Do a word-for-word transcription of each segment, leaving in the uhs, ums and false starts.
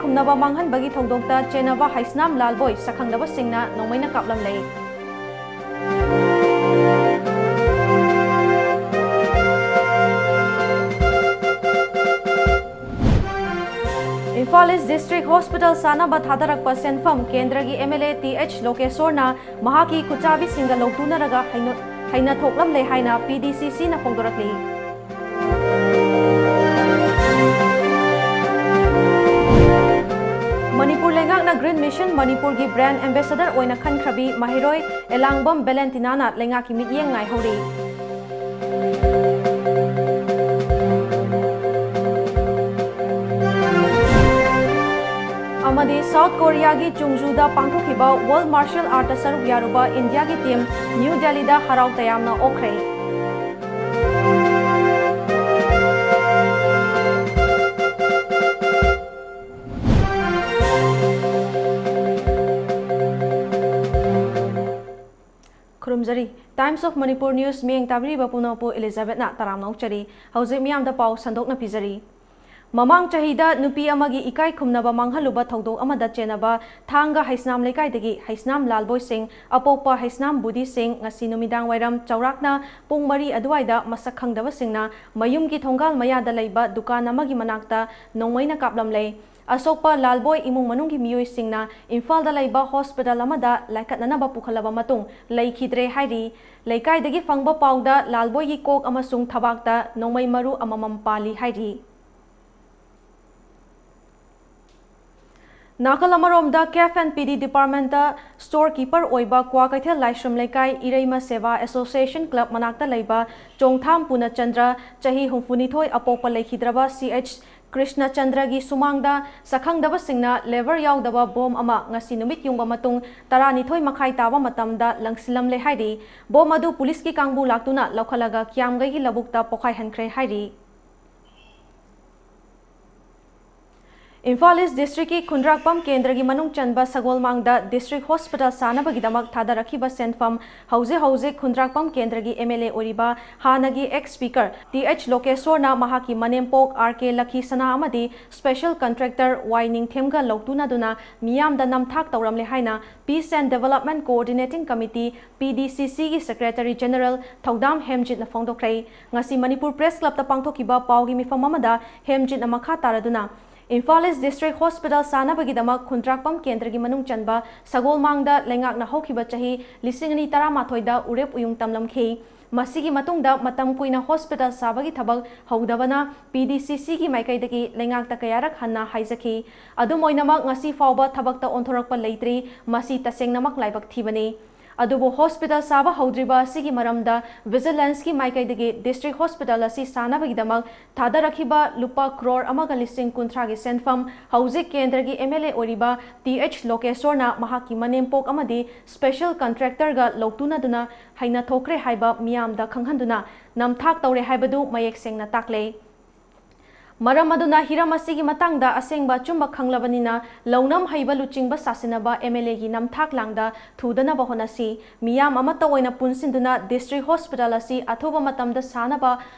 ꯈꯨꯝꯅꯕ ꯃꯥꯡꯍꯟꯕꯒꯤ ꯊꯧꯗꯣꯛꯇ ꯆꯦꯟꯅꯕ ꯍꯩꯁꯅꯥꯝ ꯂꯥꯜꯕꯣꯏ ꯁꯛꯈꯪꯗꯕꯁꯤꯡꯅ ꯅꯣꯡꯃꯩꯅ ꯀꯥꯞꯂꯝꯂꯦ꯫ ꯏꯝꯐꯥꯜ ꯏꯁ ꯗꯤꯁꯇ꯭ꯔꯤꯛ ꯍꯣꯁꯄꯤꯇꯥꯜ ꯁꯥꯅꯕ ꯊꯥꯗꯔꯛꯄ ꯁꯦꯟꯐꯝ ꯀꯦꯟꯗ꯭ꯔꯒꯤ M L A T H ꯂꯣꯀꯦꯁꯣꯔꯅ ꯃꯍꯥꯛꯀꯤ ꯈꯨꯠꯆꯥꯕꯤꯁꯤꯡꯒ ꯂꯧꯇꯨꯅꯔꯒ ꯍꯩꯅ-, ꯍꯩꯅ ꯊꯣꯛꯂꯝꯂꯦ ꯍꯥꯏꯅ ꯄꯤ ꯗꯤ ꯁꯤ ꯁꯤꯅ ꯐꯣꯡꯗꯣꯔꯛꯂꯤ꯫ ꯃꯅꯤꯄꯨꯔ ꯂꯩꯉꯥꯛꯅ ꯒ꯭ꯔꯤꯟ ꯃꯤꯁꯟ ꯃꯅꯤꯄꯨꯔꯒꯤ ꯕ꯭ꯔꯥꯟꯗ ꯑꯦꯝꯕꯦꯁꯦꯗꯔ ꯑꯣꯏꯅ ꯈꯟꯈ꯭ꯔꯕꯤ ꯃꯍꯩꯔꯣꯏ ꯑꯦꯂꯥꯡꯕꯝ ꯚꯦꯂꯦꯟꯇꯤꯅꯥꯅ ꯂꯩꯉꯥꯛꯀꯤ ꯃꯤꯠꯌꯦꯡ ꯉꯥꯏꯍꯧꯔꯤ꯫ ꯑꯃꯗꯤ ꯁꯥꯎꯠ ꯀꯣꯔꯤꯌꯥꯒꯤ ꯆꯨꯡꯖꯨꯗ ꯄꯥꯡꯊꯣꯛꯈꯤꯕ ꯋꯥꯔꯜꯗ ꯃꯥꯔꯁꯤꯌꯦꯜ ꯑꯥꯔꯠꯇ ꯁꯔꯨꯛ ꯌꯥꯔꯨꯕ ꯏꯟꯗꯤꯌꯥꯒꯤ ꯇꯤꯝ ꯅ꯭ꯌꯨ ꯗꯦꯜꯂꯤꯗ ꯍꯔꯥꯎ ꯇꯌꯥꯝꯅ ꯑꯣꯛꯈ꯭ꯔꯦ꯫ ꯈꯨꯔꯨꯝꯖꯔꯤ꯫ Times of Manipur News ꯃꯤꯠꯌꯦꯡ ꯇꯥꯕꯤꯔꯤꯕ ꯄꯨꯝꯅꯃꯛꯄꯨ ꯏꯂꯤꯖꯥꯕꯦꯠꯅ ꯇꯔꯥꯝꯅ ꯑꯣꯛꯆꯔꯤ꯫ ꯍꯧꯖꯤꯛ ꯃꯤꯌꯥꯝꯗ ꯄꯥꯎ ꯁꯟꯗꯣꯛꯅ ꯄꯤꯖꯔꯤ꯫ ꯃꯃꯥꯡ ꯆꯍꯤꯗ ꯅꯨꯄꯤ ꯑꯃꯒꯤ ꯏꯀꯥꯏ ꯈꯨꯝꯅꯕ ꯃꯥꯡꯍꯜꯂꯨꯕ ꯊꯧꯗꯣꯛ ꯑꯃꯗ ꯆꯦꯟꯅꯕ ꯊꯥꯡꯒ ꯍꯩꯁꯅꯥꯝ ꯂꯩꯀꯥꯏꯗꯒꯤ ꯍꯩꯁꯅꯥꯝ ꯂꯥꯜꯕꯣꯏ ꯁꯤꯡ, ꯑꯄꯣꯛꯄ ꯍꯩꯁꯅꯥꯝ ꯕꯨꯙꯤ ꯁꯤꯡ, ꯉꯁꯤ ꯅꯨꯃꯤꯗꯥꯡ ꯋꯥꯏꯔꯝ ꯆꯥꯎꯔꯥꯛꯅ ꯄꯨꯡ ꯃꯔꯤ ꯑꯗꯨꯋꯥꯏꯗ ꯃꯁꯛ ꯈꯪꯗꯕꯁꯤꯡꯅ ꯃꯌꯨꯝꯒꯤ ꯊꯣꯡꯒꯥꯜ ꯃꯌꯥꯗ ꯂꯩꯕ ꯗꯨꯀꯥꯟ ꯑꯃꯒꯤ ꯃꯅꯥꯛꯇ ꯅꯣꯡꯃꯩꯅ ꯀꯥꯞꯂꯝꯂꯦ꯫ ꯑꯁꯣꯛꯄ ꯂꯥꯜꯕꯣꯏ ꯏꯃꯨꯡ ꯃꯅꯨꯡꯒꯤ ꯃꯤꯑꯣꯏꯁꯤꯡꯅ ꯏꯝꯐꯥꯜꯗ ꯂꯩꯕ ꯍꯣꯁꯄꯤꯇꯥꯜ ꯑꯃꯗ ꯂꯥꯏꯀꯠꯅꯅꯕ ꯄꯨꯈꯠꯂꯕ ꯃꯇꯨꯡ ꯂꯩꯈꯤꯗ꯭ꯔꯦ ꯍꯥꯏꯔꯤ꯫ ꯂꯩꯀꯥꯏꯗꯒꯤ ꯐꯪꯕ ꯄꯥꯎꯗ ꯂꯥꯜꯕꯣꯏꯒꯤ ꯀꯣꯛ ꯑꯃꯁꯨꯡ ꯊꯕꯥꯛꯇ ꯅꯣꯡꯃꯩ ꯃꯔꯨ ꯑꯃꯃꯝ ꯄꯥꯜꯂꯤ ꯍꯥꯏꯔꯤ꯫ ꯅꯥꯀꯜ ꯑꯃꯔꯣꯝꯗ, ꯀꯦꯐ ꯑꯦꯟ ꯄꯤ ꯗꯤ ꯗꯤꯄꯥꯔꯠꯃꯦꯟꯇ ꯁ꯭ꯇꯣꯔ ꯀꯤꯄꯔ ꯑꯣꯏꯕ ꯀ꯭ꯋꯥꯀꯩꯊꯦꯜ ꯂꯥꯏꯁ꯭ꯔꯝ ꯂꯩꯀꯥꯏ ꯏꯔꯩꯃ ꯁꯦꯕꯥ ꯑꯦꯁꯣꯁꯤꯌꯦꯁꯟ ꯀ꯭ꯂꯕ ꯃꯅꯥꯛꯇ ꯂꯩꯕ ꯆꯣꯡꯊꯥꯝ ꯄꯨꯅꯆꯟꯗ꯭ꯔ, ꯆꯍꯤ ꯍꯨꯝꯐꯨꯅꯤꯊꯣꯏ, ꯑꯄꯣꯛꯄ ꯂꯩꯈꯤꯗ꯭ꯔꯕ ꯁꯤ ꯑꯩꯆ ꯀ꯭ꯔꯤꯁꯅꯆꯟꯗ꯭ꯔꯒꯤ ꯁꯨꯃꯥꯡꯗ ꯁꯛꯈꯪꯗꯕꯁꯤꯡꯅ ꯂꯦꯕꯔ ꯌꯥꯎꯗꯕ ꯕꯣꯝ ꯑꯃ ꯉꯁꯤ ꯅꯨꯃꯤꯠ ꯌꯨꯡꯕ ꯃꯇꯨꯡ ꯇꯔꯥꯅꯤꯊꯣꯏ ꯃꯈꯥꯏ ꯇꯥꯕ ꯃꯇꯝꯗ ꯂꯪꯁꯤꯜꯂꯝꯂꯦ ꯍꯥꯏꯔꯤ꯫ ꯕꯣꯝ ꯑꯗꯨ ꯄꯨꯂꯤꯁꯀꯤ ꯀꯥꯡꯕꯨ ꯂꯥꯛꯇꯨꯅ ꯂꯧꯈꯠꯂꯒ ꯀꯤꯌꯥꯝꯒꯩꯒꯤ ꯂꯧꯕꯨꯛꯇ ꯄꯣꯈꯥꯏꯍꯟꯈ꯭ꯔꯦ ꯍꯥꯏꯔꯤ꯫ ꯏꯝꯐꯥꯜ ꯏꯁ ꯗꯤꯁꯇ꯭ꯔꯤꯛꯀꯤ ꯈꯨꯟꯗ꯭ꯔꯥꯛꯄꯝ ꯀꯦꯟꯗ꯭ꯔꯒꯤ ꯃꯅꯨꯡ ꯆꯟꯕ ꯁꯒꯣꯜꯃꯥꯡꯗ ꯗꯤꯁꯇ꯭ꯔꯤꯛ ꯍꯣꯁꯄꯤꯇꯥꯜ ꯁꯥꯅꯕꯒꯤꯗꯃꯛ ꯊꯥꯗꯔꯛꯈꯤꯕ ꯁꯦꯟꯐꯝ ꯍꯧꯖꯤꯛ ꯍꯧꯖꯤꯛ ꯈꯨꯟꯗ꯭ꯔꯥꯛꯄꯝ ꯀꯦꯟꯗ꯭ꯔꯒꯤ ꯑꯦꯝ ꯑꯦꯜ ꯑꯦ ꯑꯣꯏꯔꯤꯕ ꯍꯥꯟꯅꯒꯤ ꯑꯦꯛꯁ ꯁ꯭ꯄꯤꯀꯔ ꯇꯤ ꯑꯩꯆ ꯂꯣꯀꯦꯁꯣꯔꯅ ꯃꯍꯥꯛꯀꯤ ꯃꯅꯦꯝꯄꯣꯛ ꯑꯥꯔ ꯀꯦ ꯂꯈꯤ ꯁꯅꯥ ꯑꯃꯗꯤ ꯁ꯭ꯄꯦꯁꯦꯜ ꯀꯟꯇ꯭ꯔꯦꯛꯇꯔ ꯋꯥꯏ ꯅꯤꯡꯊꯦꯝꯒ ꯂꯧꯇꯨꯅꯗꯨꯅ ꯃꯤꯌꯥꯝꯗ ꯅꯝꯊꯥꯛ ꯇꯧꯔꯝꯂꯦ ꯍꯥꯏꯅ Peace and Development Coordinating Committee, P D C C ꯒꯤ ꯁꯦꯀ꯭ꯔꯦꯇꯔꯤ ꯖꯦꯅꯔꯦꯜ ꯊꯧꯗꯥꯝ ꯍꯦꯝꯖꯤꯠꯅ ꯐꯣꯡꯗꯣꯛꯈ꯭ꯔꯦ꯫ ꯉꯁꯤ ꯃꯅꯤꯄꯨꯔ ꯄ꯭ꯔꯦꯁ ꯀ꯭ꯂꯕꯇ ꯄꯥꯡꯊꯣꯛꯈꯤꯕ ꯄꯥꯎꯒꯤ ꯃꯤꯐꯝ ꯑꯃꯗ ꯍꯦꯝꯖꯤꯠꯅ ꯃꯈꯥ ꯇꯥꯔꯗꯨꯅ, ꯏꯝꯐꯥꯜ ꯏꯁ ꯗꯤꯁꯇ꯭ꯔꯤꯛ ꯍꯣꯁꯄꯤꯇꯥꯜ ꯁꯥꯅꯕꯒꯤꯗꯃꯛ ꯈꯨꯟꯗ꯭ꯔꯥꯛꯄꯝ ꯀꯦꯟꯗ꯭ꯔꯒꯤ ꯃꯅꯨꯡ ꯆꯟꯕ ꯁꯒꯣꯜꯃꯥꯡꯗ ꯂꯩꯉꯥꯛꯅ ꯍꯧꯈꯤꯕ ꯆꯍꯤ ꯂꯤꯁꯤꯡ ꯑꯅꯤ ꯇꯔꯥꯃꯥꯊꯣꯏꯗ ꯎꯔꯦꯞ ꯎꯌꯨꯡ ꯇꯝꯂꯝꯈꯤ꯫ ꯃꯁꯤꯒꯤ ꯃꯇꯨꯡꯗ ꯃꯇꯝ ꯀꯨꯏꯅ ꯍꯣꯁꯄꯤꯇꯥꯜ ꯁꯥꯕꯒꯤ ꯊꯕꯛ ꯍꯧꯗꯕꯅ P D C C ꯒꯤ ꯃꯥꯏꯀꯩꯗꯒꯤ ꯂꯩꯉꯥꯛꯇ ꯀꯌꯥꯔꯛ ꯍꯟꯅ ꯍꯥꯏꯖꯈꯤ꯫ ꯑꯗꯨꯝ ꯑꯣꯏꯅꯃꯛ, ꯉꯁꯤ ꯐꯥꯎꯕ ꯊꯕꯛꯇ ꯑꯣꯟꯊꯣꯔꯛꯄ ꯂꯩꯇ꯭ꯔꯤ꯫ ꯃꯁꯤ ꯇꯁꯦꯡꯅꯃꯛ ꯂꯥꯏꯕꯛ ꯊꯤꯕꯅꯤ꯫ ꯑꯗꯨꯕꯨ ꯍꯣꯁꯄꯤꯇꯥꯜ ꯁꯥꯕ ꯍꯧꯗ꯭ꯔꯤꯕ ꯑꯁꯤꯒꯤ ꯃꯔꯝꯗ ꯚꯤꯖꯤꯂꯦꯟꯁꯀꯤ ꯃꯥꯏꯀꯩꯗꯒꯤ ꯗꯤꯁꯇ꯭ꯔꯤꯛ ꯍꯣꯁꯄꯤꯇꯥꯜ ꯑꯁꯤ ꯁꯥꯅꯕꯒꯤꯗꯃꯛ ꯊꯥꯗꯔꯛꯈꯤꯕ ꯂꯨꯄꯥ ꯀ꯭ꯔꯣꯔ ꯑꯃꯒ ꯂꯤꯁꯤꯡ ꯀꯨꯟꯊ꯭ꯔꯥꯒꯤ ꯁꯦꯟꯐꯝ ꯍꯧꯖꯤꯛ ꯀꯦꯟꯗ꯭ꯔꯒꯤ ꯑꯦꯝ ꯑꯦꯜ ꯑꯦ ꯑꯣꯏꯔꯤꯕ ꯇꯤ ꯑꯩꯆ ꯂꯣꯀꯦꯁꯣꯔꯅ ꯃꯍꯥꯛꯀꯤ ꯃꯅꯦꯝꯄꯣꯛ ꯑꯃꯗꯤ ꯁ꯭ꯄꯦꯁꯦꯜ ꯀꯟꯇ꯭ꯔꯦꯛꯇꯔꯒ ꯂꯧꯇꯨꯅꯗꯨꯅ ꯍꯩꯅꯊꯣꯛꯈ꯭ꯔꯦ ꯍꯥꯏꯕ ꯃꯤꯌꯥꯝꯗ ꯈꯪꯍꯟꯗꯨꯅ ꯅꯝꯊꯥꯛ ꯇꯧꯔꯦ ꯍꯥꯏꯕꯗꯨ ꯃꯌꯦꯛ ꯁꯦꯡꯅ ꯇꯥꯛꯂꯦ꯫ ꯃꯔꯝ ꯑꯗꯨꯅ ꯍꯤꯔꯝ ꯑꯁꯤꯒꯤ ꯃꯇꯥꯡꯗ ꯑꯁꯦꯡꯕ ꯑꯆꯨꯝꯕ ꯈꯪꯂꯕꯅꯤꯅ, ꯂꯧꯅꯝ ꯍꯩꯕ ꯂꯨꯆꯤꯡꯕ ꯁꯥꯁꯤꯟꯅꯕ ꯑꯦꯝ ꯑꯦꯜ ꯑꯦꯒꯤ ꯅꯝꯊꯥꯛ ꯂꯥꯡꯗ ꯊꯨꯗꯅꯕ ꯍꯣꯠꯅꯁꯤ꯫ ꯃꯤꯌꯥꯝ ꯑꯃꯠꯇ ꯑꯣꯏꯅ ꯄꯨꯟꯁꯤꯟꯗꯨꯅ ꯗꯤꯁꯇ꯭ꯔꯤꯛ ꯍꯣꯁꯄꯤꯇꯥꯜ ꯑꯁꯤ ꯑꯊꯨꯕ ꯃꯇꯝꯗ ꯁꯥꯅꯕ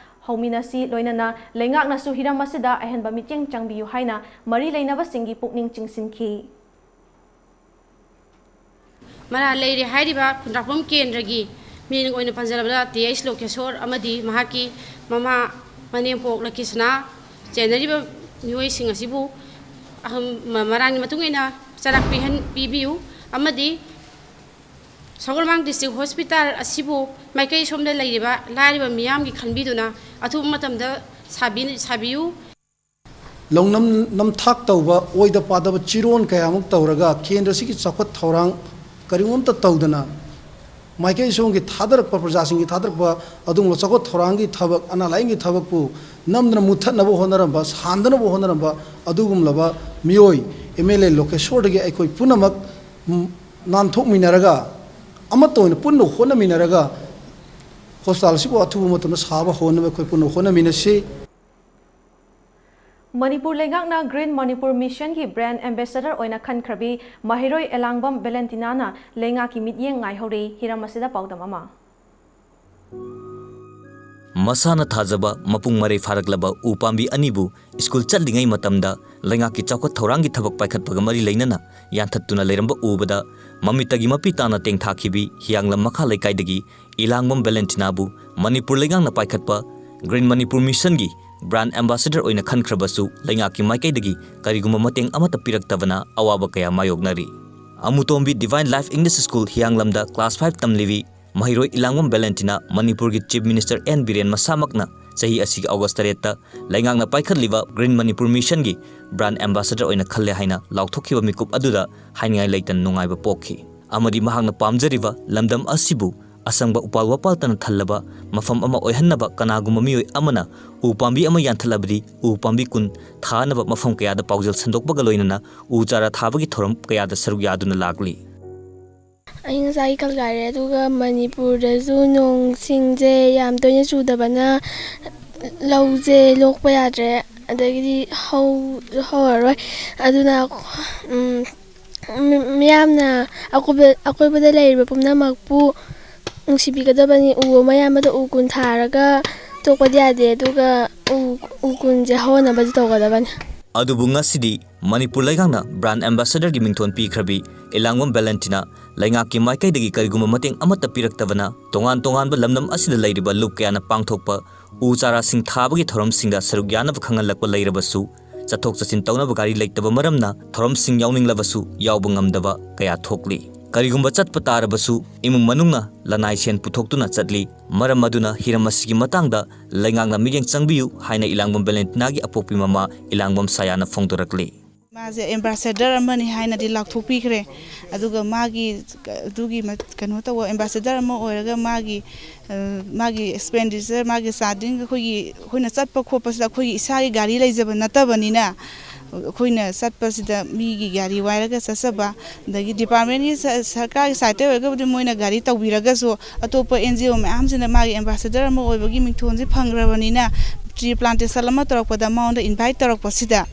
ꯍꯧꯃꯤꯟꯅꯁꯤ꯫ ꯂꯣꯏꯅꯅ ꯂꯩꯉꯥꯛꯅꯁꯨ ꯍꯤꯔꯝ ꯑꯁꯤꯗ ꯑꯍꯦꯟꯕ ꯃꯤꯠꯌꯦꯡ ꯆꯪꯕꯤꯌꯨ ꯍꯥꯏꯅ ꯃꯔꯤ ꯂꯩꯅꯕꯁꯤꯡꯒꯤ ꯄꯨꯛꯅꯤꯡ ꯆꯤꯡꯁꯤꯟꯈꯤ꯫ ꯃꯔꯥꯜ ꯂꯩꯔꯦ ꯍꯥꯏꯔꯤꯕ ꯈꯨꯟꯗ꯭ꯔꯥꯛꯄꯝ ꯀꯦꯟꯗ꯭ꯔꯒꯤ ꯃꯤꯡ ꯑꯣꯏꯅ ꯄꯟꯖꯔꯕꯗ ꯇꯤ ꯑꯩꯆ ꯂꯣꯀꯦꯁꯣꯔ ꯑꯃꯗꯤ ꯃꯍꯥꯛꯀꯤ ꯃꯃꯥ ꯃꯅꯦꯝꯄꯣꯛ ꯂꯀꯤꯁꯅꯥ ꯆꯦꯟꯅꯔꯤꯕ ꯃꯤꯑꯣꯏꯁꯤꯡ ꯑꯁꯤꯕꯨ ꯑꯍꯝ-, ꯃ-, ꯃꯔꯥꯜꯒꯤ ꯃꯇꯨꯡ ꯏꯟꯅ ꯆꯔꯥꯛ ꯄꯤꯍꯟ-, ꯄꯤꯕꯤꯌꯨ ꯑꯃꯗꯤ ꯁꯒꯣꯜꯕꯟ ꯗꯤꯁꯇ꯭ꯔꯤꯛ ꯍꯣꯁꯄꯤꯇꯥꯜ ꯑꯁꯤꯕꯨ ꯃꯥꯏꯀꯩ ꯁꯣꯝꯗ ꯂꯩꯔꯤꯕ ꯂꯥꯏꯔꯕ ꯃꯤꯌꯥꯝꯒꯤ ꯈꯟꯕꯤꯗꯨꯅ ꯑꯊꯨꯕ ꯃꯇꯝꯗ ꯁꯥꯕꯤ-, ꯁꯥꯕꯤꯌꯨ꯫ ꯂꯧꯅꯝ ꯅꯝꯊꯥꯛ ꯇꯧꯕ, ꯑꯣꯏꯗ ꯄꯥꯗꯕ ꯆꯤꯔꯣꯟ ꯀꯌꯥꯃꯨꯛ ꯇꯧꯔꯒ ꯀꯦꯟꯗ꯭ꯔꯁꯤꯒꯤ ꯆꯥꯎꯈꯠ ꯊꯧꯔꯥꯡ ꯀꯔꯤꯒꯨꯝꯇ ꯇꯧꯗꯅ, ꯃꯥꯏꯀꯩ ꯁꯣꯝꯒꯤ ꯊꯥꯗꯔꯛꯄ, ꯄ꯭ꯔꯖꯥꯁꯤꯡꯒꯤ ꯊꯥꯗꯔꯛꯄ ꯑꯗꯨꯒꯨꯝꯕ ꯆꯥꯎꯈꯠ ꯊꯧꯔꯥꯡꯒꯤ ꯊꯕꯛ, ꯑꯅꯥ ꯂꯥꯏꯌꯦꯡꯒꯤ ꯊꯕꯛꯄꯨ ꯅꯝꯗꯅ ꯃꯨꯠꯊꯠꯅꯕ ꯍꯣꯠꯅꯔꯝꯕ, ꯁꯥꯟꯗꯅꯕ ꯍꯣꯠꯅꯔꯝꯕ ꯑꯗꯨꯒꯨꯝꯂꯕ ꯃꯤꯑꯣꯏ ꯑꯦꯝ ꯑꯦꯜ ꯑꯦ ꯂꯣꯀꯦꯁꯣꯔꯗꯒꯤ ꯑꯩꯈꯣꯏ ꯄꯨꯝꯅꯃꯛ, ꯎꯝ, ꯅꯥꯟꯊꯣꯛꯃꯤꯟꯅꯔꯒ, ꯑꯃꯠꯇ ꯑꯣꯏꯅ ꯄꯨꯟꯅ ꯍꯣꯠꯅꯃꯤꯟꯅꯔꯒ ꯍꯣꯁꯄꯤꯇꯥꯜ ꯑꯁꯤꯕꯨ ꯑꯊꯨꯕ ꯃꯇꯝꯗ ꯁꯥꯕ ꯍꯧꯅꯕ ꯑꯩꯈꯣꯏ ꯄꯨꯟꯅ ꯍꯣꯠꯅꯃꯤꯟꯅꯁꯤ꯫ ꯃꯅꯤꯄꯨꯔ ꯂꯩꯉꯥꯛꯅ Green Manipur Missionꯒꯤ brand ambassador ꯑꯣꯏꯅ ꯈꯟꯈ꯭ꯔꯕꯤ ꯃꯍꯩꯔꯣꯏ ꯑꯦꯂꯥꯡꯕꯝ ꯚꯦꯂꯦꯟꯇꯤꯅꯥꯅ ꯂꯩꯉꯥꯛꯀꯤ ꯃꯤꯠꯌꯦꯡ ꯉꯥꯏꯍꯧꯔꯤ꯫ ꯍꯤꯔꯝ ꯑꯁꯤꯗ ꯄꯥꯎꯗꯝ ꯑꯃ꯫ ꯃꯁꯥꯅ ꯊꯥꯖꯕ ꯃꯄꯨꯡ ꯃꯔꯩ ꯐꯥꯔꯛꯂꯕ ꯎ ꯄꯥꯝꯕꯤ ꯑꯅꯤꯕꯨ ꯁ꯭ꯀꯨꯜ ꯆꯠꯂꯤꯉꯩ ꯃꯇꯝꯗ ꯂꯩꯉꯥꯛꯀꯤ ꯆꯥꯎꯈꯠ ꯊꯧꯔꯥꯡꯒꯤ ꯊꯕꯛ ꯄꯥꯏꯈꯠꯄꯒ ꯃꯔꯤ ꯂꯩꯅꯅ ꯌꯥꯟꯊꯠꯇꯨꯅ ꯂꯩꯔꯝꯕ ꯎꯕꯗ ꯃꯃꯤꯠꯇꯒꯤ ꯃꯄꯤ ꯇꯥꯅ ꯇꯦꯡꯊꯥꯈꯤꯕꯤ ꯍꯤꯌꯥꯡꯂꯝ ꯃꯈꯥ ꯂꯩꯀꯥꯏꯗꯒꯤ ꯏꯂꯥꯡꯕꯝ ꯚꯦꯂꯦꯟꯇꯤꯅꯥꯕꯨ ꯃꯅꯤꯄꯨꯔ ꯂꯩꯉꯥꯛꯅ ꯄꯥꯏꯈꯠꯄ Green Manipur Missionꯒꯤ brand ambassador ꯑꯣꯏꯅ ꯈꯟꯈ꯭ꯔꯕꯁꯨ ꯂꯩꯉꯥꯛꯀꯤ ꯃꯥꯏꯀꯩꯗꯒꯤ ꯀꯔꯤꯒꯨꯝꯕ ꯃꯇꯦꯡ ꯑꯃꯠꯇ ꯄꯤꯔꯛꯇꯕꯅ ꯑꯋꯥꯕ ꯀꯌꯥ ꯃꯥꯌꯣꯛꯅꯔꯤ꯫ ꯑꯃꯨꯇꯣꯝꯕꯤ Divine Life English School ꯍꯤꯌꯥꯡꯂꯝꯗ class five ꯇꯝꯂꯤꯕꯤ ꯃꯍꯩꯔꯣꯏ ꯏꯂꯥꯡꯕꯝ ꯚꯦꯂꯦꯟꯇꯤꯅꯥ ꯃꯅꯤꯄꯨꯔꯒꯤ Chief Minister ꯑꯦꯟ ꯕꯤꯔꯦꯟ ꯃꯁꯥꯃꯛꯅ ꯆꯍꯤ ꯑꯁꯤꯒꯤ ꯑꯣꯒꯁ ꯇꯔꯦꯠꯇ ꯂꯩꯉꯥꯛꯅ ꯄꯥꯏꯈꯠꯂꯤꯕ Green Manipur Missionꯒꯤ brand ambassador ꯑꯣꯏꯅ ꯈꯜꯂꯦ ꯍꯥꯏꯅ ꯂꯥꯎꯊꯣꯛꯈꯤꯕ ꯃꯤꯀꯨꯞ ꯑꯗꯨꯗ ꯍꯥꯏꯅꯤꯡꯉꯥꯏ ꯂꯩꯇꯅ ꯅꯨꯡꯉꯥꯏꯕ ꯄꯣꯛꯈꯤ꯫ ꯑꯃꯗꯤ ꯃꯍꯥꯛꯅ ꯄꯥꯝꯖꯔꯤꯕ ꯂꯝꯗꯝ ꯑꯁꯤꯕꯨ ꯑꯁꯪꯕ ꯎꯄꯥꯜ ꯋꯥꯄꯥꯜꯇꯅ ꯊꯜꯂꯕ ꯃꯐꯝ ꯑꯃ ꯑꯣꯏꯍꯟꯅꯕ ꯀꯅꯥꯒꯨꯝꯕ ꯃꯤꯑꯣꯏ ꯑꯃꯅ ꯎ ꯄꯥꯝꯕꯤ ꯑꯃ ꯌꯥꯟꯊꯠꯂꯕꯗꯤ ꯎ ꯄꯥꯝꯕꯤ ꯀꯨꯟ ꯊꯥꯅꯕ ꯃꯐꯝ ꯀꯌꯥꯗ ꯄꯥꯎꯖꯦꯜ ꯁꯟꯗꯣꯛꯄꯒ ꯂꯣꯏꯅꯅ ꯎ ꯆꯥꯔꯥ ꯊꯥꯕꯒꯤ ꯊꯧꯔꯝ ꯀꯌꯥꯗ ꯁꯔꯨꯛ ꯌꯥꯗꯨꯅ ꯂꯥꯛꯂꯤ꯫ ꯑꯏꯪ ꯑꯁꯥꯒꯤ ꯀꯜ ꯀꯥꯏꯔꯦ, ꯑꯗꯨꯒ ꯃꯅꯤꯄꯨꯔꯗꯁꯨ ꯅꯣꯡꯁꯤꯡꯁꯦ ꯌꯥꯝ ꯇꯣꯏꯅ ꯆꯨꯗꯕꯅ ꯂꯧꯁꯦ ꯂꯣꯛꯄ ꯌꯥꯗ꯭ꯔꯦ, ꯑꯗꯒꯤꯗꯤ ꯍꯧ-, ꯍꯧꯔꯔꯣꯏ꯫ ꯑꯗꯨꯅ, ꯎꯝ, ꯃꯤ-, ꯃꯤꯌꯥꯝꯅ ꯑꯀꯣꯏꯕ-, ꯑꯀꯣꯏꯕꯗ ꯂꯩꯔꯤꯕ ꯄꯨꯝꯅꯃꯛꯄꯨ ꯅꯨꯡꯁꯤꯕꯤꯒꯗꯕꯅꯤ꯫ ꯎ ꯑꯃ ꯌꯥꯟꯕꯗ ꯎ ꯀꯨꯟ ꯊꯥꯔꯒ ꯇꯣꯛꯄꯗꯤ ꯌꯥꯗꯦ, ꯑꯗꯨꯒ ꯎ, ꯎ ꯀꯨꯟꯁꯦ ꯍꯧꯍꯟꯅꯕꯁꯨ ꯇꯧꯒꯗꯕꯅꯤ꯫ ꯑꯗꯨꯕꯨ ꯉꯁꯤꯗꯤ ꯃꯅꯤꯄꯨꯔ ꯂꯩꯉꯥꯛꯅ brand ambassadorꯒꯤ ꯃꯤꯡꯊꯣꯟ ꯄꯤꯈ꯭ꯔꯕꯤ ꯏꯂꯥꯡꯕꯝ ꯚꯦꯂꯦꯟꯇꯤꯅꯥ ꯂꯩꯉꯥꯛꯀꯤ ꯃꯥꯏꯀꯩꯗꯒꯤ ꯀꯔꯤꯒꯨꯝꯕ ꯃꯇꯦꯡ ꯑꯃꯠꯇ ꯄꯤꯔꯛꯇꯕꯅ ꯇꯣꯉꯥꯟ ꯇꯣꯉꯥꯟꯕ ꯂꯝꯗꯝ ꯑꯁꯤꯗ ꯂꯩꯔꯤꯕ ꯂꯨꯞ ꯀꯌꯥꯅ ꯄꯥꯡꯊꯣꯛꯄ ꯎ ꯆꯥꯔꯥꯁꯤꯡ ꯊꯥꯕꯒꯤ ꯊꯧꯔꯝꯁꯤꯡꯗ ꯁꯔꯨꯛ ꯌꯥꯅꯕ ꯈꯪꯍꯜꯂꯛꯄ ꯂꯩꯔꯕꯁꯨ, ꯆꯠꯊꯣꯛ ꯆꯠꯁꯤꯟ ꯇꯧꯅꯕ ꯒꯥꯔꯤ ꯂꯩꯇꯕ ꯃꯔꯝꯅ ꯊꯧꯔꯝꯁꯤꯡ ꯌꯥꯎꯅꯤꯡꯂꯕꯁꯨ ꯌꯥꯎꯕ ꯉꯝꯗꯕ ꯀꯌꯥ ꯊꯣꯛꯂꯤ꯫ ꯀꯔꯤꯒꯨꯝꯕ ꯆꯠꯄ ꯇꯥꯔꯕꯁꯨ ꯏꯃꯨꯡ ꯃꯅꯨꯡꯅ ꯂꯅꯥꯏ ꯁꯦꯟ ꯄꯨꯊꯣꯛꯇꯨꯅ ꯆꯠꯂꯤ꯫ ꯃꯔꯝ ꯑꯗꯨꯅ ꯍꯤꯔꯝ ꯑꯁꯤꯒꯤ ꯃꯇꯥꯡꯗ ꯂꯩꯉꯥꯛꯅ ꯃꯤꯠꯌꯦꯡ ꯆꯪꯕꯤꯌꯨ ꯍꯥꯏꯅ ꯏꯂꯥꯡꯕꯝ ꯚꯦꯂꯦꯟꯇꯤꯅꯥꯒꯤ ꯑꯄꯣꯛꯄꯤ ꯃꯃꯥ ꯏꯂꯥꯡꯕꯝ ꯁꯥꯌꯥꯅ ꯐꯣꯡꯗꯣꯔꯛꯂꯤ꯫ ꯃꯥꯁꯦ ambassador ꯑꯃꯅꯤ ꯍꯥꯏꯅꯗꯤ ꯂꯥꯎꯊꯣꯛꯄꯤꯈ꯭ꯔꯦ꯫ ꯑꯗꯨꯒ ꯃꯥꯒꯤ, ꯑꯗꯨꯒꯤ ꯃ-, ꯀꯩꯅꯣ ꯇꯧꯕ ambassador ꯑꯃ ꯑꯣꯏꯔꯒ ꯃꯥꯒꯤ, ꯑ, ꯃꯥꯒꯤ expenditure, ꯃꯥꯒꯤ ꯆꯥꯗꯤꯡ, ꯑꯩꯈꯣꯏꯒꯤ, ꯑꯩꯈꯣꯏꯅ ꯆꯠꯄ ꯈꯣꯠꯄꯁꯤꯗ ꯑꯩꯈꯣꯏꯒꯤ ꯏꯁꯥꯒꯤ ꯒꯥꯔꯤ ꯂꯩꯖꯕ ꯅꯠꯇꯕꯅꯤꯅ, ꯑꯩꯈꯣꯏꯅ ꯆꯠꯄꯁꯤꯗ ꯃꯤꯒꯤ ꯒꯥꯔꯤ ꯋꯥꯏꯔꯒ ꯆꯠꯆꯕ, ꯑꯗꯒꯤ departmentꯀꯤ ꯁ-, ꯁꯔꯀꯥꯔꯒꯤ sideꯇꯩ ꯑꯣꯏꯔꯒꯕꯨꯗꯤ ꯃꯣꯏꯅ ꯒꯥꯔꯤ ꯇꯧꯕꯤꯔꯒꯁꯨ, ꯑꯇꯣꯞꯄ NGO ꯃꯌꯥꯝꯁꯤꯅ ꯃꯥꯒꯤ ambassador ꯑꯃ ꯑꯣꯏꯕꯒꯤ ꯃꯤꯡꯊꯣꯟꯁꯦ ꯐꯪꯈ꯭ꯔꯕꯅꯤꯅ, ꯇ꯭ꯔꯤ ꯄ꯭ꯂꯥꯟꯇꯦꯁꯟ ꯑꯃ ꯇꯧꯔꯛꯄꯗ ꯃꯉꯣꯟꯗ ꯏꯟꯚꯥꯏꯠ ꯇꯧꯔꯛꯄꯁꯤꯗ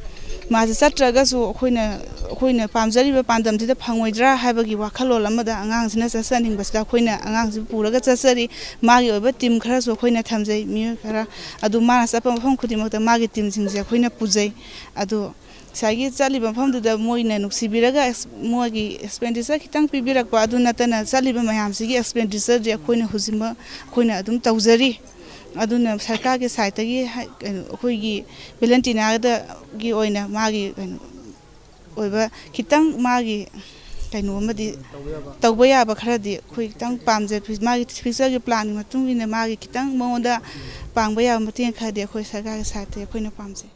ꯃꯥꯁꯦ ꯆꯠꯇ꯭ꯔꯒꯁꯨ ꯑꯩꯈꯣꯏꯅ, ꯑꯩꯈꯣꯏꯅ ꯄꯥꯝꯖꯔꯤꯕ ꯄꯥꯟꯗꯝꯁꯤꯗ ꯐꯪꯉꯣꯏꯗ꯭ꯔꯥ ꯍꯥꯏꯕꯒꯤ ꯋꯥꯈꯜꯂꯣꯟ ꯑꯃꯗ ꯑꯉꯥꯡꯁꯤꯅ ꯆꯠꯆꯅꯤꯡꯕꯁꯤꯗ ꯑꯩꯈꯣꯏꯅ ꯑꯉꯥꯡꯁꯤ ꯄꯨꯔꯒ ꯆꯠꯆꯔꯤ꯫ ꯃꯥꯒꯤ ꯑꯣꯏꯕ ꯇꯤꯝ ꯈꯔꯁꯨ ꯑꯩꯈꯣꯏꯅ ꯊꯝꯖꯩ, ꯃꯤꯑꯣꯏ ꯈꯔ꯫ ꯑꯗꯨ ꯃꯥꯅ ꯆꯠꯄ ꯃꯐꯝ ꯈꯨꯗꯤꯡꯃꯛꯇ ꯃꯥꯒꯤ ꯇꯤꯝꯁꯤꯡꯁꯦ ꯑꯩꯈꯣꯏꯅ ꯄꯨꯖꯩ꯫ ꯑꯗꯨ ꯉꯁꯥꯏꯒꯤ ꯆꯠꯂꯤꯕ ꯃꯐꯝꯗꯨꯗ ꯃꯣꯏꯅ ꯅꯨꯡꯁꯤꯕꯤꯔꯒ ꯑꯦꯛꯁ-, ꯃꯣꯏꯒꯤ ꯑꯦꯛꯁꯄꯦꯟꯗꯤꯆꯔ ꯈꯤꯇꯪ ꯄꯤꯕꯤꯔꯛꯄ ꯑꯗꯨ ꯅꯠꯇꯅ ꯆꯠꯂꯤꯕ ꯃꯌꯥꯝꯁꯤꯒꯤ ꯑꯦꯛꯁꯄꯦꯟꯗꯤꯆꯔꯗꯤ ꯑꯩꯈꯣꯏꯅ ꯍꯧꯖꯤꯛꯃꯛ ꯑꯩꯈꯣꯏꯅ ꯑꯗꯨꯝ ꯇꯧꯖꯔꯤ꯫ ꯑꯗꯨꯅ ꯁꯔꯀꯥꯔꯒꯤ ꯁꯥꯏꯠꯇꯒꯤ ꯍꯥꯏ-, ꯀꯩꯅꯣ, ꯑꯩꯈꯣꯏꯒꯤ ꯚꯦꯂꯦꯟꯇꯤꯅꯥꯗꯒꯤ ꯑꯣꯏꯅ ꯃꯥꯒꯤ ꯀꯩꯅꯣ ꯑꯣꯏꯕ ꯈꯤꯇꯪ ꯃꯥꯒꯤ ꯀꯩꯅꯣ ꯑꯃꯗꯤ ꯇꯧꯕ ꯌꯥꯕ ꯈꯔꯗꯤ ꯑꯩꯈꯣꯏ ꯈꯤꯇꯪ ꯄꯥꯝꯖꯩ꯫ ꯃꯥꯒꯤ ꯐ꯭ꯌꯨꯆꯔꯒꯤ ꯄ꯭ꯂꯥꯟꯒꯤ ꯃꯇꯨꯡ ꯏꯟꯅ ꯃꯥꯒꯤ ꯈꯤꯇꯪ ꯃꯉꯣꯟꯗ ꯄꯥꯡꯕ ꯌꯥꯕ ꯃꯇꯦꯡ ꯈꯔꯗꯤ ꯑꯩꯈꯣꯏ ꯁꯔꯀꯥꯔꯒꯤ ꯁꯥꯏꯠꯇꯒꯤ ꯑꯩꯈꯣꯏꯅ ꯄꯥꯝꯖꯩ꯫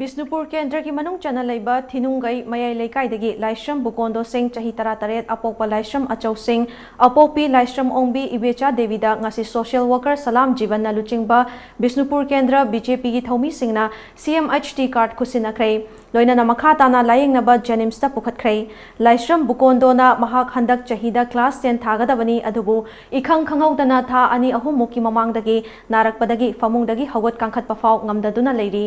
ꯕꯤꯁꯅꯨꯄꯨꯔ ꯀꯦꯟꯗ꯭ꯔꯒꯤ ꯃꯅꯨꯡ ꯆꯟꯅ ꯂꯩꯕ ꯊꯤꯅꯨꯡꯒꯩ ꯃꯌꯥꯏ ꯂꯩꯀꯥꯏꯗꯒꯤ ꯂꯥꯏꯁ꯭ꯔꯝ ꯕꯨꯀꯣꯟꯗꯣ ꯁꯤꯡ, ꯆꯍꯤ ꯇꯔꯥꯇꯔꯦꯠ, ꯑꯄꯣꯛꯄ ꯂꯥꯏꯁ꯭ꯔꯝ ꯑꯆꯧ ꯁꯤꯡ, ꯑꯄꯣꯛꯄꯤ ꯂꯥꯏꯁ꯭ꯔꯝ ꯑꯣꯡꯕꯤ ꯏꯕꯦꯆꯥ ꯗꯦꯕꯤꯗ ꯉꯁꯤ ꯁꯣꯁꯤꯌꯦꯜ ꯋꯥꯔꯀꯔ ꯁꯂꯥꯝ ꯖꯤꯕꯟꯅ ꯂꯨꯆꯤꯡꯕ ꯕꯤꯁꯅꯨꯄꯨꯔ ꯀꯦꯟꯗ꯭ꯔ ꯕꯤ ꯖꯦ ꯄꯤꯒꯤ ꯊꯧꯃꯤꯁꯤꯡꯅ ꯁꯤ ꯑꯦꯝ ꯑꯩꯆ ꯇꯤ ꯀꯥꯔꯗ ꯈꯨꯠꯁꯤꯟꯅꯈ꯭ꯔꯦ꯫ ꯂꯣꯏꯅꯅ ꯃꯈꯥ ꯇꯥꯅ ꯂꯥꯌꯦꯡꯅꯕ ꯖꯦꯅꯤꯝꯁꯇ ꯄꯨꯈꯠꯈ꯭ꯔꯦ꯫ ꯂꯥꯏꯁ꯭ꯔꯝ ꯕꯨꯀꯣꯟꯗꯣꯅ ꯃꯍꯥꯛ ꯍꯟꯗꯛ ꯆꯍꯤꯗ ꯀ꯭ꯂꯥꯁ ꯇꯦꯟ ꯊꯥꯒꯗꯕꯅꯤ, ꯑꯗꯨꯕꯨ ꯏꯈꯪ ꯈꯪꯍꯧꯗꯅ ꯊꯥ ꯑꯅꯤ ꯑꯍꯨꯝꯃꯨꯛꯀꯤ ꯃꯃꯥꯡꯗꯒꯤ ꯅꯥꯔꯛꯄꯗꯒꯤ ꯐꯃꯨꯡꯗꯒꯤ ꯍꯧꯒꯠ ꯀꯥꯡꯈꯠꯄ ꯐꯥꯎ ꯉꯝꯗꯗꯨꯅ ꯂꯩꯔꯤ꯫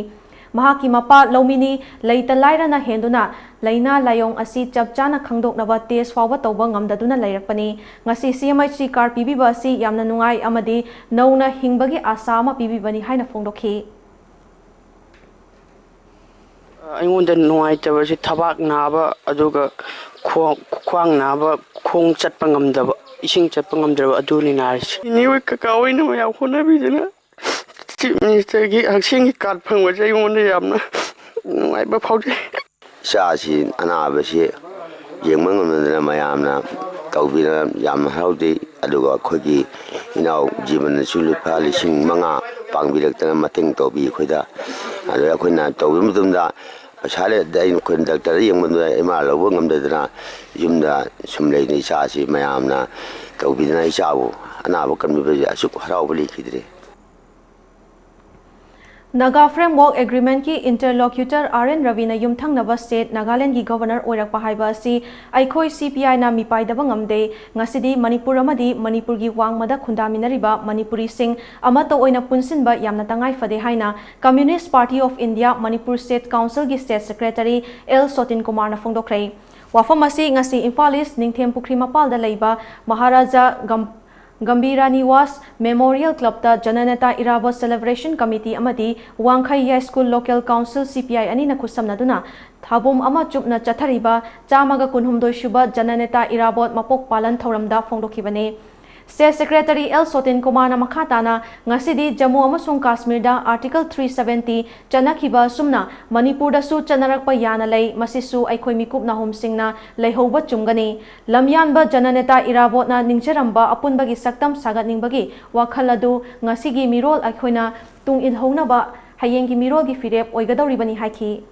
ꯃꯍꯥꯛꯀꯤ ꯃꯄꯥ ꯂꯧꯃꯤꯅꯤ, ꯂꯩꯇ ꯂꯥꯏꯔꯅ ꯍꯦꯟꯗꯨꯅ ꯂꯥꯏꯅꯥ ꯂꯥꯏꯑꯣꯡ ꯑꯁꯤ ꯆꯞ ꯆꯥꯅ ꯈꯪꯗꯣꯛꯅꯕ ꯇꯦꯁ ꯐꯥꯎꯕ ꯇꯧꯕ ꯉꯝꯗꯗꯨꯅ ꯂꯩꯔꯛꯄꯅꯤ꯫ ꯉꯁꯤ ꯁꯤ ꯑꯦꯝ ꯑꯩꯆ ꯁꯤ ꯀꯥꯔꯗ ꯄꯤꯕꯤꯕ ꯑꯁꯤ ꯌꯥꯝꯅ ꯅꯨꯡꯉꯥꯏ ꯑꯃꯗꯤ ꯅꯧꯅ ꯍꯤꯡꯕꯒꯤ ꯑꯥꯁꯥ ꯑꯃ ꯄꯤꯕꯤꯕꯅꯤ ꯍꯥꯏꯅ ꯐꯣꯡꯗꯣꯛꯈꯤ꯫ ꯑꯩꯉꯣꯟꯗ ꯅꯨꯡꯉꯥꯏꯇꯕꯁꯤ ꯊꯕꯥꯛ ꯅꯥꯕ, ꯑꯗꯨꯒ ꯈꯣꯡ, ꯈ꯭ꯋꯥꯡ ꯅꯥꯕ, ꯈꯣꯡ ꯆꯠꯄ ꯉꯝꯗꯕ, ꯏꯁꯤꯡ ꯆꯠꯄ ꯉꯝꯗ꯭ꯔꯕ, ꯑꯗꯨꯅꯤ ꯅꯥꯔꯤꯁꯦ꯫ ꯏꯅꯦ ꯍꯣꯏ ꯀꯀꯥ ꯍꯣꯏꯅ ꯃꯌꯥꯝ ꯍꯣꯠꯅꯕꯤꯗꯨꯅ ꯆꯤꯐ ꯃꯤꯅꯤꯁꯇꯔꯒꯤ ꯍꯛꯁꯦꯜꯒꯤ ꯀꯥꯔꯗ ꯐꯪꯕꯁꯦ ꯑꯩꯉꯣꯟꯗ ꯌꯥꯝꯅ ꯅꯨꯡꯉꯥꯏꯕ ꯐꯥꯎꯖꯩ꯫ ꯏꯆꯥꯁꯤ ꯑꯅꯥꯕꯁꯤ ꯌꯦꯡꯕ ꯉꯝꯗꯗꯅ ꯃꯌꯥꯝꯅ ꯇꯧꯕꯤꯗꯅ ꯌꯥꯝꯅ ꯍꯔꯥꯎꯖꯩ꯫ ꯑꯗꯨꯒ ꯑꯩꯈꯣꯏꯒꯤ ꯏꯅꯥꯎ ꯖꯤꯕꯟꯅꯁꯨ ꯂꯨꯄꯥ ꯂꯤꯁꯤꯡ ꯃꯉꯥ ꯄꯥꯡꯕꯤꯔꯛꯇꯅ ꯃꯇꯦꯡ ꯇꯧꯕꯤ ꯑꯩꯈꯣꯏꯗ꯫ ꯑꯗꯨꯗ ꯑꯩꯈꯣꯏꯅ ꯇꯧꯕ ꯃꯇꯝꯗ ꯄꯩꯁꯥ ꯂꯩꯔꯗꯤ ꯑꯩꯅ, ꯑꯩꯈꯣꯏꯅ ꯗꯥꯛꯇꯔꯗ ꯌꯦꯡꯕꯗ ꯏꯃꯥ ꯂꯧꯕ ꯉꯝꯗꯗꯅ ꯌꯨꯝꯗ ꯁꯨꯝ ꯂꯩꯅ ꯏꯆꯥꯁꯤ ꯃꯌꯥꯝꯅ ꯇꯧꯕꯤꯗꯅ ꯏꯆꯥꯕꯨ ꯑꯅꯥꯕ ꯀꯟꯕꯤꯕꯁꯦ ꯑꯁꯨꯛ ꯍꯔꯥꯎꯕ ꯂꯩꯈꯤꯗ꯭ꯔꯤ꯫ Naga Framework Agreement ꯀꯤ interlocutor R N ꯔꯕꯤꯅ ꯌꯨꯝꯊꯪꯅꯕ state ꯅꯥꯒꯥꯂꯦꯟꯗꯒꯤ governor ꯑꯣꯏꯔꯛꯄ ꯍꯥꯏꯕ ꯑꯁꯤ ꯑꯩꯈꯣꯏ C P I ꯅ ꯃꯤꯄꯥꯏꯗꯕ ꯉꯝꯗꯦ꯫ ꯉꯁꯤꯗꯤ ꯃꯅꯤꯄꯨꯔ ꯑꯃꯗꯤ ꯃꯅꯤꯄꯨꯔꯒꯤ ꯋꯥꯡꯃꯗ ꯈꯨꯟꯗꯥꯃꯤꯟꯅꯔꯤꯕ ꯃꯅꯤꯄꯨꯔꯤꯁꯤꯡ ꯑꯃꯠꯇ ꯑꯣꯏꯅ ꯄꯨꯟꯁꯤꯟꯕ ꯌꯥꯝꯅ ꯇꯉꯥꯏ ꯐꯗꯦ ꯍꯥꯏꯅ Communist Party of India Manipur State Council ꯒꯤ state secretary L ꯁꯣꯇꯤꯟ ꯀꯨꯃꯥꯔꯅ ꯐꯣꯡꯗꯣꯛꯈ꯭ꯔꯦ꯫ ꯋꯥꯐꯝ ꯑꯁꯤ ꯉꯁꯤ ꯏꯝꯐꯥꯜ ꯏꯁ ꯅꯤꯡꯊꯦꯝ ꯄꯨꯈ꯭ꯔꯤ ꯃꯄꯥꯜꯗ ꯂꯩꯕ ꯃꯍꯥꯔꯥꯖꯥ ꯒꯝ-, ꯒꯝꯚꯤꯔꯥ ꯅꯤꯋꯥꯁ Memorial Club ꯇ Jananeta Irabot Celebration Committee ꯑꯃꯗꯤ ꯋꯥꯡꯈꯩ ꯌꯥꯏꯁ꯭ꯀꯨꯜ Local Council C P I ꯑꯅꯤꯅ ꯈꯨꯠꯁꯝꯅꯗꯨꯅ ꯊꯥꯕꯨꯝ ꯑꯃ ꯆꯨꯞꯅ ꯆꯠꯊꯔꯤꯕ ꯆꯥꯝꯃꯒ ꯀꯨꯟꯍꯨꯝꯗꯣꯏ ꯁꯨꯕ Jananeta Irabot ꯃꯄꯣꯛ ꯄꯥꯂꯟ ꯊꯧꯔꯝꯗ ꯐꯣꯡꯗꯣꯛꯈꯤꯕꯅꯤ꯫ State Secretary L ꯁꯣꯇꯤꯟ ꯀꯨꯃꯥꯔꯅ ꯃꯈꯥ ꯇꯥꯅ, ꯉꯁꯤꯗꯤ ꯖꯝꯃꯨ ꯑꯃꯁꯨꯡ ꯀꯥꯁꯃꯤꯔꯗ Article three seventy ꯆꯠꯅꯈꯤꯕ ꯑꯁꯨꯝꯅ ꯃꯅꯤꯄꯨꯔꯗꯁꯨ ꯆꯠꯅꯔꯛꯄ ꯌꯥꯅ ꯂꯩ, ꯃꯁꯤꯁꯨ ꯑꯩꯈꯣꯏ ꯃꯤꯀꯨꯞ ꯅꯥꯍꯨꯝꯁꯤꯡꯅ ꯂꯩꯍꯧꯕ ꯆꯨꯝꯒꯅꯤ꯫ ꯂꯝꯌꯥꯟꯕ ꯖꯅꯅꯦꯇꯥ ꯏꯔꯥꯕꯣꯠꯅ ꯅꯤꯡꯖꯔꯝꯕ ꯑꯄꯨꯟꯕꯒꯤ ꯁꯛꯇꯝ ꯁꯥꯒꯠꯅꯤꯡꯕꯒꯤ ꯋꯥꯈꯜ ꯑꯗꯨ ꯉꯁꯤꯒꯤ ꯃꯤꯔꯣꯜ ꯑꯩꯈꯣꯏꯅ ꯇꯨꯡ ꯏꯜꯍꯧꯅꯕ ꯍꯌꯦꯡꯒꯤ ꯃꯤꯔꯣꯜꯒꯤ ꯐꯤꯔꯦꯞ ꯑꯣꯏꯒꯗꯧꯔꯤꯕꯅꯤ ꯍꯥꯏꯈꯤ꯫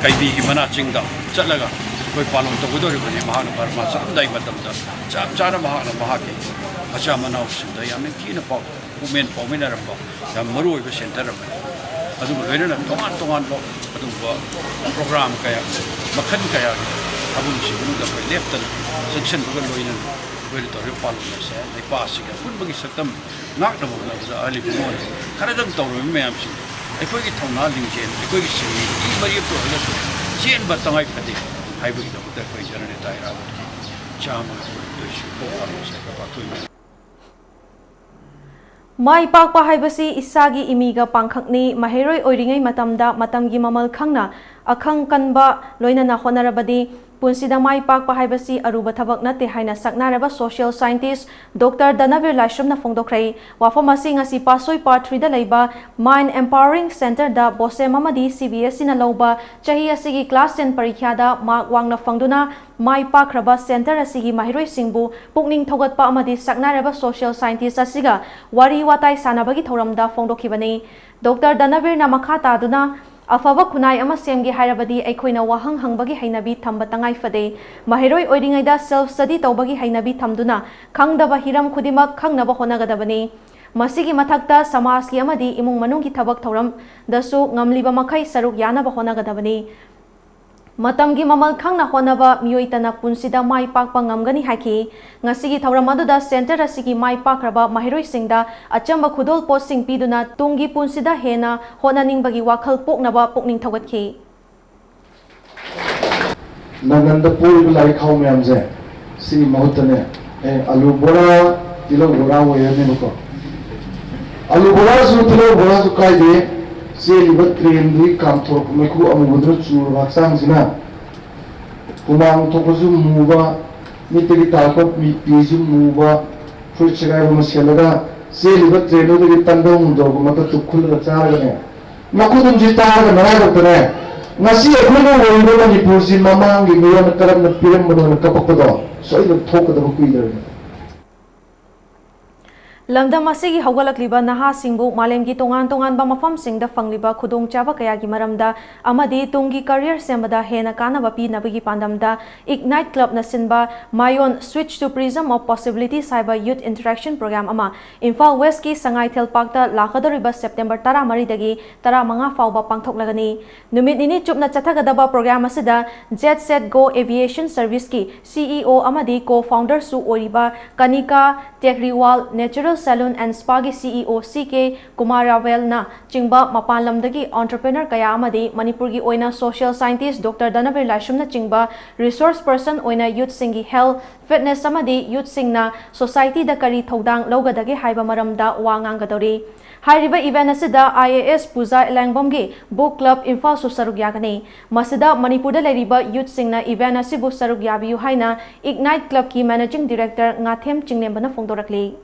ꯀꯩꯕꯤꯒꯤ ꯃꯅꯥ ꯆꯤꯡꯗ ꯆꯠꯂꯒ ꯑꯩꯈꯣꯏ ꯄꯥꯂꯣꯟ ꯇꯧꯒꯗꯧꯔꯤꯕꯅꯤ꯫ ꯃꯍꯥꯛꯅ ꯕꯔꯃꯥ ꯆꯠꯂꯝꯗꯥꯏ ꯃꯇꯝꯗ ꯆꯞ ꯆꯥꯅ ꯃꯍꯥꯛꯅ ꯃꯍꯥꯛꯀꯤ ꯃꯆꯥ ꯃꯅꯥꯎꯁꯤꯡꯗ ꯌꯥꯝ ꯅꯤꯡꯊꯤꯅ ꯄꯥꯎ ꯄꯨꯛꯃꯦꯟ ꯄꯥꯎꯃꯤꯟꯅꯔꯝꯕ ꯌꯥꯝ ꯃꯔꯨ ꯑꯣꯏꯕ centre ꯑꯃꯅꯤ꯫ ꯑꯗꯨꯒ ꯂꯣꯏꯅꯅ ꯇꯣꯉꯥꯟ ꯇꯣꯉꯥꯟꯕ ꯑꯗꯨꯒꯨꯝꯕ program ꯀꯌꯥ, ꯃꯈꯜ ꯀꯌꯥꯒꯤ ꯊꯕꯛꯁꯤꯡ ꯃꯅꯨꯡꯗ ꯑꯩꯈꯣꯏ ꯂꯦꯞꯇꯅ ꯆꯪꯁꯤꯟꯕꯒ ꯂꯣꯏꯅꯅ ꯑꯩꯈꯣꯏꯅ ꯇꯧꯔꯤꯕ ꯄꯥꯂꯣꯟ ꯑꯁꯦ ꯂꯩꯄꯥꯛ ꯑꯁꯤꯒꯤ ꯑꯄꯨꯟꯕꯒꯤ ꯁꯛꯇꯝ ꯉꯥꯛꯅꯕ ꯍꯣꯠꯅꯕꯗ ꯑꯍꯜ ꯏꯕꯨꯡꯉꯣꯅ ꯈꯔꯗꯪ ꯇꯧꯔꯝꯃꯤ ꯃꯌꯥꯝꯁꯤꯡ ꯑꯩꯈꯣꯏꯒꯤ ꯊꯧꯅꯥ ꯂꯤꯡꯖꯦꯜ, ꯑꯩꯈꯣꯏꯒꯤ ꯁꯤꯟꯃꯤ ꯃꯔꯤ ꯑꯃꯇ ꯑꯣꯏꯔꯒꯁꯨ ꯆꯦꯟꯕ ꯇꯉꯥꯏ ꯐꯗꯦ ꯍꯥꯏꯕꯒꯤꯗꯃꯛꯇ ꯑꯩꯈꯣꯏ ꯖꯅꯅꯦꯇꯥ ꯏꯔꯥꯕꯣꯠꯀꯤ ꯆꯥꯝꯃꯒ ꯀꯨꯟꯍꯨꯝꯗꯣꯏ ꯁꯨꯕ ꯄꯥꯂꯣꯟꯁꯦ ꯑꯩꯈꯣꯏ ꯄꯥꯡꯊꯣꯛꯏ꯫ ꯃꯥꯏ ꯄꯥꯛꯄ ꯍꯥꯏꯕꯁꯤ ꯏꯁꯥꯒꯤ ꯏꯃꯤꯒ ꯄꯥꯡꯈꯛꯅꯤ꯫ ꯃꯍꯩꯔꯣꯏ ꯑꯣꯏꯔꯤꯉꯩ ꯃꯇꯝꯗ ꯃꯇꯝꯒꯤ ꯃꯃꯜ ꯈꯪꯅ ꯑꯈꯪ ꯀꯟꯕ ꯂꯣꯏꯅꯅ ꯍꯣꯠꯅꯔꯕꯗꯤ ꯄꯨꯟꯁꯤꯗ ꯃꯥꯏ ꯄꯥꯛꯄ ꯍꯥꯏꯕꯁꯤ ꯑꯔꯨꯕ ꯊꯕꯛ ꯅꯠꯇꯦ ꯍꯥꯏꯅ ꯁꯛꯅꯥꯏꯔꯕ social scientist Doctor ꯙꯅꯕꯤꯔ ꯂꯥꯏꯁ꯭ꯔꯝꯅ ꯐꯣꯡꯗꯣꯛꯈ꯭ꯔꯦ꯫ ꯋꯥꯐꯝ ꯑꯁꯤ ꯉꯁꯤ ꯄꯥꯠꯁꯣꯏ Part three ꯗ ꯂꯩꯕ Mind Empowering Centre ꯗ ꯕꯣꯁꯦꯝ ꯑꯃꯗꯤ C B S E ꯅ ꯂꯧꯕ ꯆꯍꯤ ꯑꯁꯤꯒꯤ class ten ꯄꯔꯤꯈ꯭ꯌꯥꯗ mark ꯋꯥꯡꯅ ꯐꯪꯗꯨꯅ ꯃꯥꯏ ꯄꯥꯛꯈ꯭ꯔꯕ centre ꯑꯁꯤꯒꯤ ꯃꯍꯩꯔꯣꯏꯁꯤꯡꯕꯨ ꯄꯨꯛꯅꯤꯡ ꯊꯧꯒꯠꯄ ꯑꯃꯗꯤ ꯁꯛꯅꯥꯏꯔꯕ social scientist ꯑꯁꯤꯒ ꯋꯥꯔꯤ ꯋꯥꯇꯥꯏ ꯁꯥꯟꯅꯕꯒꯤ ꯊꯧꯔꯝꯗ ꯐꯣꯡꯗꯣꯛꯈꯤꯕꯅꯤ꯫ Doctor ꯙꯅꯕꯤꯔꯅ ꯃꯈꯥ ꯇꯥꯗꯨꯅ, ꯑꯐꯕ ꯈꯨꯟꯅꯥꯏ ꯑꯃ ꯁꯦꯝꯒꯦ ꯍꯥꯏꯔꯕꯗꯤ ꯑꯩꯈꯣꯏꯅ ꯋꯥꯍꯪ ꯍꯪꯕꯒꯤ ꯍꯩꯅꯕꯤ ꯊꯝꯕ ꯇꯉꯥꯏ ꯐꯗꯦ꯫ ꯃꯍꯩꯔꯣꯏ ꯑꯣꯏꯔꯤꯉꯩꯗ self study ꯇꯧꯕꯒꯤ ꯍꯩꯅꯕꯤ ꯊꯝꯗꯨꯅ ꯈꯪꯗꯕ ꯍꯤꯔꯝ ꯈꯨꯗꯤꯡꯃꯛ ꯈꯪꯅꯕ ꯍꯣꯠꯅꯒꯗꯕꯅꯤ꯫ ꯃꯁꯤꯒꯤ ꯃꯊꯛꯇ ꯁꯃꯥꯖꯀꯤ ꯑꯃꯗꯤ ꯏꯃꯨꯡ ꯃꯅꯨꯡꯒꯤ ꯊꯕꯛ ꯊꯧꯔꯝꯗꯁꯨ ꯉꯝꯂꯤꯕ ꯃꯈꯩ ꯁꯔꯨꯛ ꯌꯥꯅꯕ ꯍꯣꯠꯅꯒꯗꯕꯅꯤ꯫ ꯃꯇꯝꯒꯤ ꯃꯃꯜ ꯈꯪꯅ ꯍꯣꯠꯅꯕ ꯃꯤꯑꯣꯏꯇꯅ ꯄꯨꯟꯁꯤꯗ ꯃꯥꯏ ꯄꯥꯛꯄ ꯉꯝꯒꯅꯤ ꯍꯥꯏꯈꯤ꯫ ꯉꯁꯤꯒꯤ ꯊꯧꯔꯝ ꯑꯗꯨꯗ ꯁꯦꯟꯇꯔ ꯑꯁꯤꯒꯤ ꯃꯥꯏ ꯄꯥꯛꯈ꯭ꯔꯕ ꯃꯍꯩꯔꯣꯏꯁꯤꯡꯗ ꯑꯆꯝꯕ ꯈꯨꯗꯣꯜꯄꯣꯠꯁꯤꯡ ꯄꯤꯗꯨꯅ ꯇꯨꯡꯒꯤ ꯄꯨꯟꯁꯤꯗ ꯍꯦꯟꯅ ꯍꯣꯠꯅꯅꯤꯡꯕꯒꯤ ꯋꯥꯈꯜ ꯄꯣꯛꯅꯕ ꯄꯨꯛꯅꯤꯡ ꯊꯧꯒꯠꯈꯤ꯫ ꯅꯪꯒꯟꯗ ꯄꯣꯛꯏꯕ ꯂꯥꯏꯔꯤꯛ ꯈꯥꯎ ꯃꯌꯥꯝꯁꯦ ꯁꯤꯒꯤ ꯃꯍꯨꯠꯇꯅꯦ, ꯑꯦ, ꯑꯂꯨ ꯕꯣꯔꯥ, ꯇꯤꯜꯍꯧ ꯕꯣꯔꯥ ꯑꯣꯏꯔꯅꯦꯕꯀꯣ꯫ ꯑꯂꯨ ꯕꯣꯔꯥꯁꯨ ꯇꯤꯜꯍꯧ ꯕꯣꯔꯥꯁꯨ ꯀꯥꯏꯗꯦ꯫ ꯆꯦꯜꯂꯤꯕ ꯇ꯭ꯔꯦꯟꯗꯨꯒꯤ ꯀꯥꯝꯊꯣꯔꯛꯄ ꯃꯩꯈꯨ ꯑꯃꯨꯕꯗꯨꯅ ꯆꯨꯔꯕ ꯍꯛꯆꯥꯡꯁꯤꯅ ꯍꯨꯃꯥꯡ ꯊꯣꯛꯄꯁꯨ ꯃꯨꯕ, ꯃꯤꯠꯇꯒꯤ ꯇꯥꯔꯛꯄ ꯃꯤ-, ꯄꯤꯁꯨ ꯃꯨꯕ, ꯐꯨꯔꯤꯠ ꯁꯦꯒꯥꯏꯕ ꯑꯃ ꯁꯦꯠꯂꯒ ꯆꯦꯜꯂꯤꯕ ꯇ꯭ꯔꯦꯟꯗꯨꯗꯒꯤ ꯇꯟꯗꯧ ꯍꯨꯟꯗꯣꯔꯛꯄ ꯃꯇꯝ ꯇꯨꯞ ꯈꯨꯜꯂꯒ ꯆꯥꯔꯒꯅꯦ, ꯃꯈꯨꯠ ꯑꯃꯁꯤ ꯇꯥꯔꯒ ꯅꯔꯥꯏꯕꯛꯇꯅꯦ, ꯉꯁꯤ ꯑꯩꯈꯣꯏꯅ ꯑꯣꯏꯔꯤꯕ ꯃꯅꯤꯄꯨꯔꯁꯤ ꯃꯃꯥꯡꯒꯤ ꯃꯤꯔꯣꯟꯅ ꯀꯔꯝꯅ ꯄꯤꯔꯝꯕꯅꯣꯅ ꯀꯞꯄꯛꯄꯗꯣ ꯁꯣꯏꯗꯅ ꯊꯣꯛꯀꯗꯕ ꯀꯨꯏꯗ꯭ꯔꯕꯅꯤ꯫ ꯂꯝꯗꯝ ꯑꯁꯤꯒꯤ ꯍꯧꯒꯠꯂꯛꯂꯤꯕ ꯅꯍꯥꯁꯤꯡꯕꯨ ꯃꯥꯂꯦꯝꯒꯤ ꯇꯣꯉꯥꯟ ꯇꯣꯉꯥꯟꯕ ꯃꯐꯝꯁꯤꯡꯗ ꯐꯪꯂꯤꯕ ꯈꯨꯗꯣꯡꯆꯥꯕ ꯀꯌꯥꯒꯤ ꯃꯔꯝꯗ ꯑꯃꯗꯤ ꯇꯨꯡꯒꯤ career ꯁꯦꯝꯕꯗ ꯍꯦꯟꯅ ꯀꯥꯟꯅꯕ ꯄꯤꯅꯕꯒꯤ ꯄꯥꯟꯗꯝꯗ Ignite Clubꯅ ꯁꯤꯟꯕ My Own Switch to Prism of Possibilities ꯍꯥꯏꯕ youth interaction program ꯑꯃ ꯏꯝꯐꯥꯜ Westꯀꯤ ꯁꯉꯥꯏꯊꯦꯜ ꯄꯥꯔꯛꯇ ꯂꯥꯛꯀꯗꯧꯔꯤꯕ September ꯇꯔꯥꯃꯔꯤꯗꯒꯤ ꯇꯔꯥꯃꯉꯥ ꯐꯥꯎꯕ ꯄꯥꯡꯊꯣꯛꯂꯒꯅꯤ꯫ ꯅꯨꯃꯤꯠ ꯅꯤꯅꯤ ꯆꯨꯞꯅ ꯆꯠꯊꯒꯗꯕ program ꯑꯁꯤꯗ Jet Set Go Aviation Serviceꯀꯤ CEO ꯑꯃꯗꯤ co-founderꯁꯨ ꯑꯣꯏꯔꯤꯕ ꯀꯅꯤꯀꯥ ꯇꯦꯒ꯭ꯔꯤꯋꯥꯜ, Natural Salon and Spaꯒꯤ CEO C K Kumar ꯔꯥꯚꯦꯜꯅ ꯆꯤꯡꯕ ꯃꯄꯥꯟ ꯂꯝꯗꯒꯤ entrepreneur ꯀꯌꯥ ꯑꯃꯗꯤ ꯃꯅꯤꯄꯨꯔꯒꯤ ꯑꯣꯏꯅ social scientist Doctor ꯙꯅꯕꯤꯔ ꯂꯥꯏꯁ꯭ꯔꯝꯅ ꯆꯤꯡꯕ resource person ꯑꯣꯏꯅ youthꯁꯤꯡꯒꯤ health, fitness ꯑꯃꯗꯤ youthꯁꯤꯡꯅ societyꯗ ꯀꯔꯤ ꯊꯧꯗꯥꯡ ꯂꯧꯒꯗꯒꯦ ꯍꯥꯏꯕ ꯃꯔꯝꯗ ꯋꯥ ꯉꯥꯡꯒꯗꯧꯔꯤ꯫ ꯍꯥꯏꯔꯤꯕ event ꯑꯁꯤꯗ IAS ꯄꯨꯖꯥ ꯏꯂꯥꯡꯕꯝꯒꯤ book club ꯏꯝꯐꯥꯜꯁꯨ ꯁꯔꯨꯛ ꯌꯥꯒꯅꯤ꯫ ꯃꯁꯤꯗ ꯃꯅꯤꯄꯨꯔꯗ ꯂꯩꯔꯤꯕ youthꯁꯤꯡꯅ event ꯑꯁꯤꯕꯨ ꯁꯔꯨꯛ ꯌꯥꯕꯤꯌꯨ ꯍꯥꯏꯅ Ignite Clubꯀꯤ managing director ꯉꯥꯊꯦꯝ ꯆꯤꯡꯂꯦꯝꯕꯅ ꯐꯣꯡꯗꯣꯔꯛꯂꯤ꯫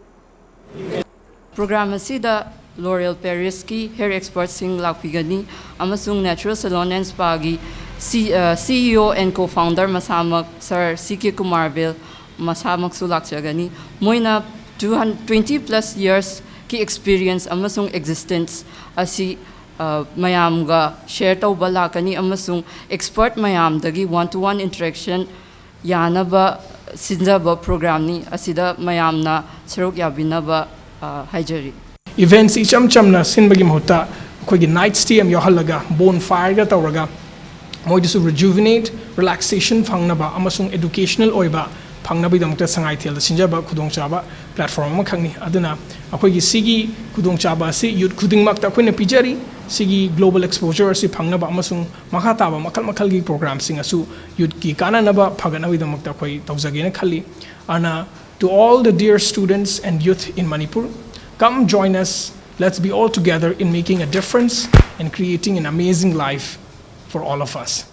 Program ꯑꯁꯤꯗ L'Oréal Parisꯀꯤ hair expertꯁꯤꯡ ꯂꯥꯛꯄꯤꯒꯅꯤ ꯑꯃꯁꯨꯡ Natural Salon and Spaꯒꯤ C, ꯑ, CEO and co-founder ꯃꯁꯥꯃꯛ Sir C K ꯀꯨꯃꯥꯔ ꯔꯥꯚꯦꯜ ꯃꯁꯥꯃꯛꯁꯨ ꯂꯥꯛꯆꯒꯅꯤ꯫ ꯃꯣꯏꯅ two hundred, twenty plus yearsꯀꯤ experience ꯑꯃꯁꯨꯡ existence ꯑꯁꯤ, ꯑ, ꯃꯌꯥꯝꯒ share ꯇꯧꯕ ꯂꯥꯛꯀꯅꯤ ꯑꯃꯁꯨꯡ expert ꯃꯌꯥꯝꯗꯒꯤ one to one interaction ꯌꯥꯅꯕ ꯁꯤꯟꯖꯕ programꯅꯤ꯫ ꯑꯁꯤꯗ ꯃꯌꯥꯝꯅ ꯁꯔꯨꯛ ꯌꯥꯕꯤꯅꯕ ꯑ, ꯍꯥꯏꯖꯔꯤ꯫ Events ꯏꯆꯝ ꯆꯝꯅ ꯁꯤꯟꯕꯒꯤ ꯃꯍꯨꯠꯇ ꯑꯩꯈꯣꯏꯒꯤ night stay ꯑꯃ ꯌꯥꯎꯍꯜꯂꯒ, bonfire ꯒ ꯇꯧꯔꯒ, ꯃꯣꯏꯗꯁꯨ rejuvenate, relaxation ꯐꯪꯅꯕ ꯑꯃꯁꯨꯡ educational ꯑꯣꯏꯕ ꯐꯪꯅꯕꯒꯤꯗꯃꯛꯇ ꯁꯉꯥꯏꯊꯦꯜꯗ ꯁꯤꯟꯖꯕ ꯈꯨꯗꯣꯡꯆꯥꯕ platform ꯑꯃꯈꯛꯅꯤ꯫ ꯑꯗꯨꯅ ꯑꯩꯈꯣꯏꯒꯤ ꯁꯤꯒꯤ ꯈꯨꯗꯣꯡꯆꯥꯕ ꯑꯁꯤ youth ꯈꯨꯗꯤꯡꯃꯛꯇ ꯑꯩꯈꯣꯏꯅ ꯄꯤꯖꯔꯤ꯫ ꯁꯤꯒꯤ global exposure ꯑꯁꯤ ꯐꯪꯅꯕ ꯑꯃꯁꯨꯡ ꯃꯈꯥ ꯇꯥꯕ ꯃꯈꯜ ꯃꯈꯜꯒꯤ program ꯁꯤꯡ ꯑꯁꯨ youth ꯀꯤ ꯀꯥꯟꯅꯅꯕ ꯐꯒꯠꯅꯕꯒꯤꯗꯃꯛꯇ ꯑꯩꯈꯣꯏ ꯇꯧꯖꯒꯦꯅ ꯈꯜꯂꯤ꯫ ꯑꯗꯨꯅ, to all the dear students and youth in Manipur, come join us. Let's be all together in making a difference and creating an amazing life for all of us.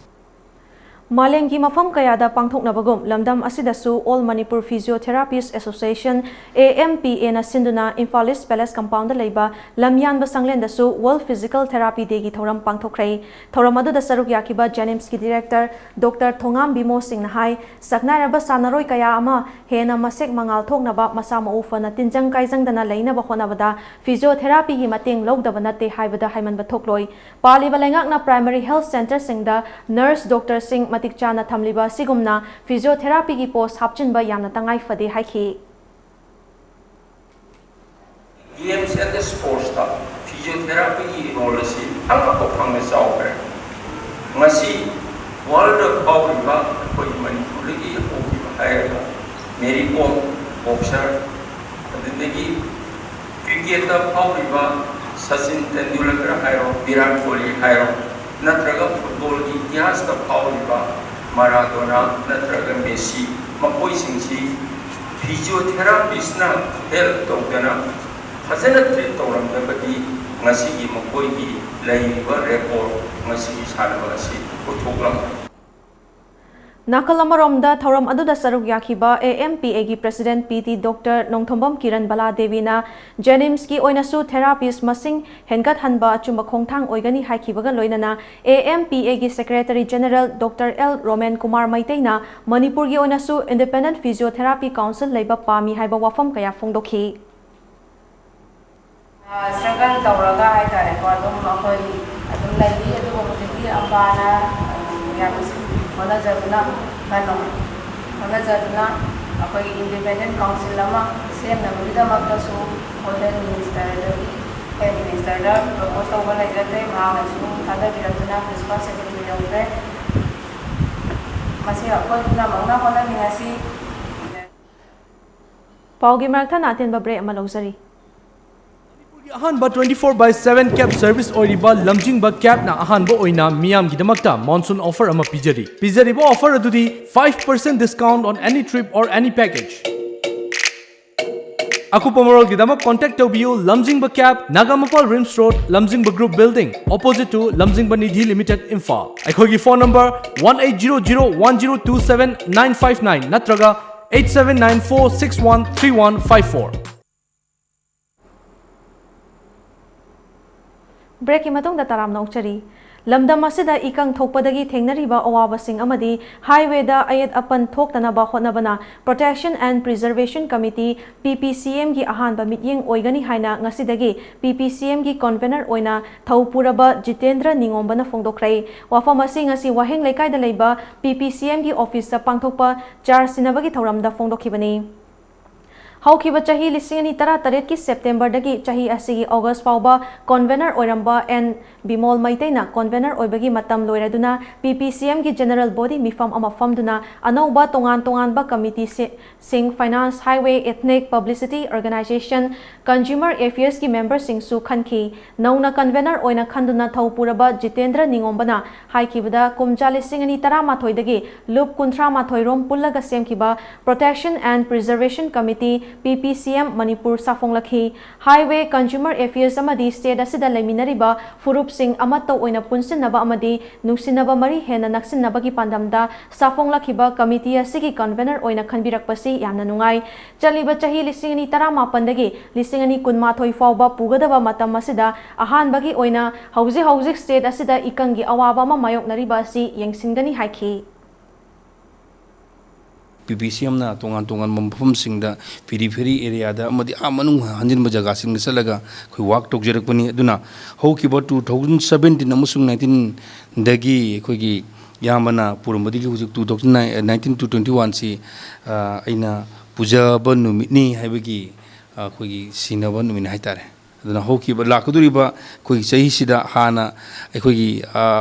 ꯃꯥꯂꯦꯝꯒꯤ ꯃꯐꯝ ꯀꯌꯥꯗ ꯄꯥꯡꯊꯣꯛꯅꯕꯒꯨꯝ, ꯂꯝꯗꯝ ꯑꯁꯤꯗꯁꯨ All Manipur Physiotherapists Association, A M P A ꯅ ꯁꯤꯟꯗꯨꯅ ꯏꯝꯐꯥꯜ ꯏꯁ palace compound ꯂꯩꯕ ꯂꯝꯌꯥꯟꯕ ꯁꯪꯂꯦꯟꯗꯁꯨ World Physical Therapy Day ꯒꯤ ꯊꯧꯔꯝ ꯄꯥꯡꯊꯣꯛꯈ꯭ꯔꯦ꯫ ꯊꯧꯔꯝ ꯑꯗꯨꯗ ꯁꯔꯨꯛ ꯌꯥꯈꯤꯕ JANIMS ꯀꯤ director Doctor ꯊꯣꯉꯥꯝ ꯕꯤꯃꯣꯜ ꯁꯤꯡꯅ ꯍꯥꯏ, ꯁꯛꯅꯥꯏꯔꯕ ꯁꯥꯟꯅꯔꯣꯏ ꯀꯌꯥ ꯑꯃ ꯍꯦꯟꯅ ꯃꯁꯦꯛ ꯃꯉꯥꯜ ꯊꯣꯛꯅꯕ, ꯃꯁꯥ ꯃꯎ ꯐꯅ ꯇꯤꯟꯖꯪ ꯀꯥꯏꯖꯪꯗꯅ ꯂꯩꯅꯕ ꯍꯣꯠꯅꯕꯗ physiotherapy ꯒꯤ ꯃꯇꯦꯡ ꯂꯧꯗꯕ ꯅꯠꯇꯦ ꯍꯥꯏꯕꯗ ꯍꯥꯏꯃꯟꯕ ꯊꯣꯛꯂꯣꯏ꯫ ꯄꯥꯜꯂꯤꯕ ꯂꯩꯉꯥꯛꯅ primary health centre ꯁꯤꯡꯗ nurse, doctor ꯁꯤꯡ ꯃꯇꯤꯛ ꯆꯥꯅ ꯊꯝꯂꯤꯕ ꯑꯁꯤꯒꯨꯝꯅ physiotherapy ꯒꯤ post ꯍꯥꯞꯆꯤꯟꯕ ꯌꯥꯝꯅ ꯇꯉꯥꯏ ꯐꯗꯦ ꯍꯥꯏꯈꯤ꯫ Games and Sports ꯇ physiotherapy ꯒꯤ role ꯑꯁꯤ ꯑꯉꯛꯄ ꯐꯪꯅ ꯆꯥꯎꯈ꯭ꯔꯦ꯫ ꯉꯁꯤ world ꯗ ꯐꯥꯎꯔꯤꯕ ꯑꯩꯈꯣꯏ ꯃꯅꯤꯄꯨꯔꯗꯒꯤ ꯍꯧꯈꯤꯕ ꯍꯥꯏꯔꯒ ꯃꯦꯔꯤ ꯀꯣꯝ, boxer, ꯑꯗꯨꯗꯒꯤ cricket ꯇ ꯐꯥꯎꯔꯤꯕ ꯁꯆꯤꯟ ꯇꯦꯟꯗꯨꯂꯀꯔ ꯍꯥꯏꯔꯣ, ꯚꯤꯔꯥꯠ ꯀꯣꯍꯂꯤ ꯍꯥꯏꯔꯣ, ꯅꯠꯇ꯭ꯔꯒ football ꯒꯤ ꯏꯇꯤꯍꯥꯁꯇ ꯐꯥꯎꯔꯤꯕ ꯃꯔꯥꯗꯣꯅꯥ ꯅꯠꯇ꯭ꯔꯒ ꯃꯦꯁꯤ, ꯃꯈꯣꯏꯁꯤꯡꯁꯤ physiotherapist ꯅ help ꯇꯧꯗꯅ ꯐꯖꯅ treat ꯇꯧꯔꯝꯗꯕꯗꯤ ꯉꯁꯤꯒꯤ ꯃꯈꯣꯏꯒꯤ ꯂꯩꯔꯤꯕ record ꯉꯁꯤꯒꯤ ꯁꯥꯟꯅꯕ ꯑꯁꯤ ꯑꯣꯏꯊꯣꯛꯂꯝꯃꯣꯏ꯫ ꯅꯥꯀꯜ ꯑꯃꯔꯣꯝꯗ, ꯊꯧꯔꯝ ꯑꯗꯨꯗ ꯁꯔꯨꯛ ꯌꯥꯈꯤꯕ A M P A ꯒꯤ president P T Doctor Nongthombam Kiran ꯕꯂꯥꯗꯦꯕꯤꯅ JANIMS ꯀꯤ ꯑꯣꯏꯅꯁꯨ therapist ꯃꯁꯤꯡ ꯍꯦꯟꯒꯠꯍꯟꯕ ꯑꯆꯨꯝꯕ ꯈꯣꯡꯊꯥꯡ ꯑꯣꯏꯒꯅꯤ ꯍꯥꯏꯈꯤꯕꯒ ꯂꯣꯏꯅꯅ, A M P A ꯒꯤ secretary general Doctor L Romen Kumar ꯃꯩꯇꯩꯅ ꯃꯅꯤꯄꯨꯔꯒꯤ ꯑꯣꯏꯅꯁꯨ Independent Physiotherapy Council ꯂꯩꯕ ꯄꯥꯝꯃꯤ ꯍꯥꯏꯕ ꯋꯥꯐꯝ ꯀꯌꯥ ꯐꯣꯡꯗꯣꯛꯈꯤ꯫ struggle ꯇꯧꯔꯒ ꯍꯥꯏꯇꯥꯔꯦꯀꯣ, ꯑꯗꯨꯝ ꯑꯩꯈꯣꯏ ꯑꯗꯨꯝ ꯂꯩꯔꯤ꯫ ꯑꯗꯨꯕꯨ ꯍꯧꯖꯤꯛꯇꯤ ꯑꯝꯕꯥꯅ ꯌꯥꯝꯅꯁꯨ ꯍꯣꯠꯅꯖꯗꯨꯅ, ꯀꯩꯅꯣ, ꯍꯣꯠꯅꯖꯗꯨꯅ ꯑꯩꯈꯣꯏꯒꯤ ꯏꯟꯗꯤꯄꯦꯟꯗꯦꯟ ꯀꯥꯎꯟꯁꯤꯜ ꯑꯃ ꯁꯦꯝꯅꯕꯒꯤꯗꯃꯛꯇꯁꯨ ꯑꯩꯈꯣꯏ ꯍꯦꯜꯊ ꯃꯤꯅꯤꯁꯇꯔꯗꯒꯤ, ꯍꯦꯜꯊ ꯃꯤꯅꯤꯁꯇꯔꯗ ꯄ꯭ꯔꯄꯣꯁ ꯇꯧꯕ ꯂꯩꯖꯈ꯭ꯔꯦ꯫ ꯃꯍꯥꯛꯅꯁꯨ ꯊꯥꯗꯕꯤꯔꯛꯇꯨꯅ ꯄ꯭ꯔꯤꯟꯁꯤꯄꯥꯜ ꯁꯦꯀ꯭ꯔꯦꯇꯔꯤ ꯌꯧꯈ꯭ꯔꯦ꯫ ꯃꯁꯤ ꯑꯩꯈꯣꯏ ꯄꯨꯝꯅꯃꯛꯅ ꯍꯣꯠꯅꯃꯤꯟꯅꯁꯤ꯫ ꯄꯥꯎꯒꯤ ꯃꯔꯛ ꯊꯠꯅ ꯑꯇꯦꯟꯕ ꯕ꯭ꯔꯦꯛ ꯑꯃ ꯂꯧꯖꯔꯤ꯫ ꯃꯅꯤꯄꯨꯔꯒꯤ ꯑꯍꯥꯟꯕ twenty four by seven cab service ꯑꯣꯏꯔꯤꯕ ꯂꯝꯖꯤꯡꯕ ꯀꯦꯕꯅ ꯑꯍꯥꯟꯕ ꯑꯣꯏꯅ ꯃꯤꯌꯥꯝꯒꯤꯗꯃꯛꯇ ꯃꯣꯟꯁꯨꯟ ꯑꯣꯐꯔ ꯑꯃ ꯄꯤꯖꯔꯤ꯫ ꯄꯤꯖꯔꯤꯕ ꯑꯣꯐꯔ ꯑꯗꯨꯗꯤ five percent discount on any trip or any package. ꯑꯀꯨꯞꯄ ꯃꯔꯣꯜꯒꯤꯗꯃꯛ ꯀꯣꯟꯇꯦꯛ ꯇꯧꯕꯤꯌꯨ꯫ ꯂꯝꯖꯤꯡꯕ ꯀꯦꯕ, ꯅꯥꯒꯥꯃꯄꯥꯜ ꯔꯤꯝꯁ ꯔꯣꯗ, ꯂꯝꯖꯤꯡꯕ ꯒ꯭ꯔꯨꯞ ꯕꯤꯜꯗꯤꯡ, opposite to ꯂꯝꯖꯤꯡꯕ ꯅꯤꯙꯤ ꯂꯤꯃꯤꯇꯦꯗ, ꯏꯝꯐꯥꯜ꯫ ꯑꯩꯈꯣꯏꯒꯤ phone number one eight zero zero one zero two seven nine five nine ꯅꯠꯇ꯭ꯔꯒ eight seven nine four six one three one five four꯫ ꯕ꯭ꯔꯦꯛꯀꯤ ꯃꯇꯨꯡꯗ ꯇꯔꯥꯝꯅ ꯑꯣꯛꯆꯔꯤ꯫ ꯂꯝꯗꯝ ꯑꯁꯤꯗ ꯏꯀꯪ ꯊꯣꯛꯄꯗꯒꯤ ꯊꯦꯡꯅꯔꯤꯕ ꯑꯋꯥꯕꯁꯤꯡ ꯑꯃꯗꯤ ꯍꯥꯏꯋꯦꯗ ꯑꯌꯦꯠ ꯑꯄꯟ ꯊꯣꯛꯇꯅꯕ ꯍꯣꯠꯅꯕꯅ Protection and Preservation Committee, P P C M ꯒꯤ ꯑꯍꯥꯟꯕ ꯃꯤꯠꯌꯦꯡ ꯑꯣꯏꯒꯅꯤ ꯍꯥꯏꯅ ꯉꯁꯤꯗꯒꯤ P P C M ꯒꯤ ꯀꯟꯚꯦꯅꯔ ꯑꯣꯏꯅ ꯊꯧ ꯄꯨꯔꯕ ꯖꯤꯇꯦꯟꯗ꯭ꯔ ꯅꯤꯉꯣꯝꯕꯅ ꯐꯣꯡꯗꯣꯛꯈ꯭ꯔꯦ꯫ ꯋꯥꯐꯝ ꯑꯁꯤ ꯉꯁꯤ ꯋꯥꯍꯦꯡ ꯂꯩꯀꯥꯏꯗ ꯂꯩꯕ P P C M ꯒꯤ ꯑꯣꯐꯤꯁꯇ ꯄꯥꯡꯊꯣꯛꯄ ꯆꯥꯔ ꯁꯤꯟꯅꯕꯒꯤ ꯊꯧꯔꯝꯗ ꯐꯣꯡꯗꯣꯛꯈꯤꯕꯅꯤ꯫ ꯍꯧꯈꯤꯕ ꯆꯍꯤ ꯂꯤꯁꯤꯡ ꯑꯅꯤ ꯇꯔꯥꯇꯔꯦꯠꯀꯤ ꯁꯦꯞꯇꯦꯝꯕꯔꯗꯒꯤ ꯆꯍꯤ ꯑꯁꯤꯒꯤ ꯑꯣꯒꯁ ꯐꯥꯎꯕ ꯀꯣꯟꯚꯦꯅꯔ ꯑꯣꯏꯔꯝꯕ ꯑꯦꯟ ꯕꯤꯃꯣꯜ ꯃꯩꯇꯩꯅ ꯀꯣꯟꯚꯦꯅꯔ ꯑꯣꯏꯕꯒꯤ ꯃꯇꯝ ꯂꯣꯏꯔꯗꯨꯅ P P C M ꯒꯤ ꯖꯦꯅꯔꯦꯜ ꯕꯣꯗꯤ ꯃꯤꯐꯝ ꯑꯃ ꯐꯝꯗꯨꯅ ꯑꯅꯧꯕ ꯇꯣꯉꯥꯟ ꯇꯣꯉꯥꯟꯕ ꯀꯃꯤꯇꯤ ꯁꯤ-, ꯁꯤꯡ, finance, highway, ethnic, publicity organisation, consumer ꯑꯦꯐꯤꯌꯔꯁꯀꯤ ꯃꯦꯝꯕꯔꯁꯤꯡꯁꯨ ꯈꯟꯈꯤ꯫ ꯅꯧꯅ ꯀꯟꯚꯦꯅꯔ ꯑꯣꯏꯅ ꯈꯟꯗꯨꯅ ꯊꯧ ꯄꯨꯔꯕ ꯖꯤꯇꯦꯟꯗ꯭ꯔ ꯅꯤꯉꯣꯝꯕꯅ ꯍꯥꯏꯈꯤꯕꯗ, ꯀꯨꯝꯖꯥ ꯂꯤꯁꯤꯡ ꯑꯅꯤ ꯇꯔꯥꯃꯥꯊꯣꯏꯗꯒꯤ ꯂꯨꯞ ꯀꯨꯟꯊ꯭ꯔꯥ ꯃꯥꯊꯣꯏ ꯔꯣꯝ ꯄꯨꯜꯂꯒ ꯁꯦꯝꯈꯤꯕ Protection and Preservation Committee, P P C M, Manipur ꯁꯥꯐꯣꯡꯂꯛꯈꯤ꯫ ꯍꯥꯏꯋꯦ, ꯀꯟꯖ꯭ꯌꯨꯃꯔ ꯑꯦꯐꯤꯌꯔꯁ ꯑꯃꯗꯤ ꯁ꯭ꯇꯦꯠ ꯑꯁꯤꯗ ꯂꯩꯃꯤꯟꯅꯔꯤꯕ ꯐꯨꯔꯨꯞꯁꯤꯡ ꯑꯃꯠꯇ ꯑꯣꯏꯅ ꯄꯨꯟꯁꯤꯟꯅꯕ ꯑꯃꯗꯤ ꯅꯨꯡꯁꯤꯅꯕ ꯃꯔꯤ ꯍꯦꯟꯅ ꯅꯛꯁꯤꯟꯅꯕꯒꯤ ꯄꯥꯟꯗꯝꯗ ꯁꯥꯐꯣꯡꯂꯛꯈꯤꯕ ꯀꯃꯤꯇꯤ ꯑꯁꯤꯒꯤ ꯀꯟꯚꯦꯅꯔ ꯑꯣꯏꯅ ꯈꯟꯕꯤꯔꯛꯄꯁꯤ ꯌꯥꯝꯅ ꯅꯨꯡꯉꯥꯏ꯫ ꯆꯠꯂꯤꯕ ꯆꯍꯤ ꯂꯤꯁꯤꯡ ꯑꯅꯤ ꯇꯔꯥꯃꯥꯄꯟꯗꯒꯤ ꯂꯤꯁꯤꯡ ꯑꯅꯤ ꯀꯨꯟꯃꯥꯊꯣꯏ ꯐꯥꯎꯕ ꯄꯨꯒꯗꯕ ꯃꯇꯝ ꯑꯁꯤꯗ ꯑꯍꯥꯟꯕꯒꯤ ꯑꯣꯏꯅ ꯍꯧꯖꯤꯛ ꯍꯧꯖꯤꯛ ꯁ꯭ꯇꯦꯠ ꯑꯁꯤꯗ ꯏꯀꯪꯒꯤ ꯑꯋꯥꯕ ꯑꯃ ꯃꯥꯌꯣꯛꯅꯔꯤꯕ ꯑꯁꯤ ꯌꯦꯡꯁꯤꯟꯒꯅꯤ ꯍꯥꯏꯈꯤ꯫ P P C M ꯅ ꯇꯣꯉꯥꯟ ꯇꯣꯉꯥꯟꯕ ꯃꯐꯝꯁꯤꯡꯗ, ꯄꯤꯔꯤꯐꯦꯔꯤ ꯑꯦꯔꯤꯌꯥꯗ ꯑꯃꯗꯤ ꯑꯥ ꯃꯅꯨꯡ ꯍꯟꯖꯤꯟꯕ ꯖꯒꯥꯁꯤꯡꯗ ꯆꯠꯂꯒ ꯑꯩꯈꯣꯏ ꯋꯥꯛ ꯇꯧꯖꯔꯛꯄꯅꯤ꯫ ꯑꯗꯨꯅ ꯍꯧꯈꯤꯕ two thousand seventeen ꯑꯃꯁꯨꯡ nineteenꯗꯒꯤ ꯑꯩꯈꯣꯏꯒꯤ ꯏꯌꯥꯝꯕꯅ ꯄꯨꯔꯝꯕꯗꯒꯤ ꯍꯧꯖꯤꯛ two thousand nineteen to twenty one ꯁꯤ ꯑꯩꯅ ꯄꯨꯖꯕ ꯅꯨꯃꯤꯠꯅꯤ ꯍꯥꯏꯕꯒꯤ ꯑꯩꯈꯣꯏꯒꯤ ꯁꯤꯟꯅꯕ ꯅꯨꯃꯤꯠꯅꯤ ꯍꯥꯏꯇꯥꯔꯦ꯫ ꯑꯗꯨꯅ ꯍꯧꯈꯤꯕ ꯂꯥꯛꯀꯗꯧꯔꯤꯕ ꯑꯩꯈꯣꯏꯒꯤ ꯆꯍꯤꯁꯤꯗ ꯍꯥꯟꯅ ꯑꯩꯈꯣꯏꯒꯤ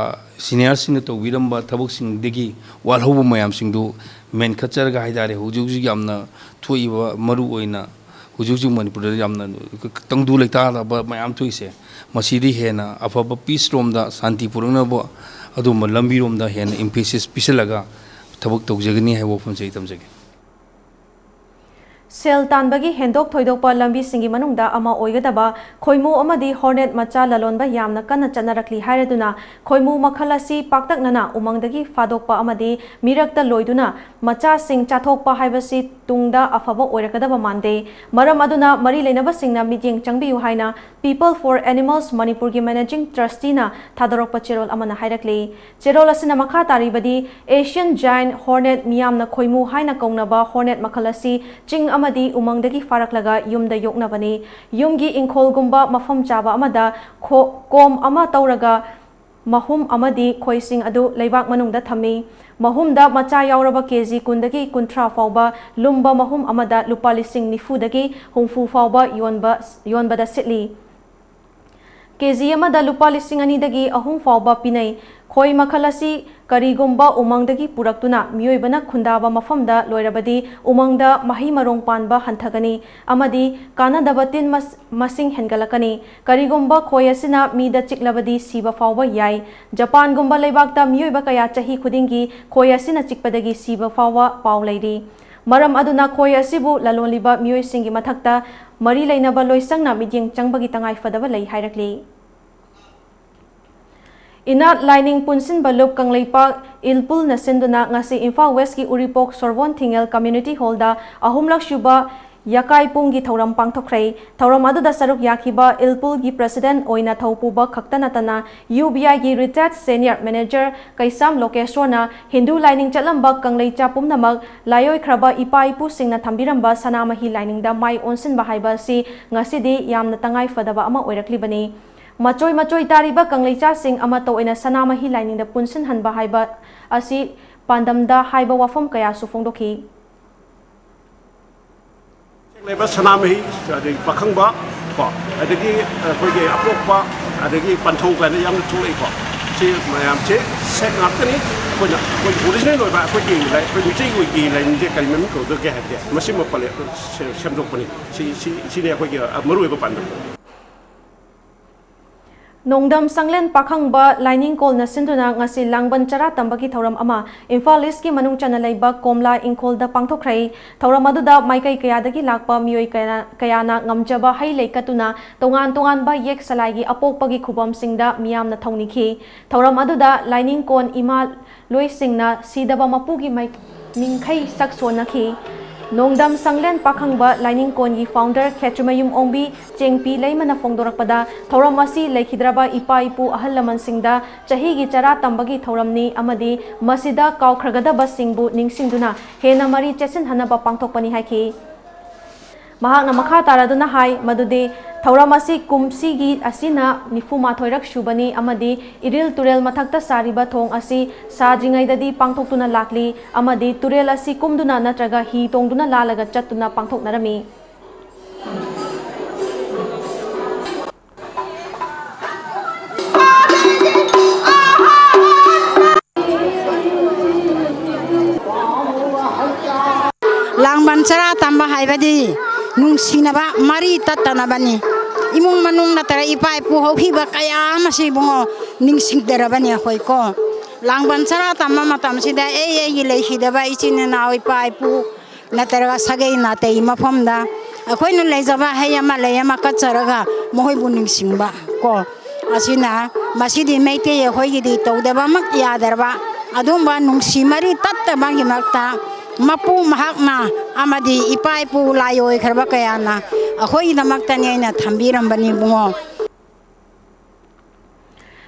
ꯁꯤꯅꯤꯌꯔꯁꯤꯡꯅ ꯇꯧꯕꯤꯔꯝꯕ ꯊꯕꯛꯁꯤꯡꯗꯒꯤ ꯋꯥꯠꯍꯧꯕ ꯃꯌꯥꯝꯁꯤꯡꯗꯨ ꯃꯦꯟꯈꯠꯆꯔꯒ ꯍꯥꯏꯇꯥꯔꯦ, ꯍꯧꯖꯤꯛ ꯍꯧꯖꯤꯛ ꯌꯥꯝꯅ ꯊꯣꯛꯏꯕ, ꯃꯔꯨ ꯑꯣꯏꯅ ꯍꯧꯖꯤꯛ ꯍꯧꯖꯤꯛ ꯃꯅꯤꯄꯨꯔꯗ ꯌꯥꯝꯅ ꯇꯪꯗꯨ ꯂꯩꯇꯥꯗꯕ ꯃꯌꯥꯝ ꯊꯣꯛꯏꯁꯦ, ꯃꯁꯤꯗꯤ ꯍꯦꯟꯅ ꯑꯐꯕ ꯄꯤꯁꯔꯣꯝꯗ, ꯁꯥꯟꯇꯤ ꯄꯨꯔꯛꯅꯕ ꯑꯗꯨꯒꯨꯝꯕ ꯂꯝꯕꯤꯔꯣꯝꯗ ꯍꯦꯟꯅ ꯏꯝꯐꯦꯁꯤꯁ ꯄꯤꯁꯜꯂꯒ ꯊꯕꯛ ꯇꯧꯖꯒꯅꯤ ꯍꯥꯏꯕ ꯋꯥꯐꯝꯁꯦ ꯑꯩ ꯊꯝꯖꯒꯦ꯫ ꯁꯦꯜ ꯇꯥꯟꯕꯒꯤ ꯍꯦꯟꯗꯣꯛ ꯊꯣꯏꯗꯣꯛꯄ ꯂꯝꯕꯤꯁꯤꯡꯒꯤ ꯃꯅꯨꯡꯗ ꯑꯃ ꯑꯣꯏꯒꯗꯕ ꯈꯣꯏꯃꯨ ꯑꯃꯗꯤ ꯍꯣꯔꯅꯦꯠ ꯃꯆꯥ ꯂꯂꯣꯟꯕ ꯌꯥꯝꯅ ꯀꯟꯅ ꯆꯠꯅꯔꯛꯂꯤ ꯍꯥꯏꯔꯗꯨꯅ, ꯈꯣꯏꯃꯨ ꯃꯈꯜ ꯑꯁꯤ ꯄꯥꯛꯇꯛꯅꯅ ꯎꯃꯪꯗꯒꯤ ꯐꯥꯗꯣꯛꯄ ꯑꯃꯗꯤ ꯃꯤꯔꯛꯇ ꯂꯣꯏꯗꯨꯅ ꯃꯆꯥꯁꯤꯡ ꯆꯥꯊꯣꯛꯄ ꯍꯥꯏꯕꯁꯤ ꯇꯨꯡꯗ ꯑꯐꯕ ꯑꯣꯏꯔꯛꯀꯗꯕ ꯃꯥꯟꯗꯦ꯫ ꯃꯔꯝ ꯑꯗꯨꯅ ꯃꯔꯤ ꯂꯩꯅꯕꯁꯤꯡꯅ ꯃꯤꯠꯌꯦꯡ ꯆꯪꯕꯤꯌꯨ ꯍꯥꯏꯅ People for Animals ꯃꯅꯤꯄꯨꯔꯒꯤ Managing Trusteeꯅ ꯊꯥꯗꯣꯔꯛꯄ ꯆꯦꯔꯣꯜ ꯑꯃꯅ ꯍꯥꯏꯔꯛꯂꯤ꯫ ꯆꯦꯔꯣꯜ ꯑꯁꯤꯅ ꯃꯈꯥ ꯇꯥꯔꯤꯕꯗꯤ, Asian Giant Hornet ꯃꯤꯌꯥꯝꯅ ꯈꯣꯏꯃꯨ ꯍꯥꯏꯅ ꯀꯧꯅꯕ ꯍꯣꯔꯅꯦꯠ ꯃꯈꯜ ꯑꯁꯤ ꯆꯤꯡ ꯑꯃꯗꯤ ꯎꯃꯪꯗꯒꯤ ꯐꯥꯔꯛꯂꯒ ꯌꯨꯝꯗ ꯌꯣꯛꯅꯕꯅꯤ꯫ ꯌꯨꯝꯒꯤ ꯏꯪꯈꯣꯜꯒꯨꯝꯕ ꯃꯐꯝ ꯆꯥꯕ ꯑꯃꯗ ꯈꯣ-, ꯀꯣꯝ ꯑꯃ ꯇꯧꯔꯒ ꯃꯍꯨꯝ ꯑꯃꯗꯤ ꯈꯣꯏꯁꯤꯡ ꯑꯗꯨ ꯂꯩꯕꯥꯛ ꯃꯅꯨꯡꯗ ꯊꯝꯃꯤ꯫ ꯃꯍꯨꯝꯗ ꯃꯆꯥ ꯌꯥꯎꯔꯕ ꯀꯦ ꯖꯤ ꯀꯨꯟꯗꯒꯤ ꯀꯨꯟꯊ꯭ꯔꯥ ꯐꯥꯎꯕ ꯂꯨꯝꯕ ꯃꯍꯨꯝ ꯑꯃꯗ ꯂꯨꯄꯥ ꯂꯤꯁꯤꯡ ꯅꯤꯐꯨꯗꯒꯤ ꯍꯨꯝꯐꯨ ꯐꯥꯎꯕ ꯌꯣꯟꯕ, ꯌꯣꯟꯕꯗ ꯁꯤꯠꯂꯤ꯫ ꯀꯦ ꯖꯤ ꯑꯃꯗ ꯂꯨꯄꯥ ꯂꯤꯁꯤꯡ ꯑꯅꯤꯗꯒꯤ ꯑꯍꯨꯝ ꯐꯥꯎꯕ ꯄꯤꯅꯩ꯫ ꯈꯣꯏ ꯃꯈꯜ ꯑꯁꯤ ꯀꯔꯤꯒꯨꯝꯕ ꯎꯃꯪꯗꯒꯤ ꯄꯨꯔꯛꯇꯨꯅ ꯃꯤꯑꯣꯏꯕꯅ ꯈꯨꯟꯗꯥꯕ ꯃꯐꯝꯗ ꯂꯣꯏꯔꯕꯗꯤ, ꯎꯃꯪꯗ ꯃꯍꯩ ꯃꯔꯣꯡ ꯄꯥꯟꯕ ꯍꯟꯊꯒꯅꯤ ꯑꯃꯗꯤ ꯀꯥꯟꯅꯗꯕ ꯇꯤꯟ ꯃꯁ-, ꯃꯁꯤꯡ ꯍꯦꯟꯒꯠꯂꯛꯀꯅꯤ꯫ ꯀꯔꯤꯒꯨꯝꯕ ꯈꯣꯏ ꯑꯁꯤꯅ ꯃꯤꯗ ꯆꯤꯛꯂꯕꯗꯤ ꯁꯤꯕ ꯐꯥꯎꯕ ꯌꯥꯏ꯫ ꯖꯄꯥꯟꯒꯨꯝꯕ ꯂꯩꯕꯥꯛꯇ ꯃꯤꯑꯣꯏꯕ ꯀꯌꯥ ꯆꯍꯤ ꯈꯨꯗꯤꯡꯒꯤ ꯈꯣꯏ ꯑꯁꯤꯅ ꯆꯤꯛꯄꯗꯒꯤ ꯁꯤꯕ ꯐꯥꯎꯕ ꯄꯥꯎ ꯂꯩꯔꯤ꯫ ꯃꯔꯝ ꯑꯗꯨꯅ ꯈꯣꯏ ꯑꯁꯤꯕꯨ ꯂꯂꯣꯜꯂꯤꯕ ꯃꯤꯑꯣꯏꯁꯤꯡꯒꯤ ꯃꯊꯛꯇ ꯃꯔꯤ ꯂꯩꯅꯕ ꯂꯣꯏꯁꯪꯅ ꯃꯤꯠꯌꯦꯡ ꯆꯪꯕꯒꯤ ꯇꯉꯥꯏ ꯐꯗꯕ ꯂꯩ ꯍꯥꯏꯔꯛꯂꯤ꯫ ꯏꯅꯥꯠ ꯂꯥꯏꯅꯤꯡ ꯄꯨꯟꯁꯤꯟꯕ ꯂꯨꯞ ꯀꯪꯂꯩꯄꯥꯛ ꯏꯜꯄꯨꯜꯅ ꯁꯤꯟꯗꯨꯅ ꯉꯁꯤ ꯏꯝꯐꯥꯜ ꯋꯦꯁꯀꯤ ꯎꯔꯤꯄꯣꯛ ꯁꯣꯔꯕꯣꯟ ꯊꯤꯡꯉꯦꯜ ꯀꯝꯃ꯭ꯌꯨꯅꯤꯇꯤ ꯍꯣꯜꯗ ꯑꯍꯨꯝꯂꯛ ꯁꯨꯕ ꯌꯥꯀꯥꯏ ꯄꯨꯡꯒꯤ ꯊꯧꯔꯝ ꯄꯥꯡꯊꯣꯛꯈ꯭ꯔꯦ꯫ ꯊꯧꯔꯝ ꯑꯗꯨꯗ ꯁꯔꯨꯛ ꯌꯥꯈꯤꯕ ꯏꯜꯄꯨꯜꯒꯤ ꯄ꯭ꯔꯦꯁꯤꯗꯦꯟꯠ ꯑꯣꯏꯅ ꯊꯧ ꯄꯨꯕ ꯈꯛꯇ ꯅꯠꯇꯅ, ꯌꯨ ꯕꯤ ꯑꯥꯏꯒꯤ ꯔꯤꯇꯥꯌꯔꯗ ꯁꯦꯅꯤꯌꯔ ꯃꯦꯅꯦꯖꯔ ꯀꯩꯁꯥꯝ ꯂꯣꯀꯦꯁꯣꯔꯅ ꯍꯤꯟꯗꯨ ꯂꯥꯏꯅꯤꯡ ꯆꯠꯂꯝꯕ ꯀꯪꯂꯩꯆꯥ ꯄꯨꯝꯅꯃꯛ ꯂꯥꯏꯑꯣꯏꯈ꯭ꯔꯕ ꯏꯄꯥ ꯏꯄꯨꯁꯤꯡꯅ ꯊꯝꯕꯤꯔꯝꯕ ꯁꯅꯥꯃꯍꯤ ꯂꯥꯏꯅꯤꯡꯗ ꯃꯥꯏ ꯑꯣꯟꯁꯤꯟꯕ ꯍꯥꯏꯕ ꯑꯁꯤ ꯉꯁꯤꯗꯤ ꯌꯥꯝꯅ ꯇꯉꯥꯏ ꯐꯗꯕ ꯑꯃ ꯑꯣꯏꯔꯛꯂꯤꯕꯅꯤ꯫ ꯃꯆꯣꯏ ꯃꯆꯣꯏ ꯇꯥꯔꯤꯕ ꯀꯪꯂꯩꯆꯥꯁꯤꯡ ꯑꯃꯠꯇ ꯑꯣꯏꯅ ꯁꯅꯥꯃꯍꯤ ꯂꯥꯏꯅꯤꯡꯗ ꯄꯨꯟꯁꯤꯟꯍꯟꯕ ꯍꯥꯏꯕ ꯑꯁꯤ ꯄꯥꯟꯗꯝꯗ ꯍꯥꯏꯕ ꯋꯥꯐꯝ ꯀꯌꯥꯁꯨ ꯐꯣꯡꯗꯣꯛꯈꯤ꯫ ꯂꯩꯕ ꯁꯅꯥꯃꯍꯤ, ꯑꯗꯒꯤ ꯄꯥꯈꯪꯕ, ꯀꯣ, ꯑꯗꯒꯤ ꯑꯩꯈꯣꯏꯒꯤ ꯑꯄꯣꯛꯄ, ꯑꯗꯒꯤ ꯄꯟꯊꯧ ꯀꯥꯏꯅ ꯌꯥꯝꯅ ꯊꯣꯛꯂꯛꯏꯀꯣ꯫ ꯁꯤ ꯃꯌꯥꯝꯁꯦ ꯁꯦꯠ ꯉꯥꯛꯇꯅꯤ꯫ ꯑꯩꯈꯣꯏꯅ, ꯑꯩꯈꯣꯏ ꯑꯣꯔꯤꯖꯤꯅꯦꯜ ꯑꯣꯏꯕ ꯑꯩꯈꯣꯏꯒꯤ ꯂꯥꯏ-, ꯑꯩꯈꯣꯏ ꯃꯤꯇꯩꯒꯤ ꯂꯥꯏꯅꯤꯡꯁꯦ ꯀꯔꯤ ꯃꯃꯤꯡ ꯀꯧꯗꯒꯦ ꯍꯥꯏꯕꯁꯦ ꯃꯁꯤꯃ ꯄꯂꯦ-, ꯁꯦ-, ꯁꯦꯝꯗꯣꯛꯄꯅꯤ꯫ ꯁꯤ, ꯁꯤ, ꯁꯤꯅꯤ ꯑꯩꯈꯣꯏꯒꯤ ꯃꯔꯨꯑꯣꯏꯕ ꯄꯥꯟꯗꯝ꯫ ꯅꯣꯡꯗꯝ ꯁꯪꯂꯦꯟ ꯄꯥꯈꯪꯕ ꯂꯥꯏꯅꯤꯡꯀꯣꯜꯅ ꯁꯤꯟꯗꯨꯅ ꯉꯁꯤ ꯂꯥꯡꯕꯟ ꯆꯔꯥ ꯇꯝꯕꯒꯤ ꯊꯧꯔꯝ ꯑꯃ ꯏꯝꯐꯥꯜ ꯏꯁꯀꯤ ꯃꯅꯨꯡ ꯆꯟꯅ ꯂꯩꯕ ꯀꯣꯝꯂꯥ ꯏꯪꯈꯣꯜꯗ ꯄꯥꯡꯊꯣꯛꯈ꯭ꯔꯦ꯫ ꯊꯧꯔꯝ ꯑꯗꯨꯗ ꯃꯥꯏꯀꯩ ꯀꯌꯥꯗꯒꯤ ꯂꯥꯛꯄ ꯃꯤꯑꯣꯏ ꯀꯌꯥꯅ, ꯀꯌꯥꯅ ꯉꯝꯖꯕ ꯍꯩ ꯂꯩ ꯀꯠꯇꯨꯅ ꯇꯣꯉꯥꯟ ꯇꯣꯉꯥꯟꯕ ꯌꯦꯛ ꯁꯂꯥꯏꯒꯤ ꯑꯄꯣꯛꯄꯒꯤ ꯈꯨꯕꯝꯁꯤꯡꯗ ꯃꯤꯌꯥꯝꯅ ꯊꯧꯅꯤꯈꯤ꯫ ꯊꯧꯔꯝ ꯑꯗꯨꯗ ꯂꯥꯏꯅꯤꯡꯀꯣꯟ ꯏꯃꯥ ꯂꯣꯏꯁꯤꯡꯅ ꯁꯤꯗꯕ ꯃꯄꯨꯒꯤ ꯃꯥꯏ-, ꯅꯤꯡꯈꯩ ꯁꯛ ꯁꯣꯟꯅꯈꯤ꯫ ꯅꯣꯡꯗꯝ ꯁꯪꯂꯦꯟ ꯄꯥꯈꯪꯕ ꯂꯥꯏꯅꯤꯡꯀꯣꯟꯒꯤ ꯐꯥꯎꯟꯗꯔ ꯈꯦꯇ꯭ꯔꯤꯃꯌꯨꯝ ꯑꯣꯡꯕꯤ ꯆꯦꯡꯄꯤ ꯂꯩꯃꯅ ꯐꯣꯡꯗꯣꯔꯛꯄꯗ, ꯊꯧꯔꯝ ꯑꯁꯤ ꯂꯩꯈꯤꯗ꯭ꯔꯕ ꯏꯄꯥ ꯏꯄꯨ ꯑꯍꯜ ꯂꯃꯟꯁꯤꯡꯗ ꯆꯍꯤꯒꯤ ꯆꯔꯥ ꯇꯝꯕꯒꯤ ꯊꯧꯔꯝꯅꯤ ꯑꯃꯗꯤ ꯃꯁꯤꯗ ꯀꯥꯎꯈ꯭ꯔꯒꯗꯕꯁꯤꯡꯕꯨ ꯅꯤꯡꯁꯤꯡꯗꯨꯅ ꯍꯦꯟꯅ ꯃꯔꯤ ꯆꯦꯠꯁꯤꯟꯍꯟꯅꯕ ꯄꯥꯡꯊꯣꯛꯄꯅꯤ ꯍꯥꯏꯈꯤ꯫ ꯃꯍꯥꯛꯅ ꯃꯈꯥ ꯇꯥꯔꯗꯨꯅ ꯍꯥꯏ ꯃꯗꯨꯗꯤ ꯊꯧꯔꯝ ꯑꯁꯤ ꯀꯨꯝꯁꯤꯒꯤ ꯑꯁꯤꯅ ꯅꯤꯐꯨ ꯃꯥꯊꯣꯏꯔꯛ ꯁꯨꯕꯅꯤ ꯑꯃꯗꯤ ꯏꯔꯤꯜ ꯇꯨꯔꯦꯜ ꯃꯊꯛꯇ ꯁꯥꯔꯤꯕ ꯊꯣꯡ ꯑꯁꯤ ꯁꯥꯗ꯭ꯔꯤꯉꯩꯗꯗꯤ ꯄꯥꯡꯊꯣꯛꯇꯨꯅ ꯂꯥꯛꯂꯤ ꯑꯃꯗꯤ ꯇꯨꯔꯦꯜ ꯑꯁꯤ ꯀꯨꯝꯗꯨꯅ ꯅꯠꯇ꯭ꯔꯒ ꯍꯤ ꯇꯣꯡꯗꯨꯅ ꯂꯥꯜꯂꯒ ꯆꯠꯇꯨꯅ ꯄꯥꯡꯊꯣꯛꯅꯔꯝꯃꯤ꯫ ꯂꯥꯡꯕꯟ ꯆꯔꯥ ꯇꯝꯕ ꯍꯥꯏꯕꯗꯤ ꯅꯨꯡꯁꯤꯅꯕ ꯃꯔꯤ ꯇꯠꯇꯅꯕꯅꯤ꯫ ꯏꯃꯨꯡ ꯃꯅꯨꯡ ꯅꯠꯇ꯭ꯔꯒ ꯏꯄꯥ ꯏꯄꯨ ꯍꯧꯈꯤꯕ ꯀꯌꯥ ꯑꯃꯁꯤ ꯏꯕꯨꯡꯉꯣ ꯅꯤꯡꯁꯤꯡꯗꯔꯕꯅꯤ ꯑꯩꯈꯣꯏ ꯀꯣ꯫ ꯂꯥꯡꯕꯟ ꯆꯔꯥ ꯇꯝꯕ ꯃꯇꯝꯁꯤꯗ ꯑꯩ ꯑꯩꯒꯤ ꯂꯩꯈꯤꯗꯕ ꯏꯆꯤꯟ ꯏꯅꯥꯎ ꯏꯄꯥ ꯏꯄꯨ ꯅꯠꯇ꯭ꯔꯒ ꯁꯥꯒꯩ ꯅꯥꯇꯩ ꯃꯐꯝꯗ ꯑꯩꯈꯣꯏꯅ ꯂꯩꯖꯕ ꯍꯩ ꯑꯃ ꯂꯩ ꯑꯃ ꯀꯠꯆꯔꯒ ꯃꯈꯣꯏꯕꯨ ꯅꯤꯡꯁꯤꯡꯕ ꯀꯣ꯫ ꯑꯁꯤꯅ ꯃꯁꯤꯗꯤ ꯃꯩꯇꯩ ꯑꯩꯈꯣꯏꯒꯤꯗꯤ ꯇꯧꯗꯕꯃꯛ ꯌꯥꯗ꯭ꯔꯕ ꯑꯗꯨꯒꯨꯝꯕ ꯅꯨꯡꯁꯤ ꯃꯔꯤ ꯇꯠꯇꯕꯒꯤꯃꯛꯇ ꯃꯄꯨ ꯃꯍꯥꯛꯅ ꯑꯃꯗꯤ ꯏꯄꯥ ꯏꯄꯨ ꯂꯥꯏ ꯑꯣꯏꯈ꯭ꯔꯕ ꯀꯌꯥꯅ ꯑꯩꯈꯣꯏꯒꯤꯗꯃꯛꯇꯅꯤ ꯑꯩꯅ ꯊꯝꯕꯤꯔꯝꯕꯅꯤ ꯏꯕꯨꯡꯉꯣ꯫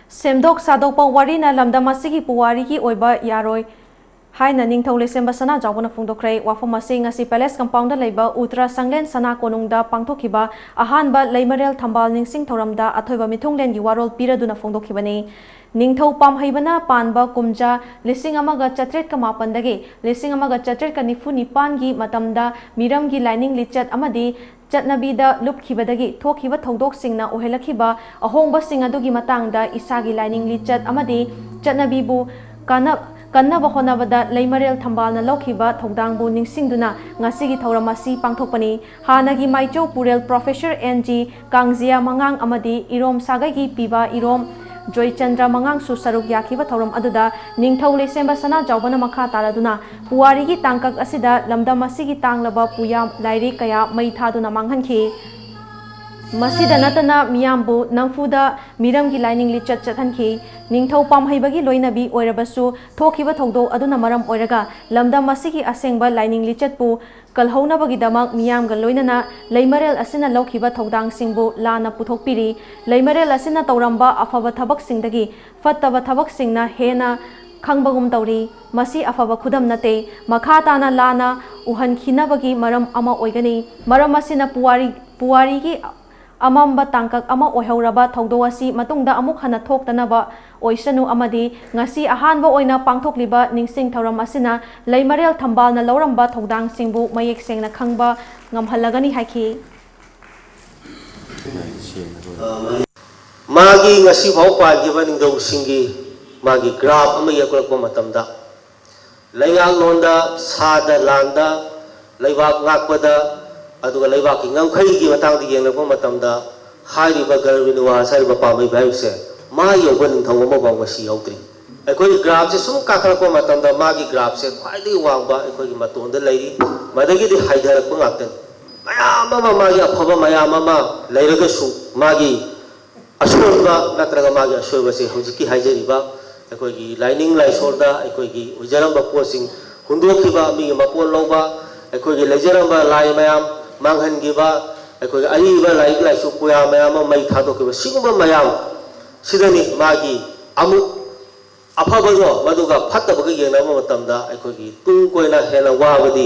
ꯁꯦꯝꯗꯣꯛ ꯁꯥꯗꯣꯛꯄ ꯋꯥꯔꯤꯅ ꯂꯝꯗꯝ ꯑꯁꯤꯒꯤ ꯄꯨꯋꯥꯔꯤꯒꯤ ꯑꯣꯏꯕ ꯌꯥꯔꯣꯏ꯫ ꯍꯥꯏꯅ ꯅꯤꯡꯊꯧ ꯂꯩꯁꯦꯝꯕ ꯁꯅꯥꯖꯥꯎꯕꯅ ꯐꯣꯡꯗꯣꯛꯈ꯭ꯔꯦ꯫ ꯋꯥꯐꯝ ꯑꯁꯤ ꯉꯁꯤ Palace Compoundꯗ ꯂꯩꯕ ꯎꯇ꯭ꯔ ꯁꯪꯂꯦꯟ ꯁꯅꯥ ꯀꯣꯅꯨꯡꯗ ꯄꯥꯡꯊꯣꯛꯈꯤꯕ ꯑꯍꯥꯟꯕ ꯂꯩꯃꯔꯦꯜ ꯊꯝꯕꯥꯜ ꯅꯤꯡꯁꯤꯡ ꯊꯧꯔꯝꯗ ꯑꯊꯣꯏꯕ ꯃꯤꯊꯨꯡꯂꯦꯟꯒꯤ ꯋꯥꯔꯣꯜ ꯄꯤꯔꯗꯨꯅ ꯐꯣꯡꯗꯣꯛꯈꯤꯕꯅꯤ꯫ ꯅꯤꯡꯊꯧ ꯄꯥꯝꯍꯩꯕꯅ ꯄꯥꯟꯕ ꯀꯨꯝꯖꯥ ꯂꯤꯁꯤꯡ ꯑꯃꯒ ꯆꯥꯇ꯭ꯔꯦꯠꯀ ꯃꯥꯄꯟꯗꯒꯤ ꯂꯤꯁꯤꯡ ꯑꯃꯒ ꯆꯥꯇ꯭ꯔꯦꯠꯀ ꯅꯤꯐꯨ ꯅꯤꯄꯥꯟꯒꯤ ꯃꯇꯝꯗ ꯃꯤꯔꯝꯒꯤ ꯂꯥꯏꯅꯤꯡ ꯂꯤꯆꯠ ꯑꯃꯗꯤ ꯆꯠꯅꯕꯤꯗ ꯂꯨꯞꯈꯤꯕꯗꯒꯤ ꯊꯣꯛꯈꯤꯕ ꯊꯧꯗꯣꯛꯁꯤꯡꯅ ꯑꯣꯏꯍꯜꯂꯛꯈꯤꯕ ꯑꯍꯣꯡꯕꯁꯤꯡ ꯑꯗꯨꯒꯤ ꯃꯇꯥꯡꯗ ꯏꯁꯥꯒꯤ ꯂꯥꯏꯅꯤꯡ ꯂꯤꯆꯠ ꯑꯃꯗꯤ ꯆꯠꯅꯕꯤꯕꯨ ꯀꯥꯟꯅ-, ꯀꯟꯅꯕ ꯍꯣꯠꯅꯕꯗ ꯂꯩꯃꯔꯦꯜ ꯊꯝꯕꯥꯜꯅ ꯂꯧꯈꯤꯕ ꯊꯧꯗꯥꯡꯕꯨ ꯅꯤꯡꯁꯤꯡꯗꯨꯅ ꯉꯁꯤꯒꯤ ꯊꯧꯔꯝ ꯑꯁꯤ ꯄꯥꯡꯊꯣꯛꯄꯅꯤ꯫ ꯍꯥꯟꯅꯒꯤ ꯃꯥꯏꯆꯧ ꯄꯨꯔꯦꯜ Professor N G ꯀꯥꯡꯖꯤꯌꯥ ꯃꯉꯥꯡ ꯑꯃꯗꯤ ꯏꯔꯣꯝ ꯁꯥꯒꯩꯒꯤ ꯄꯤꯕ ꯏꯔꯣꯝ ꯖꯣꯏꯆꯟꯗ꯭ꯔ ꯃꯉꯥꯡꯁꯨ ꯁꯔꯨꯛ ꯌꯥꯈꯤꯕ ꯊꯧꯔꯝ ꯑꯗꯨꯗ ꯅꯤꯡꯊꯧ ꯂꯩꯁꯦꯝꯕ ꯁꯅꯥꯖꯥꯎꯕꯅ ꯃꯈꯥ ꯇꯥꯔꯗꯨꯅ ꯄꯨꯋꯥꯔꯤꯒꯤ ꯇꯥꯡꯀꯛ ꯑꯁꯤꯗ ꯂꯝꯗꯝ ꯑꯁꯤꯒꯤ ꯇꯥꯡꯂꯕ ꯄꯨꯌꯥ ꯂꯥꯏꯔꯤꯛ ꯀꯌꯥ ꯃꯩ ꯊꯥꯗꯨꯅ ꯃꯥꯡꯍꯟꯈꯤ꯫ ꯃꯁꯤꯗ ꯅꯠꯇꯅ ꯃꯤꯌꯥꯝꯕꯨ ꯅꯝꯐꯨꯗ ꯃꯤꯔꯝꯒꯤ ꯂꯥꯏꯅꯤꯡ ꯂꯤꯆꯠ ꯆꯠꯍꯟꯈꯤ꯫ ꯅꯤꯡꯊꯧ ꯄꯥꯝꯍꯩꯕꯒꯤ ꯂꯣꯏꯅꯕꯤ ꯑꯣꯏꯔꯕꯁꯨ ꯊꯣꯛꯈꯤꯕ ꯊꯧꯗꯣꯛ ꯑꯗꯨꯅ ꯃꯔꯝ ꯑꯣꯏꯔꯒ ꯂꯝꯗꯝ ꯑꯁꯤꯒꯤ ꯑꯁꯦꯡꯕ ꯂꯥꯏꯅꯤꯡ ꯂꯤꯆꯠꯄꯨ ꯀꯜꯍꯧꯅꯕꯒꯤꯗꯃꯛ ꯃꯤꯌꯥꯝꯒ ꯂꯣꯏꯅꯅ ꯂꯩꯃꯔꯦꯜ ꯑꯁꯤꯅ ꯂꯧꯈꯤꯕ ꯊꯧꯗꯥꯡꯁꯤꯡꯕꯨ ꯂꯥꯟꯅ ꯄꯨꯊꯣꯛꯄꯤꯔꯤ꯫ ꯂꯩꯃꯔꯦꯜ ꯑꯁꯤꯅ ꯇꯧꯔꯝꯕ ꯑꯐꯕ ꯊꯕꯛꯁꯤꯡꯗꯒꯤ ꯐꯠꯇꯕ ꯊꯕꯛꯁꯤꯡꯅ ꯍꯦꯟꯅ ꯈꯪꯕꯒꯨꯝ ꯇꯧꯔꯤ꯫ ꯃꯁꯤ ꯑꯐꯕ ꯈꯨꯗꯝ ꯅꯠꯇꯦ꯫ ꯃꯈꯥ ꯇꯥꯅ ꯂꯥꯟꯅ ꯎꯍꯟꯈꯤꯅꯕꯒꯤ ꯃꯔꯝ ꯑꯃ ꯑꯣꯏꯒꯅꯤ꯫ ꯃꯔꯝ ꯑꯁꯤꯅ ꯄꯨꯋꯥꯔꯤ, ꯄꯨꯋꯥꯔꯤꯒꯤ ꯑꯃꯝꯕ ꯇꯥꯡꯀꯛ ꯑꯃ ꯑꯣꯏꯍꯧꯔꯕ ꯊꯧꯗꯣꯛ ꯑꯁꯤ ꯃꯇꯨꯡꯗ ꯑꯃꯨꯛ ꯍꯟꯅ ꯊꯣꯛꯇꯅꯕ ꯑꯣꯏꯁꯅꯨ ꯑꯃꯗꯤ ꯉꯁꯤ ꯑꯍꯥꯟꯕ ꯑꯣꯏꯅ ꯄꯥꯡꯊꯣꯛꯂꯤꯕ ꯅꯤꯡꯁꯤꯡ ꯊꯧꯔꯝ ꯑꯁꯤꯅ ꯂꯩꯃꯔꯦꯜ ꯊꯝꯕꯥꯜꯅ ꯂꯧꯔꯝꯕ ꯊꯧꯗꯥꯡꯁꯤꯡꯕꯨ ꯃꯌꯦꯛ ꯁꯦꯡꯅ ꯈꯪꯕ ꯉꯝꯍꯜꯂꯒꯅꯤ ꯍꯥꯏꯈꯤ꯫ ꯃꯥꯒꯤ ꯉꯁꯤ ꯐꯥꯎ ꯄꯥꯟꯈꯤꯕ ꯅꯤꯡꯊꯧꯁꯤꯡꯒꯤ ꯃꯥꯒꯤ graph ꯑꯃ ꯌꯦꯛꯂꯛꯄ ꯃꯇꯝꯗ, ꯂꯩꯉꯥꯛꯂꯣꯟꯗ, ꯁꯥꯗ, ꯂꯥꯟꯗ, ꯂꯩꯕꯥꯛ ꯉꯥꯛꯄꯗ, ꯑꯗꯨꯒ ꯂꯩꯕꯥꯛꯀꯤ ꯉꯝꯈꯩꯒꯤ ꯃꯇꯥꯡꯗ ꯌꯦꯡꯂꯛꯄ ꯃꯇꯝꯗ, ꯍꯥꯏꯔꯤꯕ ꯒꯔꯕꯤꯅꯨꯋꯥꯁ ꯍꯥꯏꯔꯤꯕ ꯄꯥꯝꯍꯩꯕ ꯍꯥꯏꯕꯁꯦ ꯃꯥ ꯌꯧꯕ ꯅꯤꯡꯊꯧ ꯑꯃꯐꯥꯎ ꯉꯁꯤ ꯌꯧꯗ꯭ꯔꯤ꯫ ꯑꯩꯈꯣꯏꯒꯤ graphꯁꯦ ꯁꯨꯝ ꯀꯥꯈꯠꯂꯛꯄ ꯃꯇꯝꯗ ꯃꯥꯒꯤ graphꯁꯦ ꯈ꯭ꯋꯥꯏꯗꯒꯤ ꯋꯥꯡꯕ ꯑꯩꯈꯣꯏꯒꯤ ꯃꯇꯣꯟꯗ ꯂꯩꯔꯤ, ꯃꯗꯒꯤꯗꯤ ꯍꯥꯏꯊꯔꯛꯄ ꯉꯥꯛꯇꯅꯤ꯫ ꯃꯌꯥꯝ ꯑꯃ, ꯃꯥꯒꯤ ꯑꯐꯕ ꯃꯌꯥꯝ ꯑꯃ ꯂꯩꯔꯒꯁꯨ ꯃꯥꯒꯤ ꯑꯁꯣꯟꯕ ꯅꯠꯇ꯭ꯔꯒ ꯃꯥꯒꯤ ꯑꯁꯣꯏꯕꯁꯦ ꯍꯧꯖꯤꯛꯀꯤ ꯍꯥꯏꯖꯔꯤꯕ ꯑꯩꯈꯣꯏꯒꯤ ꯂꯥꯏꯅꯤꯡ ꯂꯥꯏꯁꯣꯜꯗ ꯑꯩꯈꯣꯏꯒꯤ ꯑꯣꯏꯖꯔꯝꯕ ꯄꯣꯠꯁꯤꯡ ꯍꯨꯟꯗꯣꯛꯈꯤꯕ, ꯃꯤꯒꯤ ꯃꯄꯣꯠ ꯂꯧꯕ, ꯑꯩꯈꯣꯏꯒꯤ ꯂꯩꯖꯔꯝꯕ ꯂꯥꯏ ꯃꯌꯥꯝ ꯃꯥꯡꯍꯟꯈꯤꯕ, ꯑꯩꯈꯣꯏꯒꯤ ꯑꯔꯤꯕ ꯂꯥꯏꯔꯤꯛ ꯂꯥꯏꯁꯨ ꯄꯨꯌꯥ ꯃꯌꯥꯝ ꯑꯃ ꯃꯩ ꯊꯥꯗꯣꯛꯈꯤꯕ, ꯁꯤꯒꯨꯝꯕ ꯃꯌꯥꯝ ꯁꯤꯗꯅꯤ ꯃꯥꯒꯤ ꯑꯃꯨꯛ ꯑꯐꯕꯗꯣ ꯃꯗꯨꯒ ꯐꯠꯇꯕꯒ ꯌꯦꯡꯅꯕ ꯃꯇꯝꯗ ꯑꯩꯈꯣꯏꯒꯤ ꯇꯨꯡ ꯀꯣꯏꯅ ꯍꯦꯟꯅ ꯋꯥꯕꯗꯤ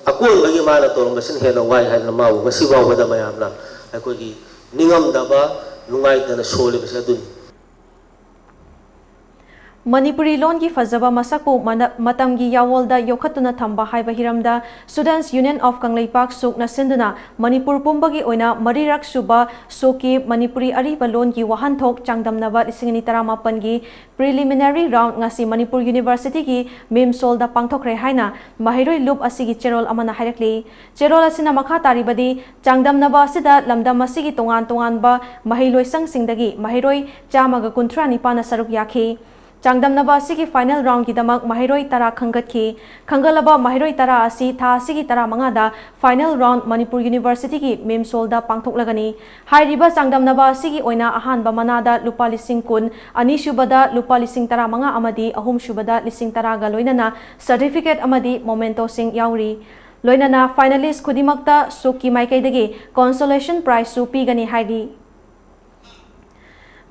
ꯑꯀꯣꯟꯕꯒꯤ ꯃꯥꯅ ꯇꯧꯔꯝꯕꯁꯤꯅ ꯍꯦꯟꯅ ꯋꯥꯏ ꯍꯥꯏꯗꯅ ꯃꯥꯕꯨ ꯉꯁꯤ ꯐꯥꯎꯕꯗ ꯃꯌꯥꯝꯅ ꯑꯩꯈꯣꯏꯒꯤ ꯅꯤꯡꯉꯝꯗꯕ, ꯅꯨꯡꯉꯥꯏꯇꯅ ꯁꯣꯜꯂꯤꯕꯁꯦ ꯑꯗꯨꯅꯤ꯫ ꯃꯅꯤꯄꯨꯔꯤ ꯂꯣꯟꯒꯤ ꯐꯖꯕ ꯃꯁꯛꯄꯨ ꯃꯇꯝꯒꯤ ꯌꯥꯋꯣꯜꯗ ꯌꯣꯛꯈꯠꯇꯨꯅ ꯊꯝꯕ ꯍꯥꯏꯕ ꯍꯤꯔꯝꯗ Students Union of ꯀꯪꯂꯩꯄꯥꯛ ꯁꯨꯛꯅ ꯁꯤꯟꯗꯨꯅ ꯃꯅꯤꯄꯨꯔ ꯄꯨꯝꯕꯒꯤ ꯑꯣꯏꯅ ꯃꯔꯤꯔꯛ ꯁꯨꯕ ꯁꯨꯛꯀꯤ ꯃꯅꯤꯄꯨꯔꯤ ꯑꯔꯤꯕ ꯂꯣꯟꯒꯤ ꯋꯥꯍꯟꯊꯣꯛ ꯆꯥꯡꯗꯝꯅꯕ ꯂꯤꯁꯤꯡ ꯑꯅꯤ ꯇꯔꯥꯃꯥꯄꯟꯒꯤ preliminary round ꯉꯁꯤ ꯃꯅꯤꯄꯨꯔ Universityꯒꯤ MIMSOLꯗ ꯄꯥꯡꯊꯣꯛꯈ꯭ꯔꯦ ꯍꯥꯏꯅ ꯃꯍꯩꯔꯣꯏ ꯂꯨꯞ ꯑꯁꯤꯒꯤ ꯆꯦꯔꯣꯜ ꯑꯃꯅ ꯍꯥꯏꯔꯛꯂꯤ꯫ ꯆꯦꯔꯣꯜ ꯑꯁꯤꯅ ꯃꯈꯥ ꯇꯥꯔꯤꯕꯗꯤ, ꯆꯥꯡꯗꯝꯅꯕ ꯑꯁꯤꯗ ꯂꯝꯗꯝ ꯑꯁꯤꯒꯤ ꯇꯣꯉꯥꯟ ꯇꯣꯉꯥꯟꯕ ꯃꯍꯩꯂꯣꯏꯁꯪꯁꯤꯡꯗꯒꯤ ꯃꯍꯩꯔꯣꯏ ꯆꯥꯝꯃꯒ ꯀꯨꯟꯊ꯭ꯔꯥ ꯅꯤꯄꯥꯟꯅ ꯁꯔꯨꯛ ꯌꯥꯈꯤ꯫ ꯆꯥꯡꯗꯝꯅꯕ ꯑꯁꯤꯒꯤ final roundꯒꯤꯗꯃꯛ ꯃꯍꯩꯔꯣꯏ ꯇꯔꯥ ꯈꯟꯒꯠꯈꯤ꯫ ꯈꯟꯒꯠꯂꯕ ꯃꯍꯩꯔꯣꯏ ꯇꯔꯥ ꯑꯁꯤ ꯊꯥ ꯑꯁꯤꯒꯤ ꯇꯔꯥꯃꯉꯥꯗ final round ꯃꯅꯤꯄꯨꯔ Universityꯒꯤ MIMSOLꯗ ꯄꯥꯡꯊꯣꯛꯂꯒꯅꯤ꯫ ꯍꯥꯏꯔꯤꯕ ꯆꯥꯡꯗꯝꯅꯕ ꯑꯁꯤꯒꯤ ꯑꯣꯏꯅ ꯑꯍꯥꯟꯕ ꯃꯅꯥꯗ ꯂꯨꯄꯥ ꯂꯤꯁꯤꯡ ꯀꯨꯟ, ꯑꯅꯤꯁꯨꯕꯗ ꯂꯨꯄꯥ ꯂꯤꯁꯤꯡ ꯇꯔꯥꯃꯉꯥ ꯑꯃꯗꯤ ꯑꯍꯨꯝꯁꯨꯕꯗ ꯂꯤꯁꯤꯡ ꯇꯔꯥꯒ ꯂꯣꯏꯅꯅ certificate ꯑꯃꯗꯤ mementoꯁꯤꯡ ꯌꯥꯎꯔꯤ꯫ ꯂꯣꯏꯅꯅ finalist ꯈꯨꯗꯤꯡꯃꯛꯇ ꯁꯨꯛꯀꯤ ꯃꯥꯏꯀꯩꯗꯒꯤ consolation prizeꯁꯨ ꯄꯤꯒꯅꯤ ꯍꯥꯏꯔꯤ꯫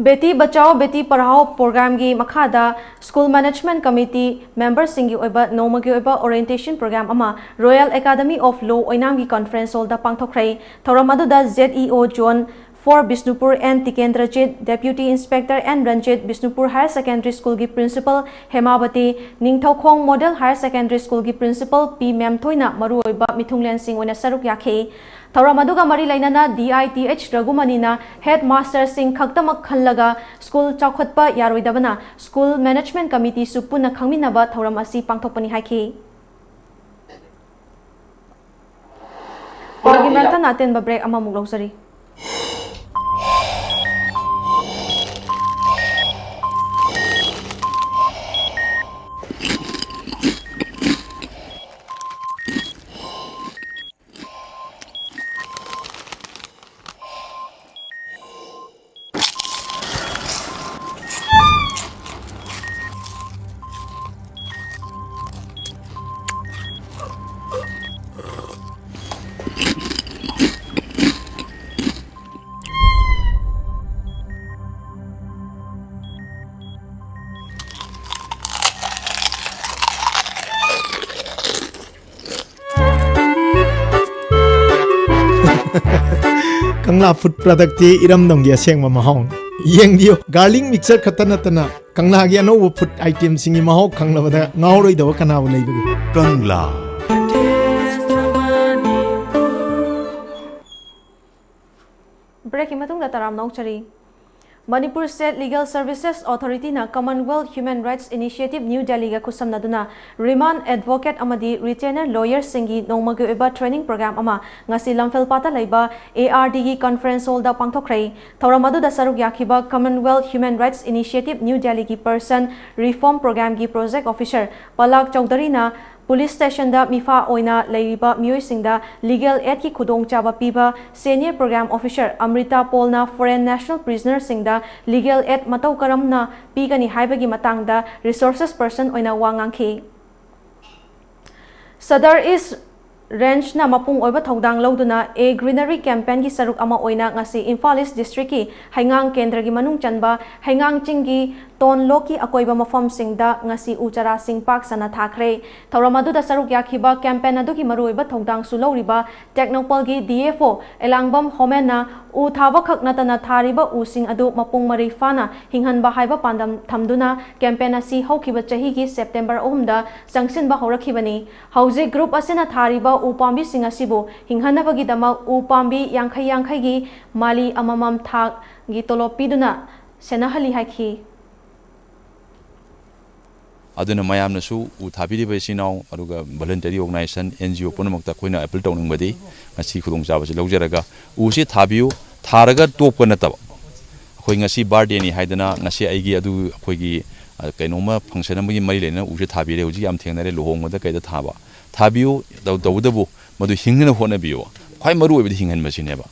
ꯕꯦꯇꯤ ꯕꯆꯥꯎ ꯕꯦꯇꯤ ꯄꯔꯍꯥꯎ programꯒꯤ ꯃꯈꯥꯗ School Management Committee memberꯁꯤꯡꯒꯤ ꯑꯣꯏꯕ ꯅꯣꯡꯃꯒꯤ ꯑꯣꯏꯕ orientation program ꯑꯃ Royal Academy of Law ꯑꯣꯏꯅꯥꯝꯒꯤ conference hallꯗ ꯄꯥꯡꯊꯣꯛꯈ꯭ꯔꯦ꯫ ꯊꯧꯔꯝ ꯑꯗꯨꯗ ZEO Zone four Bishnupur N Tikendrajit, Deputy Inspector N Ranjit, Bishnupur Higher Secondary Schoolꯒꯤ Principal ꯍꯦꯃꯥꯕꯇꯤ, Ningthoukhong Model Higher Secondary Schoolꯒꯤ Principal P ꯃꯦꯝꯊꯣꯏꯅ ꯃꯔꯨꯑꯣꯏꯕ ꯃꯤꯊꯨꯡꯂꯦꯟꯁꯤꯡ ꯑꯣꯏꯅ ꯁꯔꯨꯛ ꯌꯥꯈꯤ꯫ ꯊꯧꯔꯝ ꯑꯗꯨꯒ ꯃꯔꯤ ꯂꯩꯅꯅ DITH ꯔꯘꯨꯃꯅꯤꯅ headmasterꯁꯤꯡ ꯈꯛꯇꯃꯛ ꯈꯜꯂꯒ school ꯆꯥꯎꯈꯠꯄ ꯌꯥꯔꯣꯏꯗꯕꯅ School Management Committeeꯁꯨ ꯄꯨꯟꯅ ꯈꯪꯃꯤꯟꯅꯕ ꯊꯧꯔꯝ ꯑꯁꯤ ꯄꯥꯡꯊꯣꯛꯄꯅꯤ ꯍꯥꯏꯈꯤ꯫ ꯄꯥꯎꯒꯤ ꯃꯔꯛ ꯊꯠꯅ ꯑꯇꯦꯟꯕ break ꯑꯃꯃꯨꯛ ꯂꯧꯖꯔꯤ꯫ ꯀꯪꯂꯥ ꯐꯨꯗ ꯄ꯭ꯔꯗꯛꯇꯤ ꯏꯔꯝꯗꯝꯒꯤ ꯑꯁꯦꯡꯕ ꯃꯍꯥꯎꯅꯤ꯫ ꯌꯦꯡꯕꯤꯌꯨ, ꯒꯥꯔꯂꯤꯛ ꯃꯤꯛꯁꯆꯔ ꯈꯛꯇ ꯅꯠꯇꯅ ꯀꯪꯂꯥꯒꯤ ꯑꯅꯧꯕ ꯐꯨꯗ ꯑꯥꯏꯇꯦꯝꯁꯤꯡꯒꯤ ꯃꯍꯥꯎ ꯈꯪꯂꯕꯗ ꯉꯥꯎꯔꯣꯏꯗꯕ ꯀꯅꯥꯕꯨ ꯂꯩꯕꯒꯦ? ꯀꯪꯂꯥ꯫ ꯕ꯭ꯔꯦꯛꯀꯤ ꯃꯇꯨꯡꯗ ꯇꯔꯥꯝꯅ ꯑꯣꯛꯆꯔꯤ꯫ ꯃꯅꯤꯄꯨꯔ ꯁ꯭ꯇꯦꯠ ꯂꯤꯒꯦꯜ ꯁꯔꯚꯤꯁꯦꯁ ꯑꯣꯊꯣꯔꯤꯇꯤꯅ commonwealth human rights initiative new ꯗꯦꯜꯂꯤꯒ ꯈꯨꯠꯁꯝꯅꯗꯨꯅ ꯔꯤꯃꯥꯟꯗ ꯑꯦꯗꯚꯣꯀꯦꯠ ꯑꯃꯗꯤ ꯔꯤꯇꯦꯅꯔ ꯂꯣꯌꯔꯁꯤꯡꯒꯤ ꯅꯣꯡꯃꯒꯤ ꯑꯣꯏꯕ ꯇ꯭ꯔꯦꯅꯤꯡ ꯄ꯭ꯔꯣꯒ꯭ꯔꯥꯝ ꯑꯃ ꯉꯁꯤ ꯂꯝꯐꯦꯜꯄꯥꯠꯇ ꯂꯩꯕ ꯑꯦ ꯑꯥꯔ ꯗꯤꯒꯤ ꯀꯟꯐꯔꯦꯟꯁ ꯍꯣꯜꯗ ꯄꯥꯡꯊꯣꯛꯈ꯭ꯔꯦ꯫ ꯊꯧꯔꯝ ꯑꯗꯨꯗ ꯁꯔꯨꯛ ꯌꯥꯈꯤꯕ Commonwealth human rights initiative New ꯗꯦꯜꯂꯤꯒꯤ ꯄꯔꯁꯟ ꯔꯤꯐꯣꯔꯝ ꯄ꯭ꯔꯣꯒ꯭ꯔꯥꯝꯒꯤ ꯄ꯭ꯔꯣꯖꯦꯛ ꯑꯣꯐꯤꯁꯔ ꯄꯂꯥꯛ ꯆꯧꯙꯔꯤꯅ ꯄꯨꯂꯤꯁ ꯁ꯭ꯇꯦꯁꯟꯗ ꯃꯤꯐꯥ ꯑꯣꯏꯅ ꯂꯩꯔꯤꯕ ꯃꯤꯑꯣꯏꯁꯤꯡꯗ ꯂꯤꯒꯦꯜ ꯑꯦꯗꯀꯤ ꯈꯨꯗꯣꯡꯆꯥꯕ ꯄꯤꯕ ꯁꯦꯅꯤꯌꯔ ꯄ꯭ꯔꯣꯒ꯭ꯔꯥꯝ ꯑꯣꯐꯤꯁꯔ ꯑꯃ꯭ꯔꯤꯇꯥ ꯄꯣꯜꯅ ꯐꯣꯔꯦꯟ ꯅꯦꯁꯅꯦꯜ ꯄ꯭ꯔꯤꯖꯅꯔꯁꯤꯡꯗ ꯂꯤꯒꯦꯜ ꯑꯦꯗ ꯃꯇꯧ ꯀꯔꯝꯅ ꯄꯤꯒꯅꯤ ꯍꯥꯏꯕꯒꯤ ꯃꯇꯥꯡꯗ ꯔꯤꯁꯣꯔꯁꯦꯁ ꯄꯔꯁꯟ ꯑꯣꯏꯅ ꯋꯥ ꯉꯥꯡꯈꯤ꯫ ꯁꯗꯔ ꯏꯁ ꯔꯦꯟꯖꯅ ꯃꯄꯨꯡ ꯑꯣꯏꯕ ꯊꯧꯗꯥꯡ ꯂꯧꯗꯨꯅ ꯑꯦ ꯒ꯭ꯔꯤꯅꯔꯤ ꯀꯦꯝꯄꯦꯟꯒꯤ ꯁꯔꯨꯛ ꯑꯃ ꯑꯣꯏꯅ ꯉꯁꯤ ꯏꯝꯐꯥꯜ ꯏꯁ ꯗꯤꯁꯇ꯭ꯔꯤꯛꯀꯤ ꯍꯩꯉꯥꯡ ꯀꯦꯟꯗ꯭ꯔꯒꯤ ꯃꯅꯨꯡ ꯆꯟꯕ ꯍꯩꯉꯥꯡ ꯆꯤꯡꯒꯤ ꯇꯣꯟꯂꯣꯛꯀꯤ ꯑꯀꯣꯏꯕ ꯃꯐꯝꯁꯤꯡꯗ ꯉꯁꯤ ꯎ ꯆꯥꯔꯥꯁꯤꯡ ꯄꯥꯛ ꯁꯟꯅ ꯊꯥꯈ꯭ꯔꯦ꯫ ꯊꯧꯔꯝ ꯑꯗꯨꯗ ꯁꯔꯨꯛ ꯌꯥꯈꯤꯕ ꯀꯦꯝꯄꯦꯟ ꯑꯗꯨꯒꯤ ꯃꯔꯨꯑꯣꯏꯕ ꯊꯧꯗꯥꯡꯁꯨ ꯂꯧꯔꯤꯕ ꯇꯦꯛꯅꯧꯄꯜꯒꯤ ꯗꯤ ꯑꯦꯐ ꯑꯣ ꯑꯦꯂꯥꯡꯕꯝ ꯍꯣꯃꯦꯟꯅ ꯎ ꯊꯥꯕ ꯈꯛ ꯅꯠꯇꯅ ꯊꯥꯔꯤꯕ ꯎꯁꯤꯡ ꯑꯗꯨ ꯃꯄꯨꯡ ꯃꯔꯩ ꯐꯥꯅ ꯍꯤꯡꯍꯟꯕ ꯍꯥꯏꯕ ꯄꯥꯟꯗꯝ ꯊꯝꯗꯨꯅ ꯀꯦꯝꯄꯦꯟ ꯑꯁꯤ ꯍꯧꯈꯤꯕ ꯆꯍꯤꯒꯤ ꯁꯦꯞꯇꯦꯝꯕꯔ ꯑꯍꯨꯝꯗ ꯆꯪꯁꯤꯟꯕ ꯍꯧꯔꯛꯈꯤꯕꯅꯤ꯫ ꯍꯧꯖꯤꯛ ꯒ꯭ꯔꯨꯞ ꯑꯁꯤꯅ ꯊꯥꯔꯤꯕ ꯎ ꯄꯥꯝꯕꯤꯁꯤꯡ ꯑꯁꯤꯕꯨ ꯍꯤꯡꯍꯟꯅꯕꯒꯤꯗꯃꯛ ꯎ ꯄꯥꯝꯕꯤ ꯌꯥꯡꯈꯩ ꯌꯥꯡꯈꯩꯒꯤ ꯃꯥꯂꯤ ꯑꯃꯃꯝ ꯊꯥꯒꯤ ꯇꯣꯂꯣꯞ ꯄꯤꯗꯨꯅ ꯁꯦꯟꯅꯍꯜꯂꯤ ꯍꯥꯏꯈꯤ꯫ ꯑꯗꯨꯅ ꯃꯌꯥꯝꯅꯁꯨ ꯎ ꯊꯥꯕꯤꯔꯤꯕ ꯏꯆꯤꯟ ꯏꯅꯥꯎ ꯑꯗꯨꯒ voluntary organisation, and G O ꯄꯨꯝꯅꯃꯛꯇ ꯑꯩꯈꯣꯏꯅ ꯑꯦꯄꯤꯜ ꯇꯧꯅꯤꯡꯕꯗꯤ ꯉꯁꯤ ꯈꯨꯗꯣꯡꯆꯥꯕꯁꯤ ꯂꯧꯖꯔꯒ ꯎꯁꯤ ꯊꯥꯕꯤꯌꯨ, ꯊꯥꯔꯒ ꯇꯣꯛꯄ ꯅꯠꯇꯕ꯫ ꯑꯩꯈꯣꯏ ꯉꯁꯤ ꯕꯥꯔꯗꯦꯅꯤ ꯍꯥꯏꯗꯅ ꯉꯁꯤ ꯑꯩꯒꯤ ꯑꯗꯨ ꯑꯩꯈꯣꯏꯒꯤ, ꯑ, ꯀꯩꯅꯣꯝꯃ ꯐꯪꯁꯟ ꯑꯃꯒꯤ ꯃꯔꯤ ꯂꯩꯅꯅ ꯎꯁꯦ ꯊꯥꯕꯤꯔꯦ, ꯍꯧꯖꯤꯛ ꯌꯥꯝ ꯊꯦꯡꯅꯔꯦ ꯂꯨꯍꯣꯡꯕꯗ ꯀꯩꯗ ꯊꯥꯕ꯫ ꯊꯥꯕꯤꯌꯨ, ꯇꯧ-, ꯇꯧꯕꯇꯕꯨ ꯃꯗꯨ ꯍꯤꯡꯅꯅ ꯍꯣꯠꯅꯕꯤꯌꯨ꯫ ꯈ꯭ꯋꯥꯏ ꯃꯔꯨ ꯑꯣꯏꯕꯗꯤ ꯍꯤꯡꯍꯟꯕꯁꯤꯅꯦꯕ꯫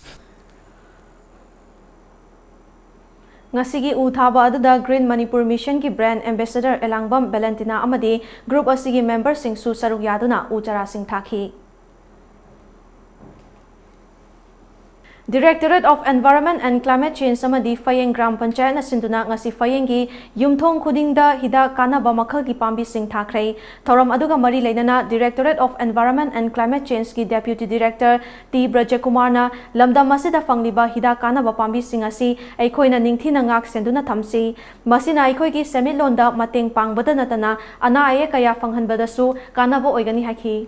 ꯉꯁꯤꯒꯤ ꯎ ꯊꯥꯕ ꯑꯗꯨꯗ ꯒ꯭ꯔꯤꯟ ꯃꯅꯤꯄꯨꯔ ꯃꯤꯁꯟꯒꯤ ꯕ꯭ꯔꯥꯟꯗ ꯑꯦꯝꯕꯦꯁꯦꯗꯔ ꯑꯦꯂꯥꯡꯕꯝ ꯚꯦꯂꯦꯟꯇꯤꯅꯥ ꯑꯃꯗꯤ ꯒ꯭ꯔꯨꯞ ꯑꯁꯤꯒꯤ ꯃꯦꯝꯕꯔꯁꯤꯡꯁꯨ ꯁꯔꯨꯛ ꯌꯥꯗꯨꯅ ꯎ ꯆꯥꯔꯥꯁꯤꯡ ꯊꯥꯈꯤ꯫ Directorate of Environment and Climate Change ꯑꯃꯗꯤ ꯐꯌꯦꯡ ꯒ꯭ꯔꯥꯝ ꯄꯟꯆꯥꯌꯠꯅ ꯁꯤꯟꯗꯨꯅ ꯉꯁꯤ ꯐꯌꯦꯡꯒꯤ ꯌꯨꯝꯊꯣꯡ ꯈꯨꯗꯤꯡꯗ ꯍꯤꯗꯥꯛ ꯀꯥꯟꯅꯕ ꯃꯈꯜꯒꯤ ꯄꯥꯝꯕꯤꯁꯤꯡ ꯊꯥꯈ꯭ꯔꯦ꯫ ꯊꯧꯔꯝ ꯑꯗꯨꯒ ꯃꯔꯤ ꯂꯩꯅꯅ Directorate of Environment and Climate Changeꯀꯤ Deputy Director ꯇꯤ ꯕ꯭ꯔꯖꯀꯨꯃꯥꯔꯅ ꯂꯝꯗꯝ ꯑꯁꯤꯗ ꯐꯪꯂꯤꯕ ꯍꯤꯗꯥꯛ ꯀꯥꯟꯅꯕ ꯄꯥꯝꯕꯤꯁꯤꯡ ꯑꯁꯤ ꯑꯩꯈꯣꯏꯅ ꯅꯤꯡꯊꯤꯅ ꯉꯥꯛ ꯁꯦꯟꯗꯨꯅ ꯊꯝꯁꯤ꯫ ꯃꯁꯤꯅ ꯑꯩꯈꯣꯏꯒꯤ ꯁꯦꯟꯃꯤꯠꯂꯣꯟꯗ ꯃꯇꯦꯡ ꯄꯥꯡꯕꯗ ꯅꯠꯇꯅ ꯑꯅꯥ ꯑꯌꯦꯛ ꯀꯌꯥ ꯐꯪꯍꯟꯕꯗꯁꯨ ꯀꯥꯟꯅꯕ ꯑꯣꯏꯒꯅꯤ ꯍꯥꯏꯈꯤ꯫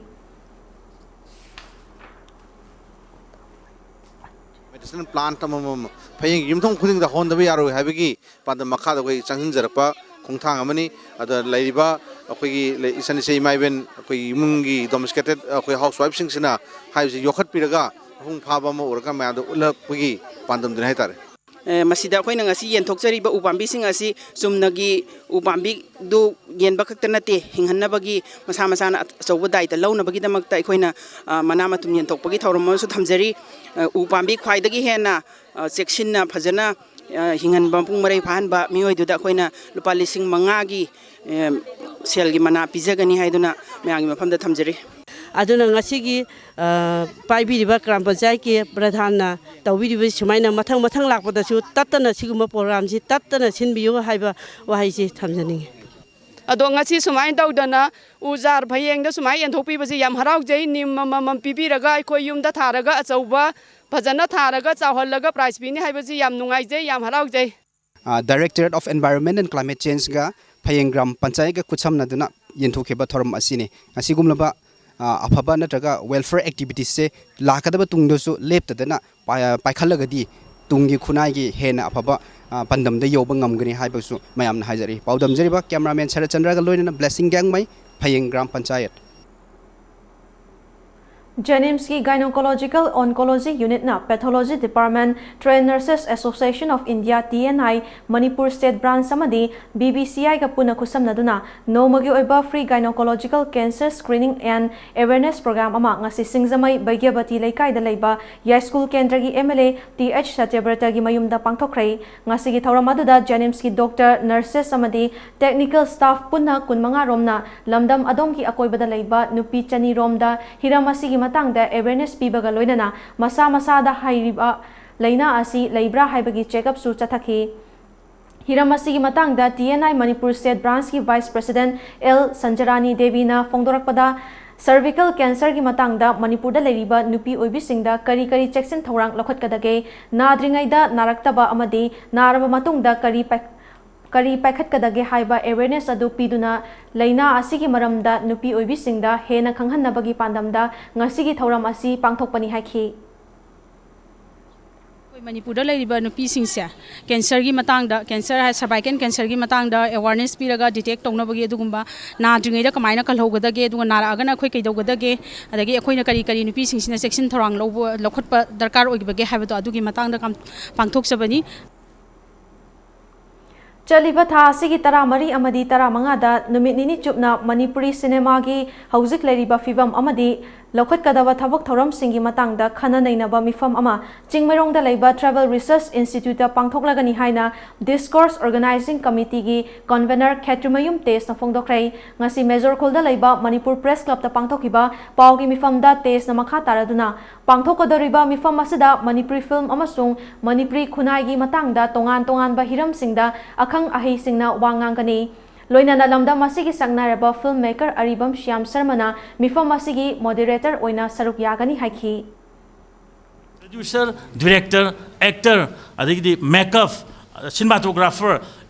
Medicinal plant ꯑꯃꯃꯝ ꯐꯌꯦꯡꯒꯤ ꯌꯨꯝꯊꯣꯡ ꯈꯨꯗꯤꯡꯗ ꯍꯣꯟꯗꯕ ꯌꯥꯔꯣꯏ ꯍꯥꯏꯕꯒꯤ ꯄꯥꯟꯗꯝ ꯃꯈꯥꯗ ꯑꯩꯈꯣꯏ ꯆꯪꯁꯤꯟꯖꯔꯛꯄ ꯈꯣꯡꯊꯥꯡ ꯑꯃꯅꯤ꯫ ꯑꯗ ꯂꯩꯔꯤꯕ ꯑꯩꯈꯣꯏꯒꯤ ꯂꯩ-, ꯏꯆꯟ ꯏꯆꯦ ꯏꯃꯥ ꯏꯕꯦꯟ ꯑꯩꯈꯣꯏꯒꯤ ꯏꯃꯨꯡꯒꯤ domesticated ꯑꯩꯈꯣꯏ housewife ꯁꯤꯡꯁꯤꯅ ꯍꯥꯏꯕꯁꯤ ꯌꯣꯛꯈꯠꯄꯤꯔꯒ ꯃꯄꯨꯡ ꯐꯥꯕ ꯑꯃ ꯑꯣꯏꯔꯒ ꯃꯌꯥꯝꯗ ꯎꯠꯂꯛꯄꯒꯤ ꯄꯥꯟꯗꯝꯗꯨꯅꯤ ꯍꯥꯏꯇꯥꯔꯦ꯫ ꯑꯦ, ꯃꯁꯤꯗ ꯑꯩꯈꯣꯏꯅ ꯉꯁꯤ ꯌꯦꯟꯊꯣꯛꯆꯔꯤꯕ ꯎꯄꯥꯝꯕꯤꯁꯤꯡ ꯑꯁꯤ ꯆꯨꯝꯅꯒꯤ ꯎꯄꯥꯝꯕꯤꯗꯨ ꯌꯦꯟꯕ ꯈꯛꯇ ꯅꯠꯇꯦ, ꯍꯤꯡꯍꯟꯅꯕꯒꯤ ꯃꯁꯥ ꯃꯁꯥꯅ ꯑꯆꯧꯕ ꯗꯥꯏꯇ ꯂꯧꯅꯕꯒꯤꯗꯃꯛꯇ ꯑꯩꯈꯣꯏꯅ, ꯑ, ꯃꯅꯥ ꯃꯊꯨꯝ ꯌꯦꯟꯊꯣꯛꯄꯒꯤ ꯊꯧꯔꯝ ꯑꯃꯁꯨ ꯊꯝꯖꯔꯤ꯫ ꯑ, ꯎꯄꯥꯝꯕꯤ ꯈ꯭ꯋꯥꯏꯗꯒꯤ ꯍꯦꯟꯅ, ꯑ, ꯆꯦꯛꯁꯤꯟꯅ ꯐꯖꯅ, ꯑ, ꯍꯤꯡꯍꯟꯕ, ꯃꯄꯨꯡ ꯃꯔꯩ ꯐꯥꯍꯟꯕ ꯃꯤꯑꯣꯏꯗꯨꯗ ꯑꯩꯈꯣꯏꯅ ꯂꯨꯄꯥ ꯂꯤꯁꯤꯡ ꯃꯉꯥꯒꯤ, ꯑꯦ, ꯁꯦꯜꯒꯤ ꯃꯅꯥ ꯄꯤꯖꯒꯅꯤ ꯍꯥꯏꯗꯨꯅ ꯃꯌꯥꯝꯒꯤ ꯃꯐꯝꯗ ꯊꯝꯖꯔꯤ꯫ ꯑꯗꯨꯅ ꯉꯁꯤꯒꯤ, ꯑ, ꯄꯥꯏꯕꯤꯔꯤꯕ ꯒ꯭ꯔꯥꯝ ꯄꯟꯆꯥꯌꯠꯀꯤ ꯄ꯭ꯔꯙꯥꯟꯅ ꯇꯧꯕꯤꯔꯤꯕ ꯁꯨꯃꯥꯏꯅ ꯃꯊꯪ ꯃꯊꯪ ꯂꯥꯛꯄꯗꯁꯨ ꯇꯠꯇꯅ ꯁꯤꯒꯨꯝꯕ ꯄ꯭ꯔꯣꯒ꯭ꯔꯥꯝꯁꯤ ꯇꯠꯇꯅ ꯁꯤꯟꯕꯤꯌꯨ ꯍꯥꯏꯕ ꯋꯥꯍꯩꯁꯤ ꯊꯝꯖꯅꯤꯡꯉꯤ꯫ ꯑꯗꯣ ꯉꯁꯤ ꯁꯨꯃꯥꯏꯅ ꯇꯧꯗꯅ ꯎ ꯆꯥꯔ ꯐꯌꯦꯡꯗ ꯁꯨꯃꯥꯏꯅ ꯌꯦꯟꯊꯣꯛꯄꯤꯕꯁꯤ ꯌꯥꯝ ꯍꯔꯥꯎꯖꯩ꯫ ꯅꯤꯝ ꯑꯃꯃꯝ ꯄꯤꯕꯤꯔꯒ ꯑꯩꯈꯣꯏ ꯌꯨꯝꯗ ꯊꯥꯔꯒ ꯑꯆꯧꯕ ꯐꯖꯅ ꯊꯥꯔꯒ ꯆꯥꯎꯍꯜꯂꯒ prize ꯄꯤꯅꯤ ꯍꯥꯏꯕꯁꯤ ꯌꯥꯝ ꯅꯨꯡꯉꯥꯏꯖꯩ, ꯌꯥꯝ ꯍꯔꯥꯎꯖꯩ꯫ ꯑ, Directorate of Environment and Climate Changeꯒ ꯐꯌꯦꯡ ꯒ꯭ꯔꯥꯝ ꯄꯟꯆꯥꯌꯠꯒ ꯈꯨꯠꯁꯝꯅꯗꯨꯅ ꯌꯦꯟꯊꯣꯛꯈꯤꯕ ꯊꯧꯔꯝ ꯑꯁꯤꯅꯤ꯫ ꯑꯁꯤꯒꯨꯝꯂꯕ, ꯑ, ꯑꯐꯕ ꯅꯠꯇ꯭ꯔꯒ welfare activitiesꯁꯦ ꯂꯥꯛꯀꯗꯕ ꯇꯨꯡꯗꯁꯨ ꯂꯦꯞꯇꯗꯅ ꯄꯥꯏ-, ꯄꯥꯏꯈꯠꯂꯒꯗꯤ ꯇꯨꯡꯒꯤ ꯈꯨꯟꯅꯥꯏꯒꯤ ꯍꯦꯟꯅ ꯑꯐꯕ, ꯑ, ꯄꯥꯟꯗꯝꯗ ꯌꯧꯕ ꯉꯝꯒꯅꯤ ꯍꯥꯏꯕꯁꯨ ꯃꯌꯥꯝꯅ ꯍꯥꯏꯖꯔꯤ꯫ ꯄꯥꯎꯗꯝꯖꯔꯤꯕ cameraman ꯁꯔꯠꯆꯟꯗ꯭ꯔꯒ ꯂꯣꯏꯅꯅ Blessing ꯒ꯭ꯌꯥꯡꯃꯩ, ꯐꯌꯦꯡ ꯒ꯭ꯔꯥꯝ ꯄꯟꯆꯥꯌꯠ꯫ JNIMSꯀꯤ Gynaecological Oncology Unitꯅ Pathology Department, Trained Nurses Association of India, TNI, Manipur State Branch ꯑꯃꯗꯤ BBCIꯒ ꯄꯨꯟꯅ ꯈꯨꯠꯁꯝꯅꯗꯨꯅ ꯅꯣꯡꯃꯒꯤ ꯑꯣꯏꯕ free gynaecological cancer screening and awareness program ꯑꯃ ꯉꯁꯤ ꯁꯤꯡꯖꯃꯩ ꯕꯩꯒ꯭ꯌꯕꯇꯤ ꯂꯩꯀꯥꯏꯗ ꯂꯩꯕ ꯌꯥꯏꯁ꯭ꯀꯨꯜ ꯀꯦꯟꯗ꯭ꯔꯒꯤ MLA ꯇꯤ ꯑꯩꯆ ꯁꯇ꯭ꯌꯕ꯭ꯔꯇꯒꯤ ꯃꯌꯨꯝꯗ ꯄꯥꯡꯊꯣꯛꯈ꯭ꯔꯦ꯫ ꯉꯁꯤꯒꯤ ꯊꯧꯔꯝ ꯑꯗꯨꯗ JNIMSꯀꯤ doctor, nurses ꯑꯃꯗꯤ technical staff ꯄꯨꯟꯅ ꯀꯨꯟꯃꯉꯥ ꯔꯣꯝꯅ ꯂꯝꯗꯝ ꯑꯗꯣꯝꯒꯤ ꯑꯀꯣꯏꯕꯗ ꯂꯩꯕ ꯅꯨꯄꯤ ꯆꯅꯤ ꯔꯣꯝꯗ ꯍꯤꯔꯝ ꯑꯁꯤꯒꯤ ꯃꯇꯥꯡꯗ awareness ꯄꯤꯕꯒ ꯂꯣꯏꯅꯅ ꯃꯁꯥ ꯃꯁꯥꯗ ꯍꯥꯏꯔꯤꯕ ꯂꯥꯏꯅꯥ ꯑꯁꯤ ꯂꯩꯕ꯭ꯔꯥ ꯍꯥꯏꯕꯒꯤ check-up ꯁꯨ ꯆꯠꯊꯈꯤ꯫ ꯍꯤꯔꯝ ꯑꯁꯤꯒꯤ ꯃꯇꯥꯡꯗ T N I Manipur State Branch ꯀꯤ Vice President L ꯁꯟꯖꯔꯥꯅꯤ ꯗꯦꯕꯤꯅ ꯐꯣꯡꯗꯣꯔꯛꯄꯗ, cervical cancer ꯒꯤ ꯃꯇꯥꯡꯗ ꯃꯅꯤꯄꯨꯔꯗ ꯂꯩꯔꯤꯕ ꯅꯨꯄꯤ ꯑꯣꯏꯕꯤꯁꯤꯡꯗ ꯀꯔꯤ ꯀꯔꯤ ꯆꯦꯛꯁꯤꯟ ꯊꯧꯔꯥꯡ ꯂꯧꯈꯠꯀꯗꯒꯦ, ꯅꯥꯗ꯭ꯔꯤꯉꯩꯗ ꯅꯥꯔꯛꯇꯕ ꯑꯃꯗꯤ ꯅꯥꯔꯕ ꯃꯇꯨꯡꯗ ꯀꯔꯤ ꯄꯥꯏ-, ꯀꯔꯤ ꯄꯥꯏꯈꯠꯀꯗꯒꯦ ꯍꯥꯏꯕ awareness ꯑꯗꯨ ꯄꯤꯗꯨꯅ ꯂꯥꯏꯅꯥ ꯑꯁꯤꯒꯤ ꯃꯔꯝꯗ ꯅꯨꯄꯤ ꯑꯣꯏꯕꯤꯁꯤꯡꯗ ꯍꯦꯟꯅ ꯈꯪꯍꯟꯅꯕꯒꯤ ꯄꯥꯟꯗꯝꯗ ꯉꯁꯤꯒꯤ ꯊꯧꯔꯝ ꯑꯁꯤ ꯄꯥꯡꯊꯣꯛꯄꯅꯤ ꯍꯥꯏꯈꯤ꯫ ꯑꯩꯈꯣꯏ ꯃꯅꯤꯄꯨꯔꯗ ꯂꯩꯔꯤꯕ ꯅꯨꯄꯤꯁꯤꯡꯁꯦ cancer ꯒꯤ ꯃꯇꯥꯡꯗ, cancer ꯍꯥꯏ, cervical cancer ꯒꯤ ꯃꯇꯥꯡꯗ awareness ꯄꯤꯔꯒ detect ꯇꯧꯅꯕꯒꯤ, ꯑꯗꯨꯒꯨꯝꯕ ꯅꯥꯗ꯭ꯔꯤꯉꯩꯗ ꯀꯃꯥꯏꯅ ꯀꯜꯍꯧꯒꯗꯒꯦ, ꯑꯗꯨꯒ ꯅꯥꯔꯛꯑꯒꯅ ꯑꯩꯈꯣꯏ ꯀꯩꯗꯧꯒꯗꯒꯦ, ꯑꯗꯒꯤ ꯑꯩꯈꯣꯏꯅ ꯀꯔꯤ ꯀꯔꯤ ꯅꯨꯄꯤꯁꯤꯡꯁꯤꯅ ꯆꯦꯛꯁꯤꯟ ꯊꯧꯔꯥꯡ ꯂꯧꯕ, ꯂꯧꯈꯠꯄ ꯗꯔꯀꯥꯔ ꯑꯣꯏꯕꯒꯦ ꯍꯥꯏꯕꯗꯣ ꯑꯗꯨꯒꯤ ꯃꯇꯥꯡꯗ ꯀꯝ-, ꯄꯥꯡꯊꯣꯛꯆꯕꯅꯤ꯫ ꯆꯠꯂꯤꯕ ꯊꯥ ꯑꯁꯤꯒꯤ ꯇꯔꯥꯃꯔꯤ ꯑꯃꯗꯤ ꯇꯔꯥꯃꯉꯥꯗ ꯅꯨꯃꯤꯠ ꯅꯤꯅꯤ ꯆꯨꯞꯅ ꯃꯅꯤꯄꯨꯔꯤ ꯁꯤꯅꯦꯃꯥꯒꯤ ꯍꯧꯖꯤꯛ ꯂꯩꯔꯤꯕ ꯐꯤꯕꯝ ꯑꯃꯗꯤ ꯂꯧꯈꯠꯀꯗꯕ ꯊꯕꯛ ꯊꯧꯔꯝꯁꯤꯡꯒꯤ ꯃꯇꯥꯡꯗ ꯈꯟꯅ ꯅꯩꯅꯕ ꯃꯤꯐꯝ ꯑꯃ ꯆꯤꯡꯃꯩꯔꯣꯡꯗ ꯂꯩꯕ Travel Research Institute ꯇ ꯄꯥꯡꯊꯣꯛꯂꯒꯅꯤ ꯍꯥꯏꯅ Discourse Organizing Committee ꯒꯤ Convener ꯈꯦꯇ꯭ꯔꯤꯃꯌꯨꯝ ꯇꯦꯖꯅ ꯐꯣꯡꯗꯣꯛꯈ꯭ꯔꯦ꯫ ꯉꯁꯤ ꯃꯦꯖꯣꯔ ꯈꯨꯜꯗ ꯂꯩꯕ ꯃꯅꯤꯄꯨꯔ Press Club ꯇ ꯄꯥꯡꯊꯣꯛꯈꯤꯕ ꯄꯥꯎꯒꯤ ꯃꯤꯐꯝꯗ ꯇꯦꯖꯅ ꯃꯈꯥ ꯇꯥꯔꯗꯨꯅ, ꯄꯥꯡꯊꯣꯛꯀꯗꯧꯔꯤꯕ ꯃꯤꯐꯝ ꯑꯁꯤꯗ ꯃꯅꯤꯄꯨꯔꯤ ꯐꯤꯂꯝ ꯑꯃꯁꯨꯡ ꯃꯅꯤꯄꯨꯔꯤ ꯈꯨꯟꯅꯥꯏꯒꯤ ꯃꯇꯥꯡꯗ ꯇꯣꯉꯥꯟ ꯇꯣꯉꯥꯟꯕ ꯍꯤꯔꯝꯁꯤꯡꯗ ꯑꯈꯪ ꯑꯍꯩꯁꯤꯡꯅ ꯋꯥ ꯉꯥꯡꯒꯅꯤ꯫ ꯂꯣꯏꯅꯅ ꯂꯝꯗꯝ ꯑꯁꯤꯒꯤ ꯁꯛꯅꯥꯏꯔꯕ filmmaker ꯑꯔꯤꯕꯝ ꯁ꯭ꯌꯥꯝ ꯁꯔꯃꯅ ꯃꯤꯐꯝ ꯑꯁꯤꯒꯤ moderator ꯑꯣꯏꯅ ꯁꯔꯨꯛ ꯌꯥꯒꯅꯤ ꯍꯥꯏꯈꯤ꯫ Producer, director, actor, ꯑꯗꯒꯤꯗꯤ makeup, cinematographer,